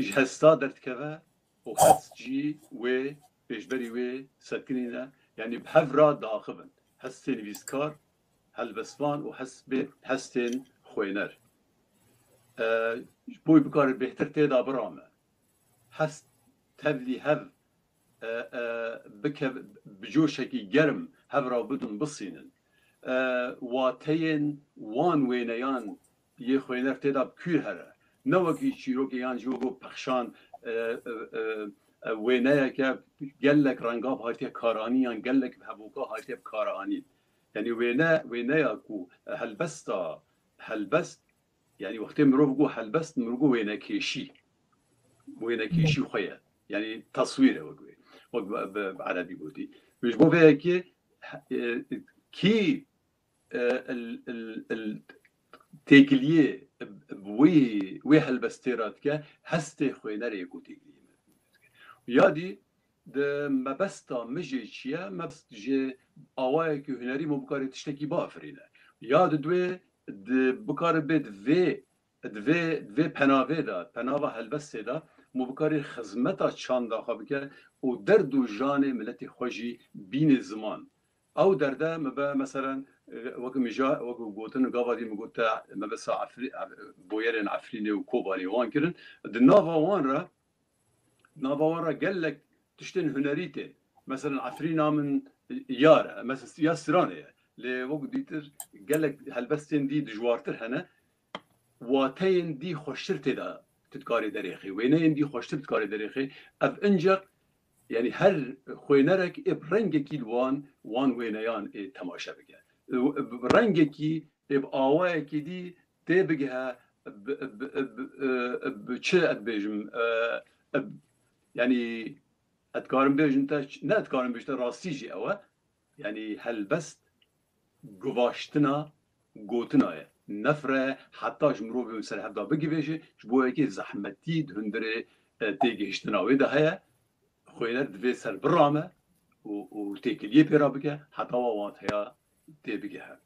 ji hesta derdikeve û hest jî wê pêşberî wê sekinîne, yanî bi hev re diaxivin. Hestê nivîskar, helbestvan û hestbê-, hestên xwêner. E, ji bo bikare bêhtir tê de birame. Hest tevlî hev, e, e, bikev-, bi coşekî germ hev re bidin, bisînin. E, wateyên wan wêneyan yê xwêner tê de bi kûr here. Ne wekî çîrokê yan jî wekî pexşan, e, e, e, e, wêneyeke gelek rengav hatiye karanîn yan gelek bi hevoka hatiye bi kar anîn. Yanî wêne, wêneya ku helbesta, helbest, yanî wextê mirov got helbest, mirov got wênekêşî. Wênekêşî xwe ye. Yanî taswîr e wek wê. Wek bi, bi, bi erebî gotî. Ji bo vê yekê, e, kî e, il, il, il, têkiliyê, e, wê, wê helbestê re dike, hestê xwênerê ku têkiliyê me dike. Ya dî di mebesta min jê çi ye, mebest jê awayekî hunerî min bikarê tiştekî biafirîne. Ya di duê di bikarê bê di vê, di vê, di vê penavê de, penava helbestê de, min bikarê xizmeta çanda xwe bike û derd û janê miletê xwe jî bînê ziman. Ew derde me be, meselen, e, wek min ja, wek gotin, gava dî min gote, me be sa Efrî-, e, boyerên Efrînê û Kobanê wan kirin. Di nava wan re, nava wan re gelek tiştên hunerî tê. Meselen, Efrîna min, e, yar e, mesela ya Stranê ye. Lê wek dîtir gelek helbestên dî dijwartir hene. Wateyên dî xweştir tê de tu dikarê derêxê, wêneyên dî xweştir dikarê derêxê. Ev inceq, yanî her xwênerek ê bi rengekî li wan, wan wêneyan ê temaşe bike. Ê bi rengekî, ê bi awayekî dî tê bigihe, bi, bi, bi, bi, bi çi ez dibêjim, e, e, yanî ez dikarim bêjim te, ne ez dikarim bêjim te, rastî jî ew e. Yanî helbest guvaştina gotina ye. Nefre heta ji mirovê ser hev de bigivêje, ji bo yekê zehmetî di hundirê, e, têgihiştina wê de heye. Xwêner divê ser birame û, û têkiliyê pê re bike, heta wa wateya tê bigehe.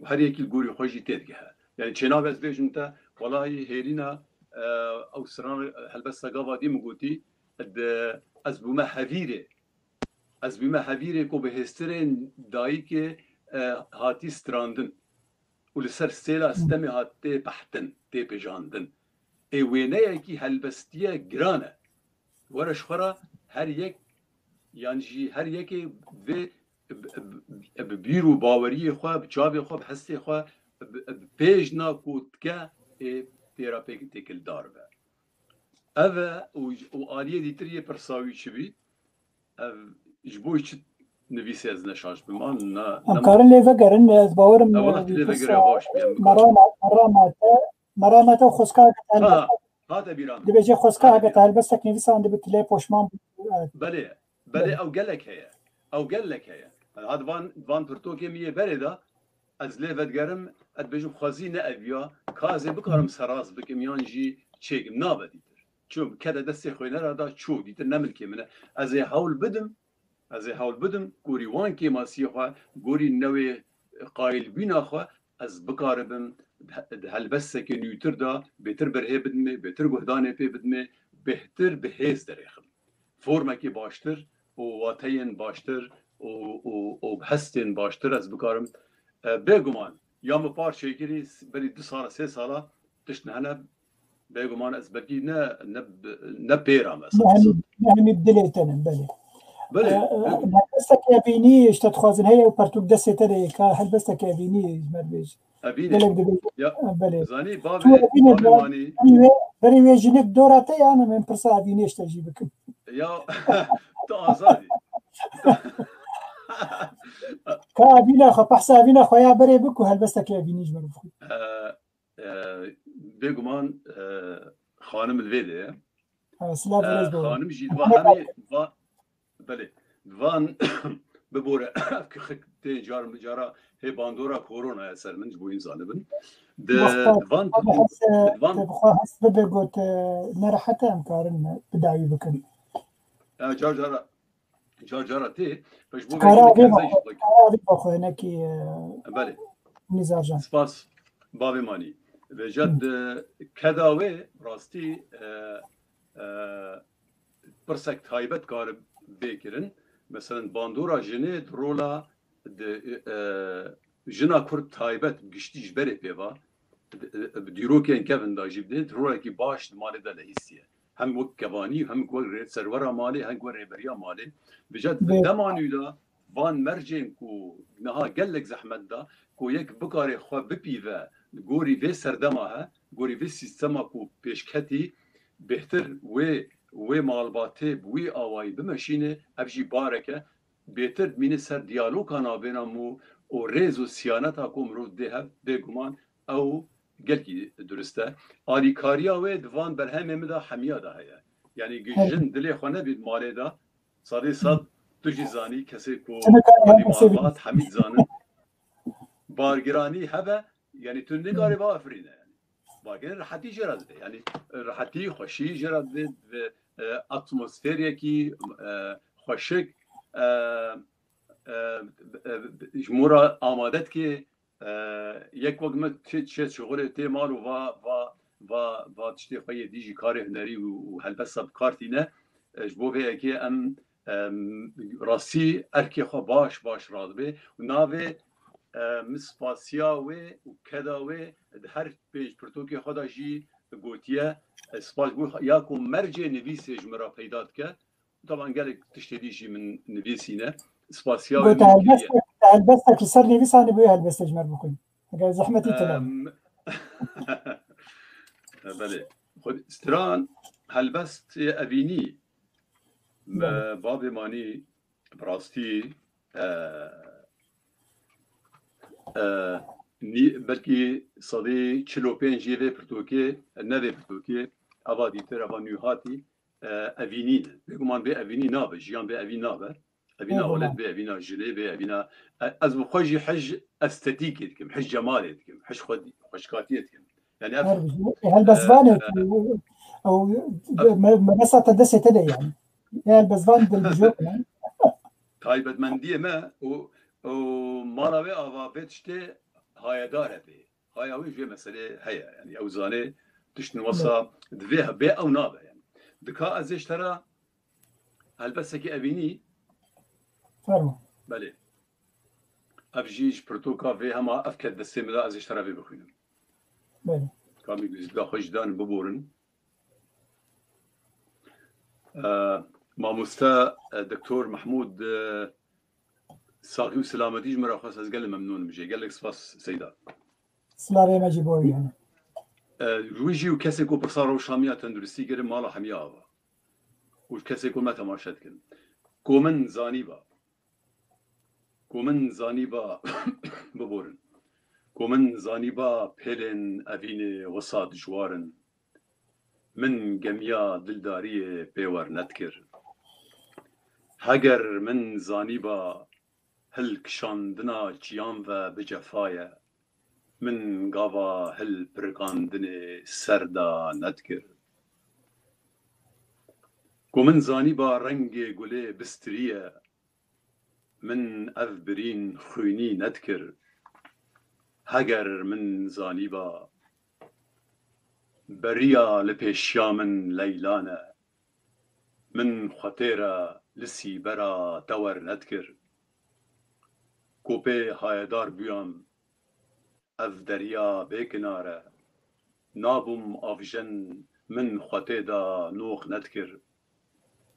Û her yekî li gorî xwe jî tê digehe. Yani çênabe ez bêjim te, welayî hêrîna, e, ew siran helbesta gava dî min gotî, di, ez bûme hevîrê. Ez bûme hevîrê ku bi hêstirên dayikê, e, hatî strandin û li ser sêla stemê hat tê behtin, tê pêjandin. Ê wêneyekî helbestiye giran e. Were ji xwe re her yek, yan jî her yekê vê bi, bi, bi bîr û baweriyê xwe, bi çavê xwe, bi hestê xwe, bi, bi pêjna ku dike ê têra pêk têkildar be. Ev e û, û aliyê dîtir yê pirsa wî çi bî? Ev ji bo çi nivîsê ez ne şaş bim? An ne, Em ne karin lê vegerin, ez bawerim, Ew e, wextî lê vegere pirsa baş bî, em bikarin. merama, merama te, merama te xwezka heke te Ha, helbestek, hate bîra min. dibêje xwezka Hate heke te bîra min. helbestek nivîsandibî tu lê poşman bû. Evet. Belê, belê Belê. ew gelek heye. Ew gelek heye. Ha, di van, di van pirtokê min yê berê de ez lê vedigerim, ez dibêjim xwezî ne ev ya, ka ez ê bikarim seraz bikim yan jî çêkim, nabe dîtir. Çû kete destê xwênera da çû, dîtir ne milkê min e. Ez ê hewl bidim, ez ê hewl bidim, gorî wan kêmasiyê xwe, gorî newê qayilbîna xwe, ez bikaribim di he-, di helbestekê nûtir de bêtir berhê bidimê, bêtir guhdanê pê bidimê, bêhtir bi hêz derêxim. Formekê baştir û wateyên baştir û, û, û hestên baştir ez bikarim. E, bêguman, ya min par çêkirî, berî du sala, sê sala tişt hene, bêguman ez belkî ne, ne, ne pêra me, Ne hemî, ne hemî dilê te ne, belê. Belê, E, e, bêguman. Helbestekî evînî, işte, dixwazin heye û pertûk destê te de yê, ka helbestekî evînî ji me re bêje. Evînê. Gelek dibêje. Ya, Belê. zanî, Tu bavê, evînê bavê de, manî. berî wê, berî wê jinik dora te ya, ne min pirsa evînê işte jî bikim. Ya, tu azad î. Ka evîna xwe, behsa evîna xwe ya berê biku, helbestekî evînî ji me re bixwî. E, e, bêguman, e, xanim li vê de ye. Ha, silav û E, rêz bo we. Xanim jî va hemî va, belê, van bibore, ev kixik tê car bi cara hê bandora koronaya ser min ji bo hîn zanibin. Di, Wexta di van, te bi hes, di van te bi xwe hes bibe got, e, nerehet e, em karin bidawî bikin. Ya, car cara, car cara tê, ji bo Kara vê vê kenze jî xwe, xwe. kara vê xwe, hinekî, e, Belê. Nîzarcan. Spas, bavê manî. Vêca Hı. di keda wê rastî, e, e, pirsek taybet kare bê kirin. Mesela bandora jinê di rola di, e, jina Kurd taybet giştî ji berê pê va, di, e, bi dîrokên kevin de jî bidê, di rolekî baş di malê de lehîstiye. Hem wek kevanî, hem wek rê-, serwera malê, hem wek rêberiya malê. Vêca di Bê- dema nû de van mercên ku niha gelek zehmet da, ku yek bikare xwe bipîve gorî vê serdema he, gorî vê sîstema ku pêşketî, bêhtir wê, wê malbatê bi wî awayî bimeşîne, ev jî barek e. Bêhtir dimîne ser diyaloga navbêna min û rêz û siyaneta ku mirov dê hev, bêguman ew gelkî durist e. Alîkariya wê di van berhemê min de hemiya de heye. Yanî gi Her jin dilê xwe nebî di malê de, sedî sed tu jî zanî, kesê ku Sene kare Alî her kesê Muhammed, Hemîd zanin. Bargiranî hebe, yanî tu nikarî biafirîne. Bakinê rehetî jê re dibê. Yanî rehetî, xweşî jê re dibê, dibê, e, atmosferekî, e, xweşik, e, e, e, ji mora amade dike, e, yek wek min tê, çê şixulê tê mal û va, va, va, va tiştê xwe yê dî jî karê hunerî û, û helbesta bi kar tîne. E, ji bo vê yekê em, em, rastî erkê xwe baş, baş radibê û navê, e, min spasiya wê û keda wê di her pênc pirtûkê xwe de jî gotiye. E, spas ji bo ya ku mercê nivîsê ji min re peyda dike. Taban gelek tiştê dî jî min nivîsîne. Spasiya wê Got min kiriye. Helbestek, helbestek li ser nivîsanê bûye helbestek ji me re bixwîn. Eger zehmetî tune. Em, belê. Xwe stran helbestê evînî. Me Belê. bavê manî bi rastî, e, e, nî-, belkî sedî çil û pênc yê vê pirtûkê, ne vê pirtûkê, eva dîtir, eva nû hatî, e, evînî ne. Bêguman bê evînî nabe, jiyan bê evîn nabe. Evîna Bêguman. welet bê, evîna jinê bê, evîna, e, ez bi xwe jî hij estetîkê dikim, hij cemalê dikim, hij xwe-, xweşikatiyê dikim. Yani ev, Her bijî. E, helbestvanê e, ku ew, e, me-, mebesta te destê te de yani. E helbestvan dilbijok ne? Taybetmendiyê me û, û mala wê ava vê tiştê hayedar e bê. Haya wê ji vê meselê heye. Yani ew zane tiştin wesa divê bê ew nabe yani. Dika ez ê ji te re helbestekî evînî. Fermo. Belê. Ev jî ji pirtûka vê hema ev ket destê min de ez ê ji te re vê bixwînim. Belê. Kamî guzîka xwe jî danin biborin. Ee, Mamoste, e, Doktor Mehmûd, e, saxî û selametî ji min re xwest, ez gelek memnûn im jê. Gelek spas Seyda. Silavê me jî bo wî hene. E, ji wî jî û kesê ku pirsa rewşa min ya tenduristî kirin, mala hemiya ava. Û ji kesê ku me temaşe dikin. Ku min zanîba. Ku min zanîba biborin. Ku min zanîba pêlên evînê wisa dijwar in. Min gemiya dildariyê pê wer nedikir. Heger min zanîba hilkişandina çiyan ve bi cefa ye, min gava hilpirikandinê ser de nedikir. Ku min zanîba rengê gulê bistirî ye, min ev birîn xwînî nedikir. Heger min zanîba beriya li pêşiya min leylan e, min xwe tê re li sîbera te wer nedikir. Ku pê hayedar bûyam, ev derya bê kinar e. Nabûm avjen, min xwe tê de noq nedikir.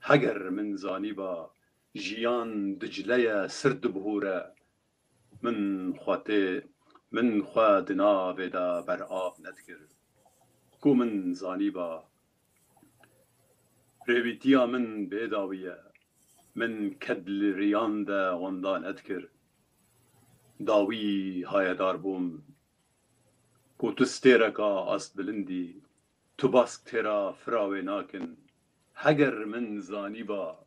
Heger min zanîba jiyan Dicle ye, sird dibihûre, min xwe tê, min xwe di navê de berav nedikir. Ku min zanîba rêwîtiya min bêdawî ye, min ked li riyan de wenda nedikir. Dawî hayedar bûm. Ku tu stêreka astbilindî, tu bask têra firawê nakin. Heger min zanîba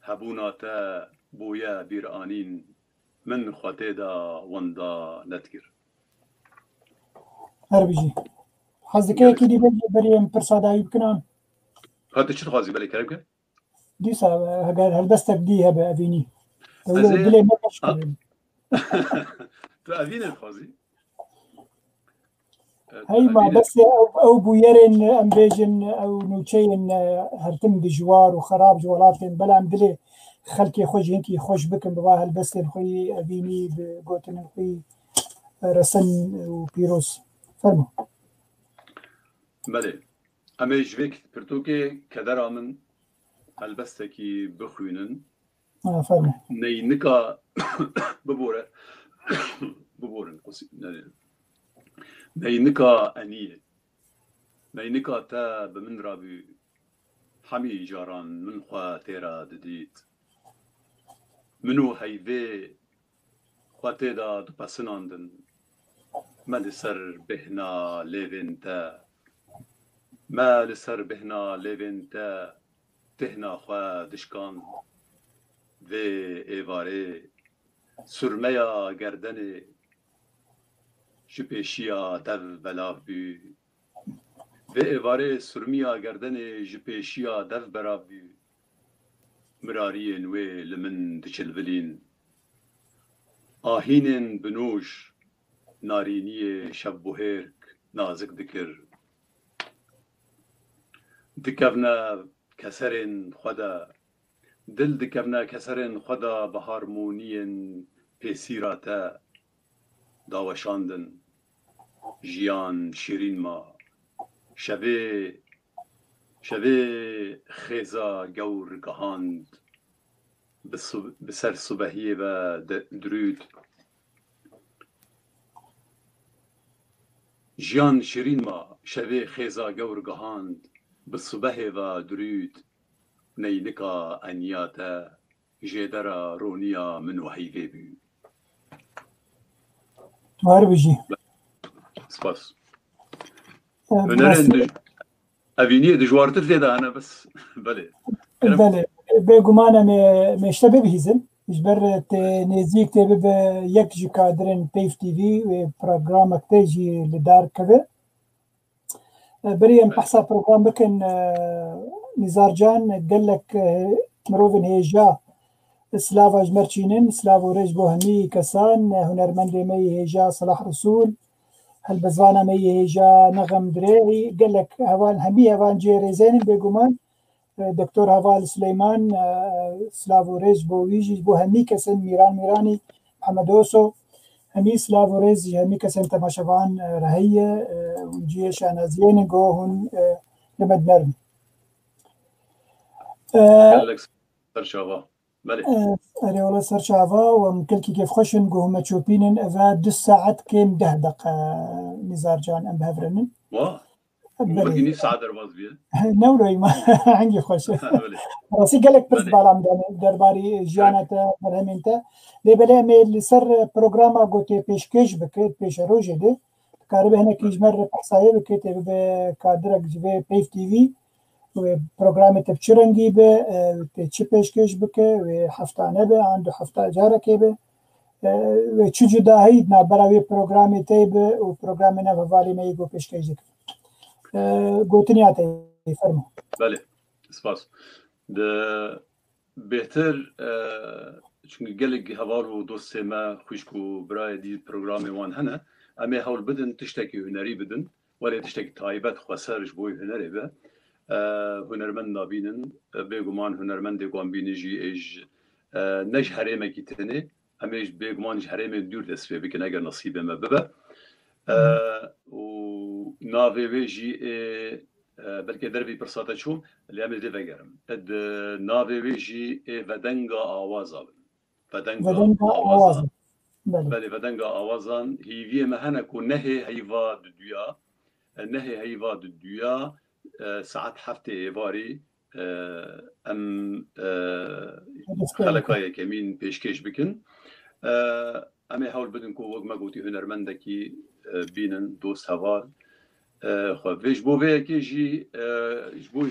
hebûna te bûye bîranîn, min xwe tê de wenda nedikir. Her bijî. Hez dike yekî dî bêjî berî em pirsa dawî bikin an? Ha, tu çi dixwazî belê kerem ke? Dîsa heger helbestek dî hebe evînî. Ew Ez ê dilê me beş a- kirin. Tu evînê dixwazî? Heyma, bes ew, ew bûyerên, em bêjin, ew nûçeyên, e, hertim dijwar û xerab ji welatên, belam dilê xelkê xwe jî hinkî xweş bikin, bi va helbestên xwe yî evînî, bi gotinên xwe yî, e, resen û pîroz. Fermo. Belê. Em ê ji vê pirtûkê kedera min helbestekî bixwînin. Ha, fermo. Neynika bibore, biborin, qusî, ne, neynika eniyê. Neynika te bi min re bû, hemî caran min xwe tê re didît. Min û heyvê xwe tê de dipesinandin. Me li ser bêhna lêvên te, me li ser bêhna lêvên te têhna xwe dişkand. Vê êvarê surmeya gerdenê ji pêşiya dev belav bû. Vê êvarê surmiya gerdenê ji pêşiya dev belav bû. Mirariyên wê li min diçilvilîn. Ahînên binûj narîniyê şevbuhêrk nazik dikir. Dikevne keserên xwe de, dil dikevne keserên xwe de bi harmoniyên pêsîra te daweşandin. Jiyan şîrîn ma. Şevê, şevê xêza gewr gihand. Bi su-, bi ser subehiyê ve de-, dirûd. Jiyan şirîn ma, şevê xêza gewr gihand, bi subehê ve dirûd, neynika eniya te, jêdera roniya min û heyvê bû. Tu her bijî. Spas. E, Hunerên dij-, evîniyê dijwartir tê de hene, bes belê. Kerem. Belê. Bêguman em ê mêşte bibihîzin. Ji ber tê nêzîk tê bibe yek ji kadirên Peyv T V wê programek tê jî li dar keve. E, berî em behsa program bikin, e, Nîzar Can, gelek, e, mirovên hêja, slava ji me re çînin, slav û rêz bo hemî kesan, e, hunermendê me yê hêja Silah Resûl, helbestvana me yê hêja Nexem Dirê'î, gelek heval, hemî heval cê rêzên in bêguman. E, Doktor Heval Suleyman, e, silav û rêz bo wî jî, bo hemî kesên Mîran Mîranî, Mihemed Oso, hemî silav û rêz ji hemî kesên temaşevan, e, re heye, e, hûn cihê şanaziyê ne, go hûn, e, li me dinerin. Gelek ser çava. Belê. Erê wele ser çava û em gelkî kêfxweş in ku hûn me çopînin. Eve du saet kêm deh deqe Nizar can em bi hev re nin. Wa? Belê. Wekî nîv saet derbas bûye. Ne wilo ma hingî xweş e. Belê. Rastî gelek pirs Belê. Bala min dane derbarî jiyana te, berhemên te. Lê belê em ê li ser programa ku tê pêşkêş bike, pêşerojê de, dikaribe hinekî ji me re behsayê bike, tê bibe kadirek ji vê Peyv T V. Wê programê te bi çi rengî be, e, tê çi pêşkêş bike, wê hefta nebe, an du hefta carekê be. E, wê çi cudahî di navbera wê programê te be û programê nav hevalê me yê ku pêşkêş dikin. E, gotiniya te, fermo. Belê, spas. De bêhtir, e, çunke gelek heval û dostê me, xwişk û birayê dî programê wan hene, em ê hewl bidin tiştekî hunerî bidin. Welê tiştekî taybet xweser ji bo hunerê be. E, hunermend nabînin, e, bêguman hunermendê ku em bînin jî ê ji, e, ne ji herêmekî tenê, em ê ji bêguman ji herêmên dûr dest pê bikin eger nesîbê me bibe. E, û navê wê jî ê, e, belkê dervî pirsa te çûm, lê em ê dê vegerim. Ed, navê wê jî ê Vedenga Awaza bin. Vedenga Vedenga Awaza. Awaza. Belê. Belê, Vedenga Awazan. Hîviyê me hene ku nehê heyva diduya, e, nehê heyva diduya, e, saet heftê êvarî, e, em, e, Dest pê xeleka bike. Yekemîn pêşkêş bikin. E, em ê hewl bidin ku wek me gotî hunermendekî, e, bînin, dost heval. E, xwe vê, ji bo vê yekê jî, e, ji bo, e,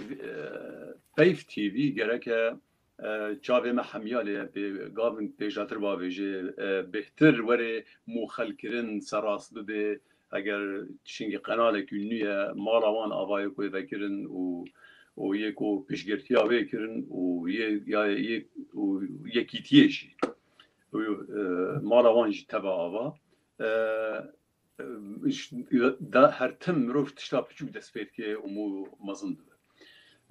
Peyv T V gereke e, çavê me hemiya lê ye, pê, gavin pêjatir bavêjê, e, bêhtir were mûxelkirin, serrast bibe, eger şingî qenalekî nû ye, mala wan avayê ku ê vekirin û, û yê ku piştgirtiya wê kirin û yê, ya, yê, û yekîtiyê jî. Û, e, mala wan jî teva ava. E, e, ş-, da her tim mirov tişta piçûk dest pê dike û mû mezin dibe.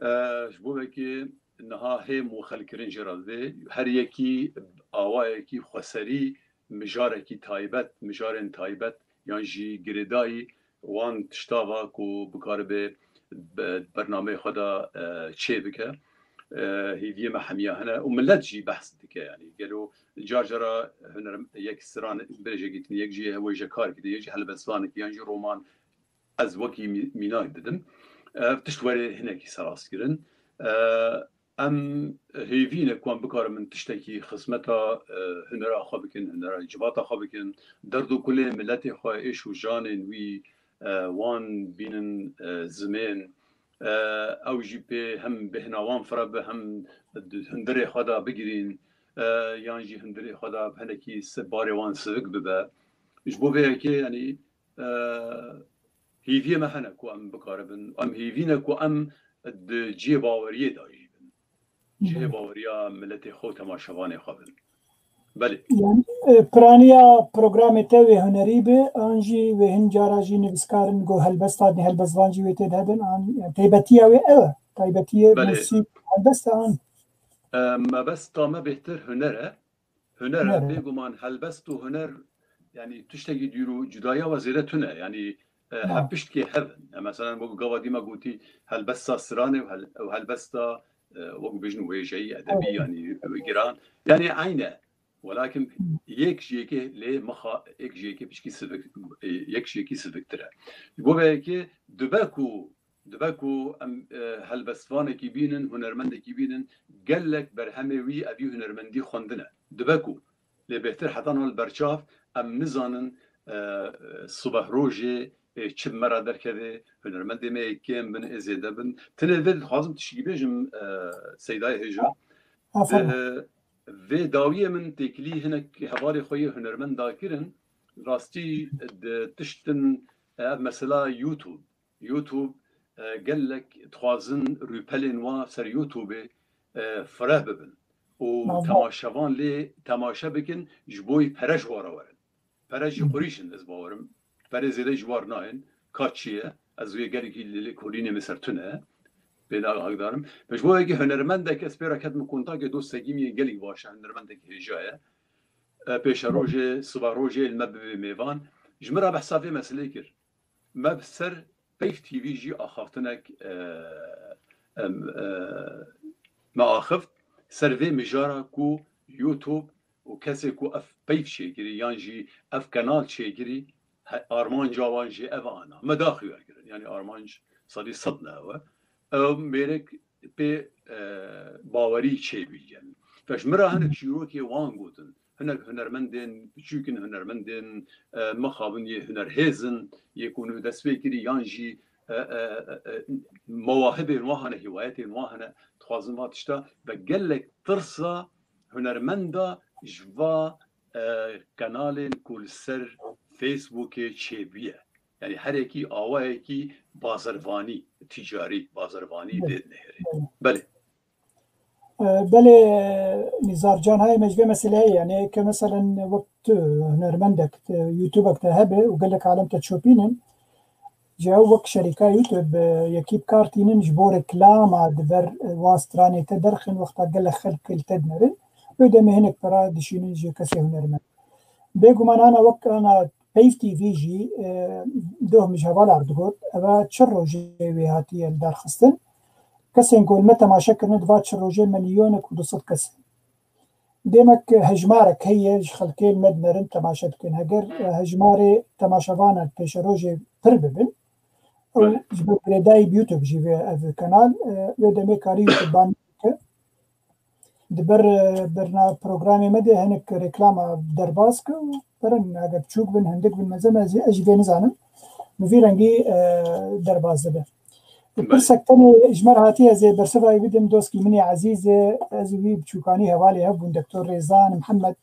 E, ji bo vekê niha hê mûxelkirin jê re didê. Her yekî awayekî xweserî, mijarekî taybet, mijarên taybet yan jî girêdayî wan tişta va ku bikaribe be-, bernameyê xwe de, e, çê bike. E, hêviyê me hemiya hene û millet jî behs dike, yanî gelo car cara huner yek stran birêjekî din, yek jî wêjekar kidin, yek jî helbestvanekî yan jî roman, ez wekî mî-, mînak didim. Ev tişt were hinekî serastkirin. E, em hêvî ne ku em bikarin tiştekî xizmeta, e, hunera xwe bikin, hunera civata xwe bikin, derd û kulê miletê xwe, êş û janên wî, e, wan bînin, e, zimên, e, ew jî pê hem bêhna wan fire be, hem di hundirê xwe de bigirîn, e, yan jî hundirê xwe de hinekî se-, barê wan sivik bibe. Ji bo vê yekê, yanî, e, hêviyê me hene ku em bikaribin, em hêvî ne ku em di cihê baweriyê de jî bin. Cihê baweriya miletê xwe û temaşevanê xwe bin. Belê. Yani, e, piraniya programê te wê hunerî be, an jî wê hin cara jî nivîskar in ku helbest hadin, helbestvan jî wê tê de hebin, an, yani, taybetiya wê ew e. Taybetiyê Belê. Musîk, helbest e an. E, mebesta me bêhtir huner e. Huner e, Huner e. Bêguman helbest û huner, yani, tiştekî dûr û cudaya we zêde tune. Yani, e, Ha. hepiştkê hev in. E, mesela, wek gava dî me gotî, helbesta stranê û hel-, û helbesta, e, wek bêjin wêjeyî, edebî, Evet. yani, giran. Yani, eyn e. Welakin yek ji yekê lê mixa, yek ji yekê pişkî sivik, e, yek ji yekî siviktir e. Ji bo vê yekê dibe ku, dibe ku em, e, helbestvanekî bînin, hunermendekî bînin, gelek berhemê wî evî hunermendî xwendine. Dibe ku. Lê bêhtir heta niha li berçav em nizanin, e, sibeh rojê, e, çi bi me re derkeve, hunermendê me yê kêm bin, ê zêde bin. Tenê vê dixwazim tiştekî bêjim, e, Seydayê hêja. Ha, fermo. Di vê dawiyê min têkilî hinek hevalê xwe yê hunermend dakirin. Rastî di tiştin, e, ev mesela YouTube. YouTube, e, gelek dixwazin rûpelên wan ser YouTubeê, e, fireh bibin û Mazlum. temaşevan lê temaşe bikin, ji bo wî pere ji wan re werin. Pere jî Hı. qurîş in, ez bawerim. Perê zêde ji wan nayên. Ka çi ye? Ez wê gelekî li, li kolînê min ser tune. Pê de agahdarim. Ji bo yekê hunermendek ez pê re ketim kontakê dostekî min yê gelek baş e, hunermendek hêja ye. E, pêşerojê, siba rojê li me bibê mêvan. Ji min re behsa vê meselê kir. Me bi ser Peyv T V jî axaftinek, e, em, e, Me axift ser vê mijara ku YouTube û kesê ku ev peyv çêkirî yan jî ev kenal çêkirî, he, armanca wan jî ev ana. Me daxuya kirin. Yanî armanc sedî sed ne ew e. Ew mêrek pê, e, bawerî çêbî, yanî. Ve ji min re hinek çîrokê wan gotin. Hinek hunermendên biçûk in, hunermendên, e, mixabin yê hunerhêz in, yê ku nû dest pê kirî, yan jî, e, e, e, e, mewahibên wan hene, hîwayetên wan hene, dixwazin va tişta, ve gelek tirsa hunermenda ji va, e, kanalên ku li ser Facebookê çêbûye. Yanî herekî awayekî bazirvanî, tîcarî, bazirvanî Belê. Dê dinêrê. Belê. Belê. E, belê, Nîzar Can, hayê me ji vê meseleyê, yanî ke meselen wek tu hunermendek, e, YouTubeek te hebe û gelek alem te çopînin, ji ew wek şerîka YouTube, e, yekî bi kar tînin ji bo reklama di ber, e, wa stranê te derxin, wexta gelek xelk li te dinerin, wê demê hinek pera dişînin ji kesê hunermend. Bêguman ana wek ana Peyv T V jî, e, doh min ji hevalan digot, eva çi rojê wê hatiye lidarxistin. Kesên ku li me temaşe kirine, di va çi rojê milyonek û du sed kes in. Demek hejmarek heye ji xelkê li me dinerin temaşe dikin. Heger, e, hejmarê temaşevanan pêşerojê pir bibin, ew Belê. Ji ber girêdayî bi YouTube jî vê ev kanal, e, wê demê karî YouTube ban bike. Di ber, e, berna programê me de hinek reklama derbas ke û berin, eger biçûk bin, hindik bin, mezin, ez, ez jî vê nizanim. Bi vî rengî, e, derbas dibe. Belê. Pirsek tenê ji me re hatiye, ez ê bersiva wî bidim, doskî min ê ezîz e, ez û wî biçûkanî hevalê hev bûn, Doktor Rêzan Mihemed.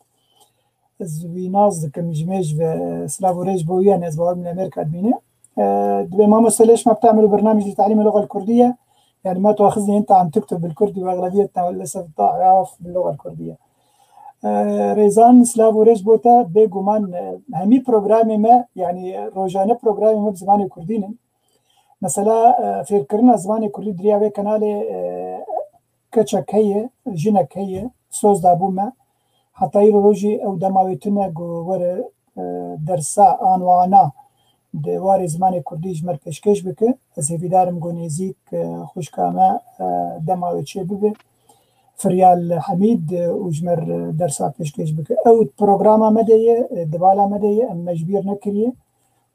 Ez wî nas dikim, ji mêj ve silav û rêz bo wî, yanî ez bawer min Amerîka dibîne. E, dibê mamoste, ليش ما بتعملوا برنامج لتعليم اللغة الكردية؟ يعني ما تؤاخذني أنت عم تكتب بالكردي وأغلبيتنا للأسف ضعاف باللغة الكردية. E, Rêzan, silav û rêz bo te, bêguman, e, hemî programê me, yanî rojane programê me bi zimanê kurdî ne. Mesela, e, fêrkirina zimanê kurdî di riya vê kanalê, e, keçek heye, jinek heye, soz dabû me. Heta îro rojî ew dema wê tune ku were, e, dersa an wana di warê zimanê kurdî ji me re pêşkêş bike. Ez hêvîdar im ku nêzîk, e, xwişka me, e, dema wê çê bibe. Firyal Hemîd, e, û ji me re dersa pêşkêş bike. Ew programa me de ye, e, di bala me de ye, em me ji bîr nekiriye.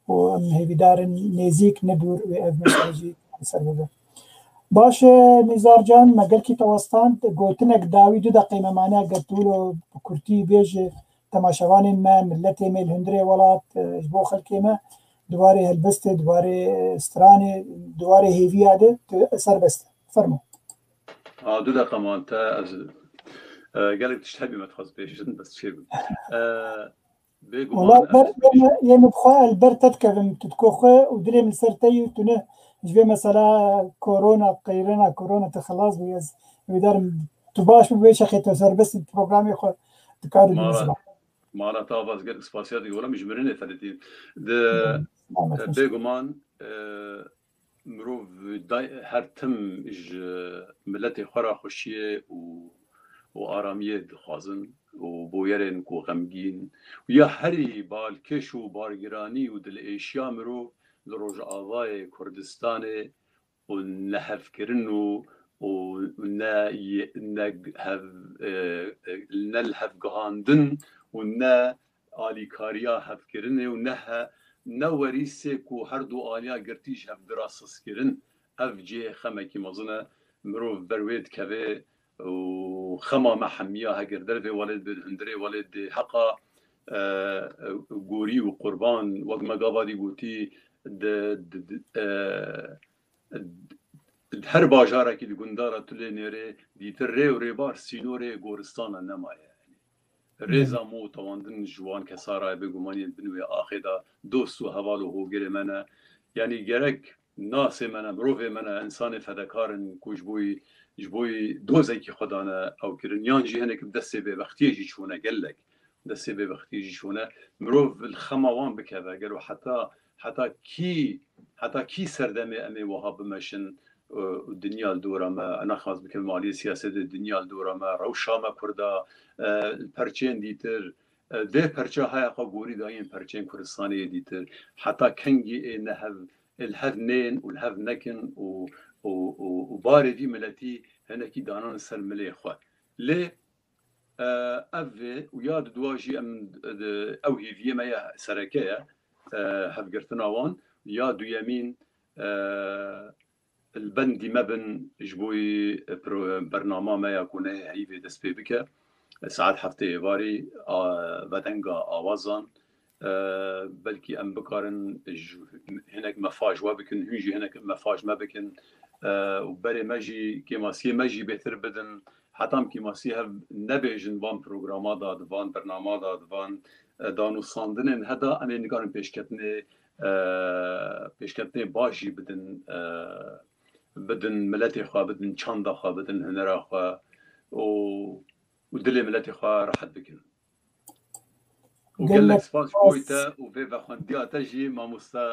û em hêvîdar in nêzîk ne dûr wê ev mesele jî li ser bibe. Baş e, Nîzar Can, me gelkî te westand, gotinek dawî du deqê me mane, eger tu wilo bi kurtî bêje temaşevanên me, miletê me li hundirê welat, e, ji bo xelkê me, di warê helbestê, di warê, e, stranê, di warê hêviya de, tu serbest e. Fermo. Ha, du deqa man te, ez, e, gelek tişt hebî me dixwest bêjin, bes çêbim. E, Bêguman Wala ber, yê min, yê min bi xwe, li ber te dikevim, tu diko xwe û dilê min li ser te yî û tu ne ji vê mesela korona, qeyrena korona tu xilas bû. Ez hêvîdar im tu baş bî, vê çaxê tu serbest î, programê xwe dikarî Mara, bibî ziman. Mara te avaz gelek spasiya dike, wela min ji mirinê feletî. Di, Selamet e, olsun. Bêguman, e, Mirov day-, her tim ji miletê xwe re xweşiyê û, û aramiyê dixwazin û bûyerên ku xemgîn û ya herî balkêş û bargiranî û dilêşiya mirov li Rojavayê Kurdistanê û nehevkirin û, û ne, ne hev, e, e, ne lihevgihandin û ne alîkariya hevkirinê û ne he-, ne werîsê ku her du aliya girtî ji hev dira sizkirin. Ev cihê xemekî mezin e. Mirov ber wê dikeve û xema me hemiya heger dervê welê dibê, di hundirê welê dê heqa, e, e, gorî û qurban, wek me gava dî gotî, di, di, di, e, di her bajarekî, di gundara tu lê nêrê, dîtir rê û rêbar, sînorê goristana nemaye. Rêza me û tewandin ji wan kesa re ye, bêguman yên bin wê axê de dost û heval û hogirê me ne. Yanî gerek nasê me ne, mirovê me ne, insanê fedekar in ku ji bo yî, ji bo yî dozekî xwe dane ew kirin. Yan jî hinek bi destê bêbextiyê jî çûne gelek. Destê bêbextiyê jî çûne. Mirov li xema wan bikeve, gelo heta, heta kî, heta kî serdemê em ê wiha bimeşin, e, dinya li dora me, naxwaz bikim aliyê siyasetê, dinya li dora me, rewşa me Kurda, e, perçên dîtir, e, vê perça haya xwe gorî dayên perçên Kurdistanê yê dîtir, heta kengî ê ne hev, ê li hev nên û li hev nekin û, û, û, û barê vî miletî hinekî danan ser milê xwe. Lê, e, ev vê û ya di dua jî em, e, ew hêviyê me ya sereke ye, e, hevgirtina wan, ya duyemîn, e, li bendî me bin ji bo yî, e, pro-, bernama me ya ku nehê heyî vê dest pê bike. E, saet heftê êvarî, a, vedenga awazan, e, belkî em bikarin ji, hinek mefaj we bikin, hûn jî hinek mefaj me bikin. E, û berê me jî, kêmasiyê me jî bêtir bidin. Heta em kêmasiyê hev nebêjin van programa da, di van bernama da, di van, e, danûstandinên heda, em ê nikarin pêşketinê, e, pêşketinê baş jî bidin, e, bidin miletê xwe, bidin çanda xwe, bidin hunera xwe û, û dilê miletê xwe rehet bikin. Û gelek spas ji bo te û vê vexwendiya te jî, mamoste,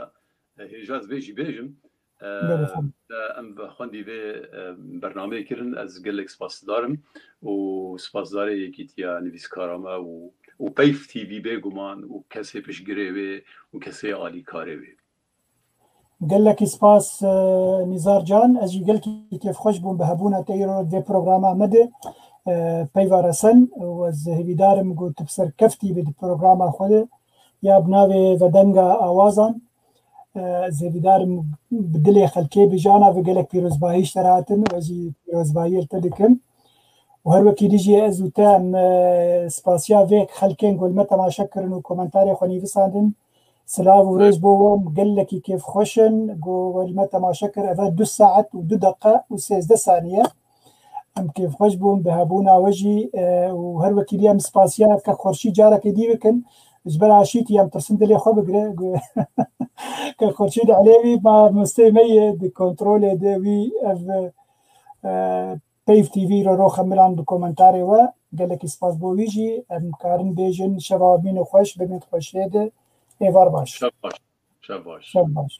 e, hêja ez vê jî bêjim. E, Belê, xwe. Te em vexwendî vê, e, bernameyê kirin, ez gelek spasdar im û spasdarê Yekîtiya Nivîskara me û, û Peyv T V bêguman û kesê piştgirê wê û kesê alîkarê wê. Gelekî spas, e, Nîzar Can. Ez jî gelkî kêfxweş bûm bi hebûna te îro vê programa me de, e, peyva resen û ez hêvîdar im ku tu bi serkeftî bî di programa xwe de ya bi navê Vedenga Awazan. E, ez hêvîdar im bi dilê xelkê bijana ve gelek pîrozbahî ji te re hatin û ez jî pîrozbahiyê li te dikim. Û her wekî dî jî ez û te em, e, spasiya vê xelkên ku li me temaşe kirin û komentarê xwe nivîsandin. Silav û rêz bo wan, gelekî kêfxweş in ku we li me temaşe kir. Eve du saet û du deqe û sêzdeh saniye. Em kêfxweş bûn bi hebûna we jî, e, û her wekî dî em spasiya Kek Xurşîd carekê dî bikin. Ji ber aşîtî em tirsin dilê xwe bigire. Kek Xurşîd Elêwî mamosteyê me ye, di kontrolê de wî ev, e, Peyv T V re roxe milan bi komentarê we. Gelekî spas bo wî jî. Em karin bêjin şeva mîn û xweş, bimîn xweşiyê de. Êvar baş. Şev baş. Şev baş. Şev baş.